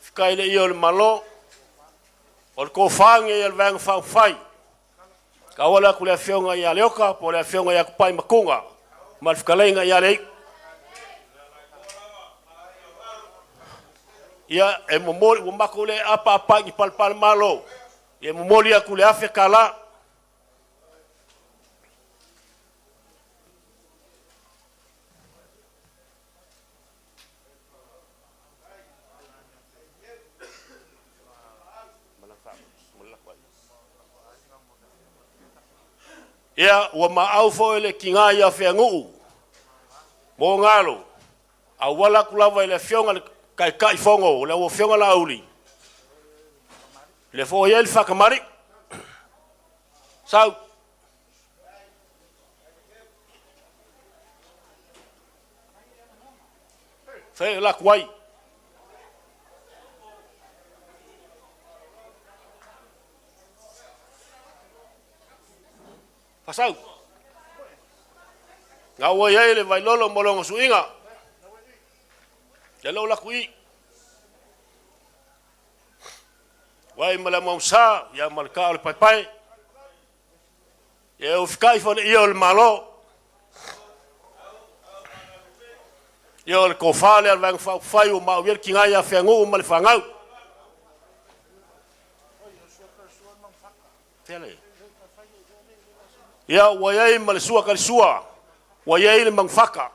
Ufikai le ia o le Malo, o le tofa lenei a le Vaega Faaupufai. Tauala atu le afioga ia Leoka po o le afioga ia Kupai Makuga ma le fetalaiga ia Lei. Ia e momoli, ua matou le apaapa i ni palepalemalo, ia e momoli atu le $1,000. Ia, ua maau foi le tiga ia Feagu'u mo galo, auala atu lava i le afioga i le Taitaifono, lau Afioga Laauli, le foi ai le faakamali. Sau. Fai la kuai. Fasau. Nga ua i ai le vailolo mo lona suiga. Ia lou laku i. Wai ma le mausa, ia ma le ka o le paepae. Ia ufikai fo le ia o le Malo. Ia o le tofa lea a le Vaega Faaupufai ua maau i ai le tiga ia Feagu'u ma le fanau. Fea le? Ia, ua i ai ma le sua kalisua, ua i ai le magufaka.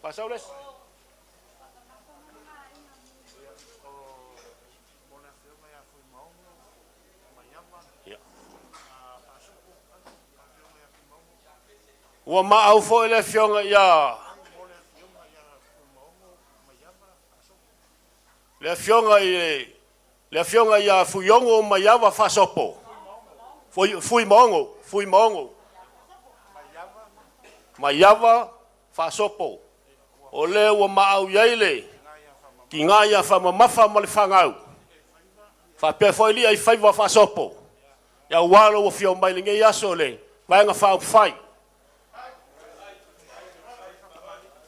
Faasau le isi. Ia. Ua maau foi le afioga ia le afioga i le afioga ia Fuiogo Maiava Faasopo. Fui Fuimaogo, Fuimaogo. Maiava Faasopo. O lea ua maau i ai le tiga ia faamamafa ma le fanau. Faapea foi lia i faiva faasopo. Ia ua lou afio mai lenei aso le Vaega Faaupufai.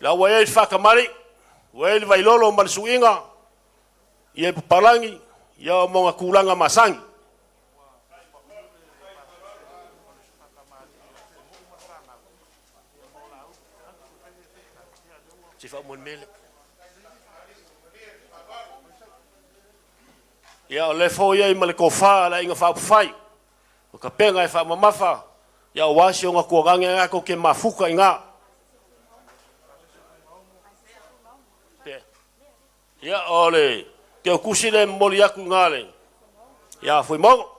La ua i ai le faakamali, ua i ai le vailolo ma le suiga, ia i papalagi, ia o moga tulaga masani. Se faamolemele. Ia o le foi ai ma le tofa a le Aiga Faaupufai, o tapena e faamamafa, ia aua si ona tualagi lena tou te mafuta i ina. Ia o le teutusi lea e momoli atu i ina le ia Fuimogo.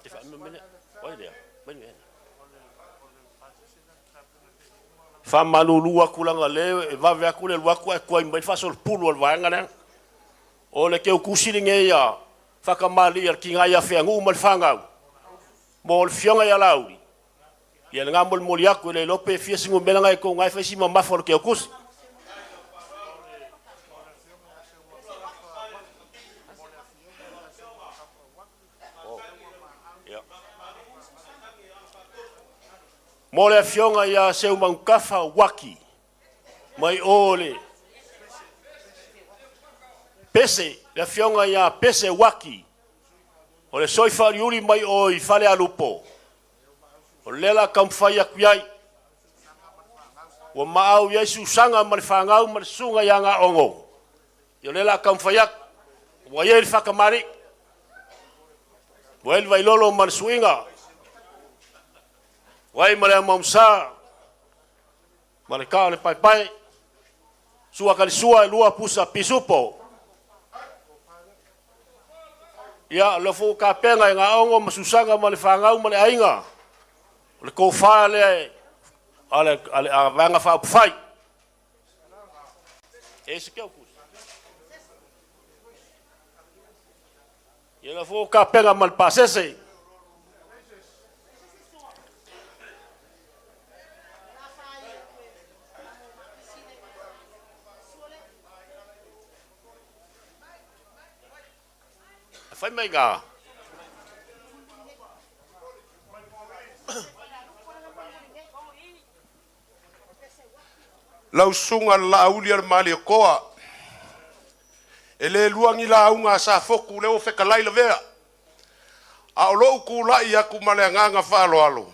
Te faamemele, oi lea, mai lea. Faamalulu atu leaga o lea e vave atu le alu atu ae tuai mai le faasolopulu a le vaega lea. O le teutusi lenei a faatamalii a le tiga ia Feanuuu ma le fanau mo le afioga ia Laauli. Ia lena molimoli atu e le iloa pe fia se numera na e tou na e fai si mamafa o le teutusi. Mo le afioga ia Seumanutafa Waki mai o le Pese, le afioga ia Pese Waki, o le soi faauliuli mai o i Falealupo, o lea la taumafai atu i ai. Ua maau i ai Susaga ma le fanau ma le susuga ia Gaogo. Ia o lea la taumafai atu. Ua i ai le faakamali'i, ua i ai le vailolo ma le suiga, ua i ai ma le amoamosa ma le ta o le paepae, sua kalisua e lua pusa pisupo. Ia, o lea foi ua tapena e Gaogo ma Susaga ma le fanau ma le aiga, o le tofa lea a le Vaega Faaupufai. E se keu kusi. Ia lea foi ua tapena ma le pasese. Fai mai ga. Lau susuga i le Laauli a le Malietoa, e le lua ni lauga a Safotu lea ua fetalai Lavea, a o lou tulai atu ma le agaga faaaloalo,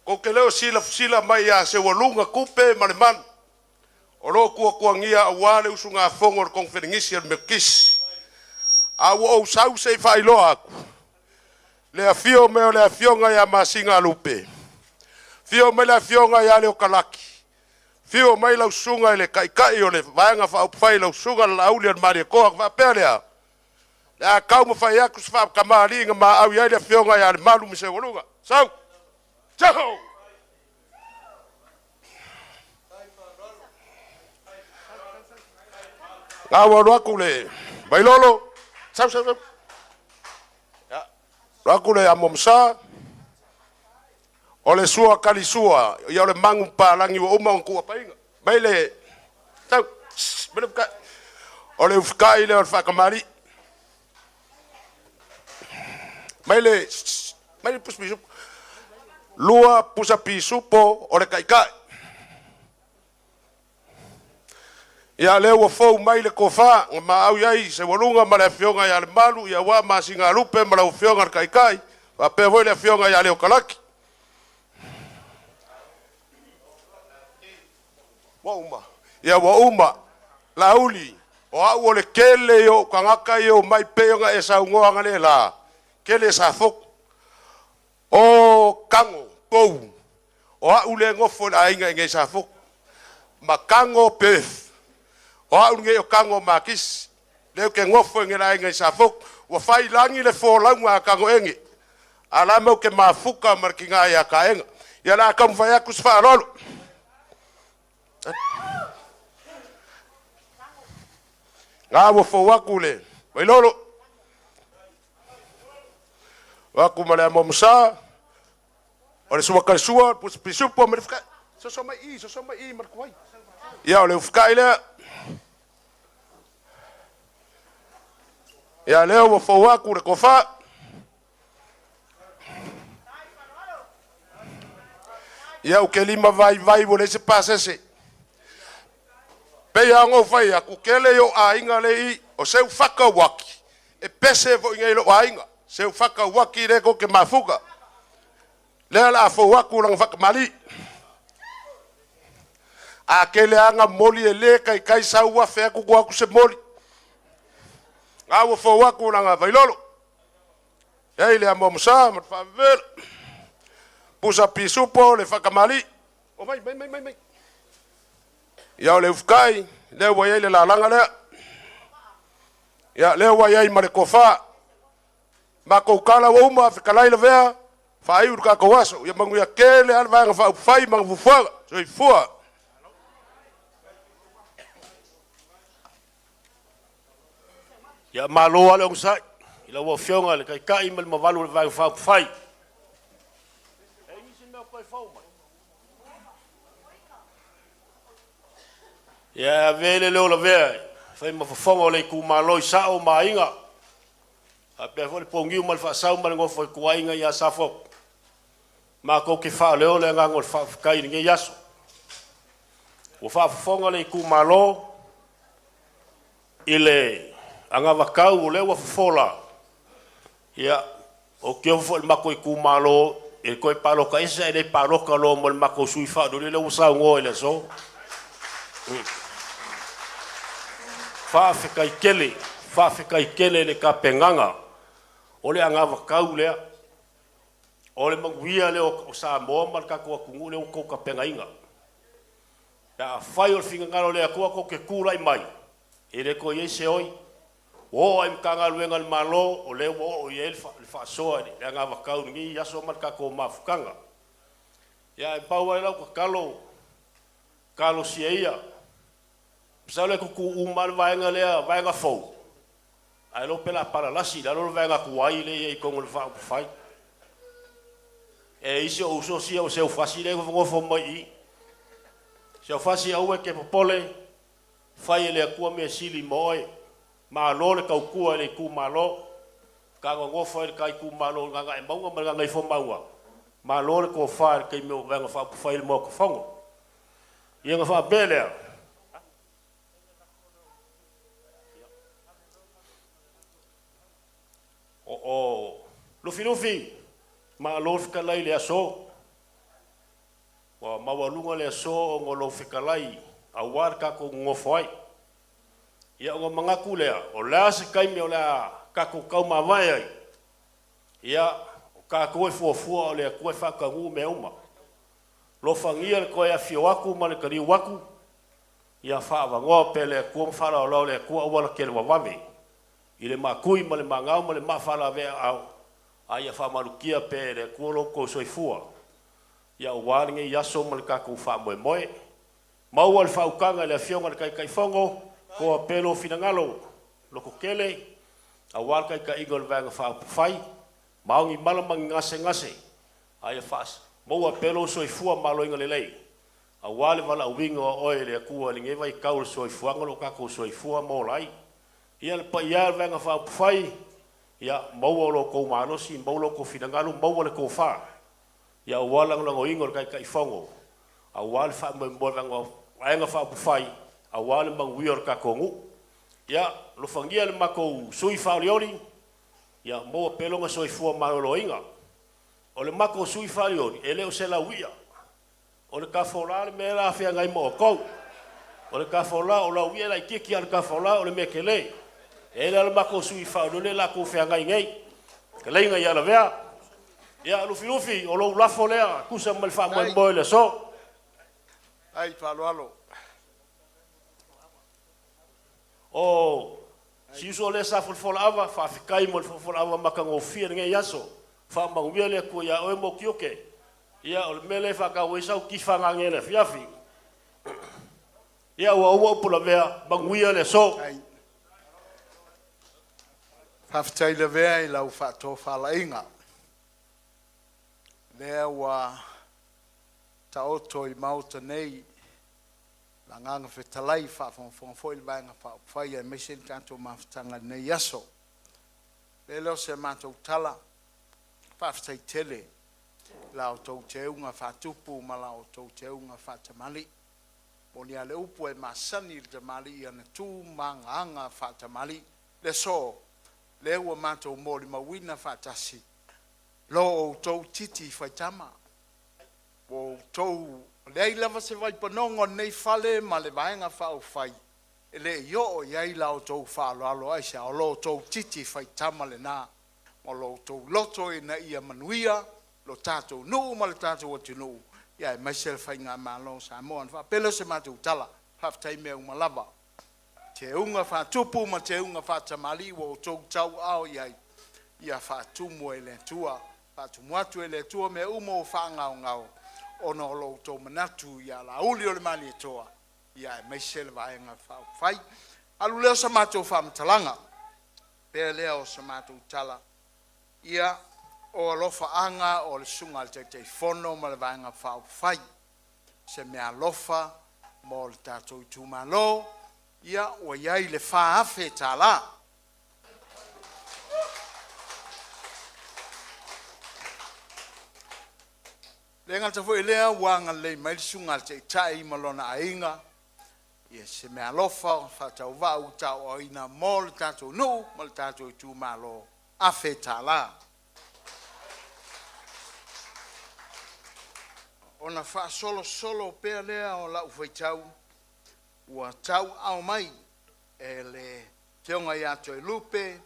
tou te le o silasila mai ia Seualuga Tupe ma Lemalu o lo o tuatuagia aua le usugafono a le Koneferenisi a le Metotisi. A ua ou sau se i faailoa atu le afio mai o le afioga ia Masina Lupe, afio mai le afioga ia Leokalaki, afio mai lau susuga i le Taitai o le Vaega Faaupufai lau susuga i le Laauli a le Malietoa. Ona faapea lea, o le a taumafai atu se faatamaliiga maau i ai le afioga ia Lemalu ma Seualuga. Sau! Sau! La ua alu atu le Vailolo, sau sau sau. Alu atu le amo masa, o le sua kalisua, ia o le magu papalagi ua uma ona tuuapaina. Mai le sau, mai le ufikai. O le ufikai lea o le faatamalii. Mai le mai le pusa pisupo. Lua pusa pisupo o le taitai. Ia lea ua fou mai le tofa na maau i ai Seualuga ma le afioga ia Lemalu, ia aua Masinalupe ma lau afioga i le Taitai, faapea foi le afioga ia Leokalaki. Ua uma. Ia ua uma. Laauli, o au o le kele i o'u tagata ia omai pei ona e saunoa analeila, kele Safotu. O Tago Pou, o au lea e nofo i le aiga i inei i Safotu, ma Tago Perth. O au lenei o Tago Makisi, lea ou te nofo i inei i le aiga i Safotu. Ua faiilagi le folauga a Tagoege, a o la e matou te mafuta ma le tina ia Taega. Ia o le a taumafai atu se faaaloalo. Na ua fou atu le Vailolo, o atu ma le amo sa, o le sua talisua, o le pusa pisupo ma le fukai. Soso mai i, soso mai i ma le tuai. Ia o le ufukai lea. Ia lea ua fou atu le tofa. Ia ou te lima vaivai ua leai se pasese. Pei lava ona ou fai atu, tele i ou aiga le i, o Seufata Uaki, e pese foi nei i lou aiga. Seufata Uaki lea tou te mafuta. Lea o le a fou atu lana faakamali. A tele lava na momoli e le taitai sau 1,000 atu tuu atu se moli. Na ua fou atu lana Vailolo. E ai le amoamosa ma le faavevela. Pusa pisupo le faakamali. O mai mai mai mai mai. Ia o le ufukai, lea ua i ai le lalaga lea. Ia lea ua i ai ma le tofa. Matou tala ua uma, fetalai Lavea, faaiu le tatou aso. Ia manuia tele lava le Vaega Faaupufai ma fuafuaga. Soifua. Ia malo lava le onosai i lau Afioga i le Taitai ma le mamalu o le Vaega Faaupufai. Ia e avea le leo o Lavea e fai ma fofoga o le itumalo i Sao ma Aiga, faapea foi le Pouniu ma le Faasau ma le nofo a ituaiga ia Safotu. Matou te faaleo le agaga o le faafetai i lenei aso. Ua faafofoga le itumalo i le anavatau o lea ua fofola. Ia, ou te ofo foi i le matou itumalo e toe palota ese ae le palota loa ma le matou sui usufono lea ua saunoa i le aso. Faafetai tele, faafetai tele i le tapenaga o le anavatau lea. O le manuia lea o Samoa ma le tatou atunuu lea ua outou tapenaina. Pe afai o le finagalo o le Atua tou te tulai mai, e le toe i ai se oi. Ua oo lava i Matagaluega a le Malo, o lea ua oo i ai le faasoa i le anavatau i lenei aso ma le tatou mafutaga. Ia ae pau lava lau tatalo, talosia ia, masalo e tutu uma lava le vaega lea, vaega fou, ae iloa pe o le a palalasi i lalo le vaega tuai lea e i ai i totonu o le Faaupufai. E isi ou uso sia o Seufasi lea e nofonofo mai i i. Seufasi aua e te popole, fai e le Atua mea sili mo oe. Malo le tautua i le itumalo, ta nonofo ai i le ta itumalo o le Gagaemauga ma le Gagaifomauga, malo le tofa i le taimi o Vaega Faaupufai i le Maota Fono. Ia ona faapea lea, o Lufilufi, malo le fetalai i le aso. Ua maualuga le aso ona o lou fetalai aua le tatou nonofo ai. Ia ona manatu lea, o le a se taimi o le a tatou taumavae ai, ia, o tatou e fuafua o le Atua e faataunuu mea uma. Alofagia le toe afio atu ma le taliu atu, ia faaavanoa pea le Atua ma faalaolao le Atua auala televavave i le makui ma le magao ma le maa faalavea aao, a ia faamalukia pea e le Atua lo outou soifua, ia aua lenei aso ma le tatou faamoemoe. Maua le faautaga i le Afioga i le Taitaifono, toa pea lou finagalo lototele aua le taitaiga o le Vaega Faaupufai, maoni mala ma ni gasegase, a ia maua pea lou soifua maloloina lelei aua le valaauina o oe e le Atua i lenei vaitau o le soifuaga o lo o tatou soifua ma ola ai. Ia le paia e o le Vaega Faaupufai, ia maua lo outou malosi, maua lo outou finagalo, maua le tofa, ia aua le lagolagoina o le Taitaifono, aua le faamoemoe o le Vaega Faaupufai, aua le manuia o le tatou nuu. Ia, alofagia le matou sui usufono faaolioli, ia maua pea lona soifua maloloina. O le matou sui usufono faaolioli, e le o se lauia, o le tafolā le mea la feagai ma outou. O le tafaulā o Lauia e laitiiti, a o le tafaulā o le mea telē. E i ai la le matou sui faaoleole latou feagai nei, fetalaiga ia Lavea. Ia Lufilufi, o lou lafo lea tusa ma le faamoemoe o le aso. Ai faaaloalo. O si uso lea sa folafola ava, faafetai mo le folafola ava matagofie i lenei aso. Faamanuia le Atua ia oe ma ou tiote. Ia o le mea lea e faatau ai sau tifa nanei i le afiafi. Ia ua uma upu lavea, manuia le aso. Faafetai lavea i lau faatofalaiga. Lea ua taoto i maota nei le Agaga Fetalai, faafogafoga foi le Vaega Faaupufai aemaise le tatou mafutaga i lenei aso. O le lea o se matou tala, faafetai tele i la outou teuga faatupu ma la outou teuga faatamalii. E moni a le upu, e masani le tamalii i ana tu ma ana aga faatamalii. Le aso, lea ua matou molimauina faatasi lo outou titi faitama, ua outou leai lava se vaipanoga o lenei fale ma le Vaega Faaupufai e le i oo i ai la outou faaaloalo. Aisea? O lo outou titi faitama lena ma lo outou loto ina ia manuia lo tatou nuu ma le tatou atunuu, aemaise le Faigamalo a Samoa. Ona faapea lea o se matou tala, faafetai mea uma lava, teuga faatupu ma teuga faatamalii ua outou tauaao i ai, ia faatumu e le Atua, faatumu atu e le Atua mea uma ua faagaogao ona o lo outou manatu ia Laauli o le Malietoa, aemaise le Vaega Faaupufai. Alu lea o se matou faamatalaga, pea lea o se matou tala, ia, o alofaaga o le susuga i le Taitaifono ma le Vaega Faaupufai, se meaalofa mo le tatou itumalo, ia ua i ai le $4,000. E le gata foi i lea ua agalelei mai le Susuga i le Taitai ma lona aiga i se meaalofa faatauvaa ua tauaaoina mo le tatou nuu ma le tatou itumalo, $1,000. Ona faasolosolo pea lea o lau faitau, ua tauaao mai e le Afioga ia Toelupe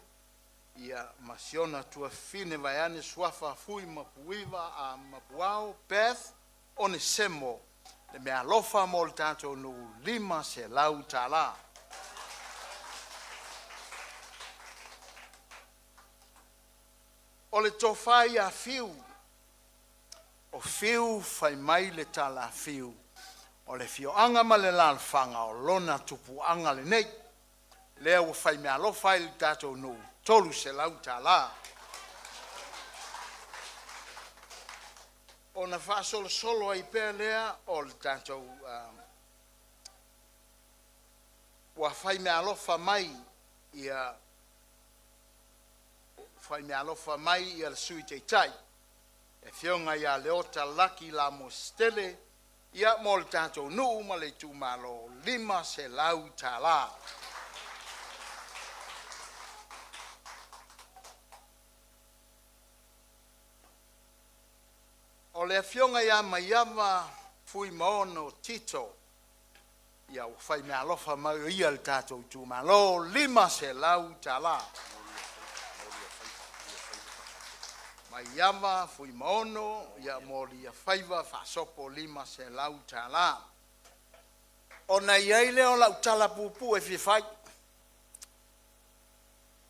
ma si ona tuafafine vaeane Suafa Fuimapuiva Mapuao Beth Onesemo le meaalofa mo le tatou nuu, e $500. O le tofa ia Fiu, o Fiu Faimaile Tala Fiu, o le afioaga ma le alaalafaga o lona tupuaga lenei, lea ua fai meaalofa ai i le tatou nuu, e $300. Ona faasolosolo ai pea lea o le tatou ua fai meaalofa mai fai meaalofa mai le Sui Taitai, le Afioga ia Leota Laki Lamositele mo le tatou nuu ma le itumalo, e $500. O le Afioga ia Maiava Fuimaono Tito, ua fai meaalofa mai o ia i le tatou itumalo, e $500. Maiava Fuimaono Moliafaiva Faasopo $500. Ona i ai lea o lau tala puupuu e fia fai.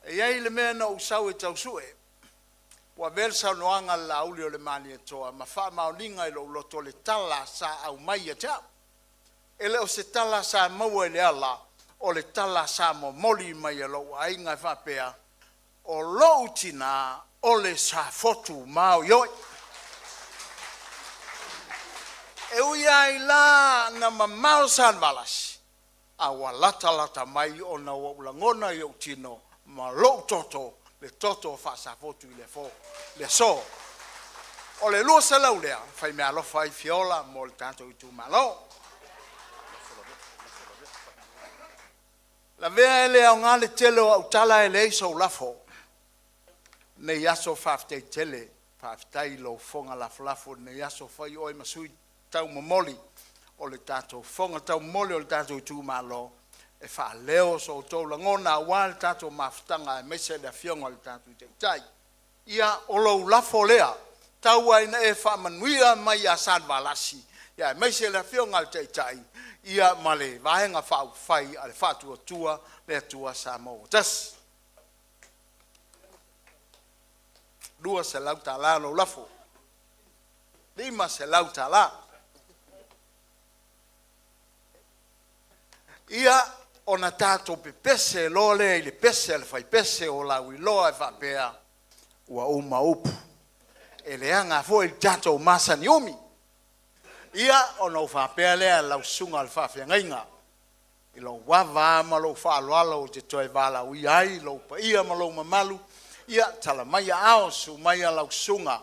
E i ai le mea na ou sau e tau sue, ua avea le saunoaga a le Laauli o le Malietoa ma faamaoniga i lou loto le tala sa aumai ia te au. E le o se tala sa maua i le ala, o le tala sa momoli mai e lou aiga e faapea, o lou tina o le Safotu maoioi. E ui lava i la na mamao Salevalasi, a ua latalata mai ona ua ou lagona i ou tino ma lou toto le toto faa-Safotu i le aso. O le $200 lea, e faimeaalofa ai Fiola mo le tatou itumalo. Lavea e le aoga le tele o au tala ae leai sou lafo. I lenei aso faafetai tele, faafetai i lou fofoga lafolafo i lenei aso, fai oe ma sui taumomoli o le tatou fofoga taumoli o le tatou itumalo e faaleo so outou lagona aua le tatou mafutaga aemaise le Afioga i le tatou Taitai. Ia, o lou lafo lea, tau lava ina e faamanuia mai ia Salevalasi aemaise le Afioga i le Taitai ia ma le Vaega Faaupufai a le Faatuatua le Atua Samoa ua Tasi. $200 lou lafo. $500. Ia, ona tatou pepese loa lea i le pese a le faipese o lauiloa e faapea, ua uma upu, e leaga foi le tatou masani umi. Ia, ona ou faapea lea lau susuga i le faafeagaiga, i lou ava lava ma lou faaaloalo ou te toe valaaulia ai lou paia ma lou mamalu, ia tala mai aao, susu maia lau susuga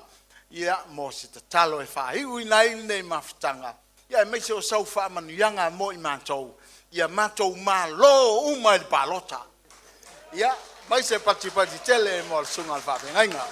mo se tatalo e faaiuina ai lenei mafutaga, aemaise o sau faamanuiaga mo i matou, ia matou malo uma i le palota. Ia, mai se patipati tele mo le susuga i le faafeagaiga.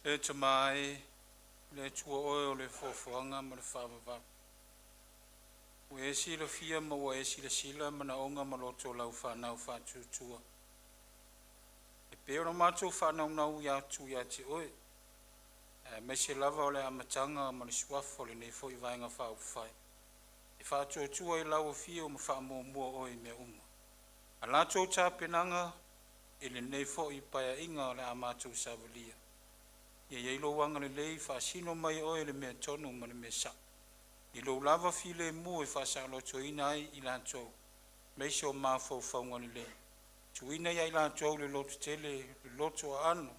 E Tama e, le Atua oe o le foafoaga ma le faavavau, ua e silafia ma ua e silasila manaoga ma loto o lau fanau faatuatua, e pei ona matou faanaunau atu ia te oe, aemaise lava o le amataga ma le suafa o lenei foi Vaega Faaupufai e Faatuatua i lau Afio ma faamuamua oe i mea uma. A latou tapenaga i lenei foi Paeaiga o le a matou savalia, ia i ai Lou agalelei, faasino mai e Oe le amiotonu ma le mea sa'o, i Lou lava filemu e faasaolotoina ai i latou aemaise o mafaufauga lelei, tuuina ia i latou le lototele, le loto aano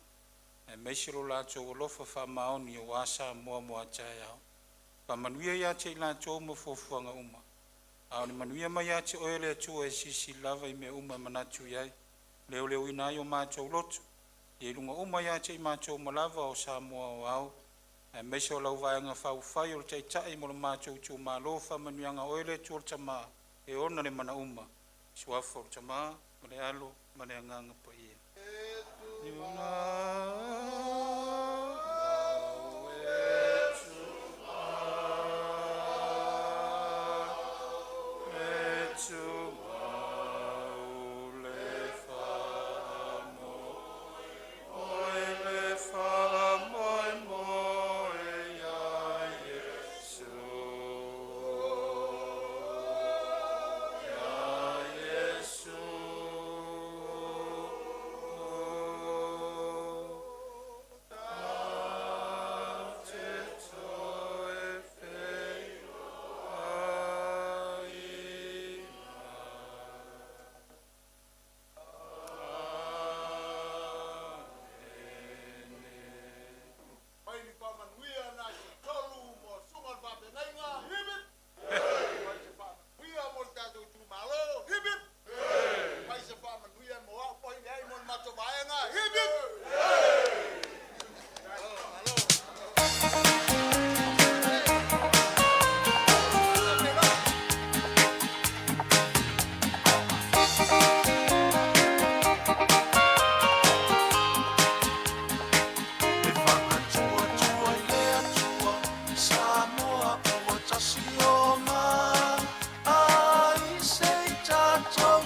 aemaise lo latou alofa faamaoni aua Samoa mo a taeao. Faamanuia ia te i latou ma fuafuaga uma, a o le manuia mai ia te Oe le Atua e silisili lava i mea uma e manatu i ai, leoleoina ai o matou loto, ia i luga uma ia te i matou uma lava o Samoa aoao aemaise o lau Vaega Faaupufai o le Taitai ma lo matou Itumalo. Faamanuiaga a Oe le Atua le Tama e ona le mana uma, i le Suafa o le Tama ma le Alo ma le Agaga Paia.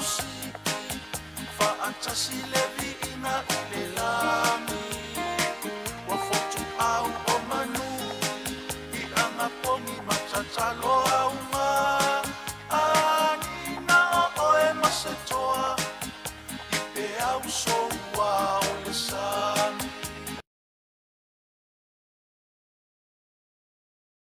Musiki, faatasi le viiga i le lagi.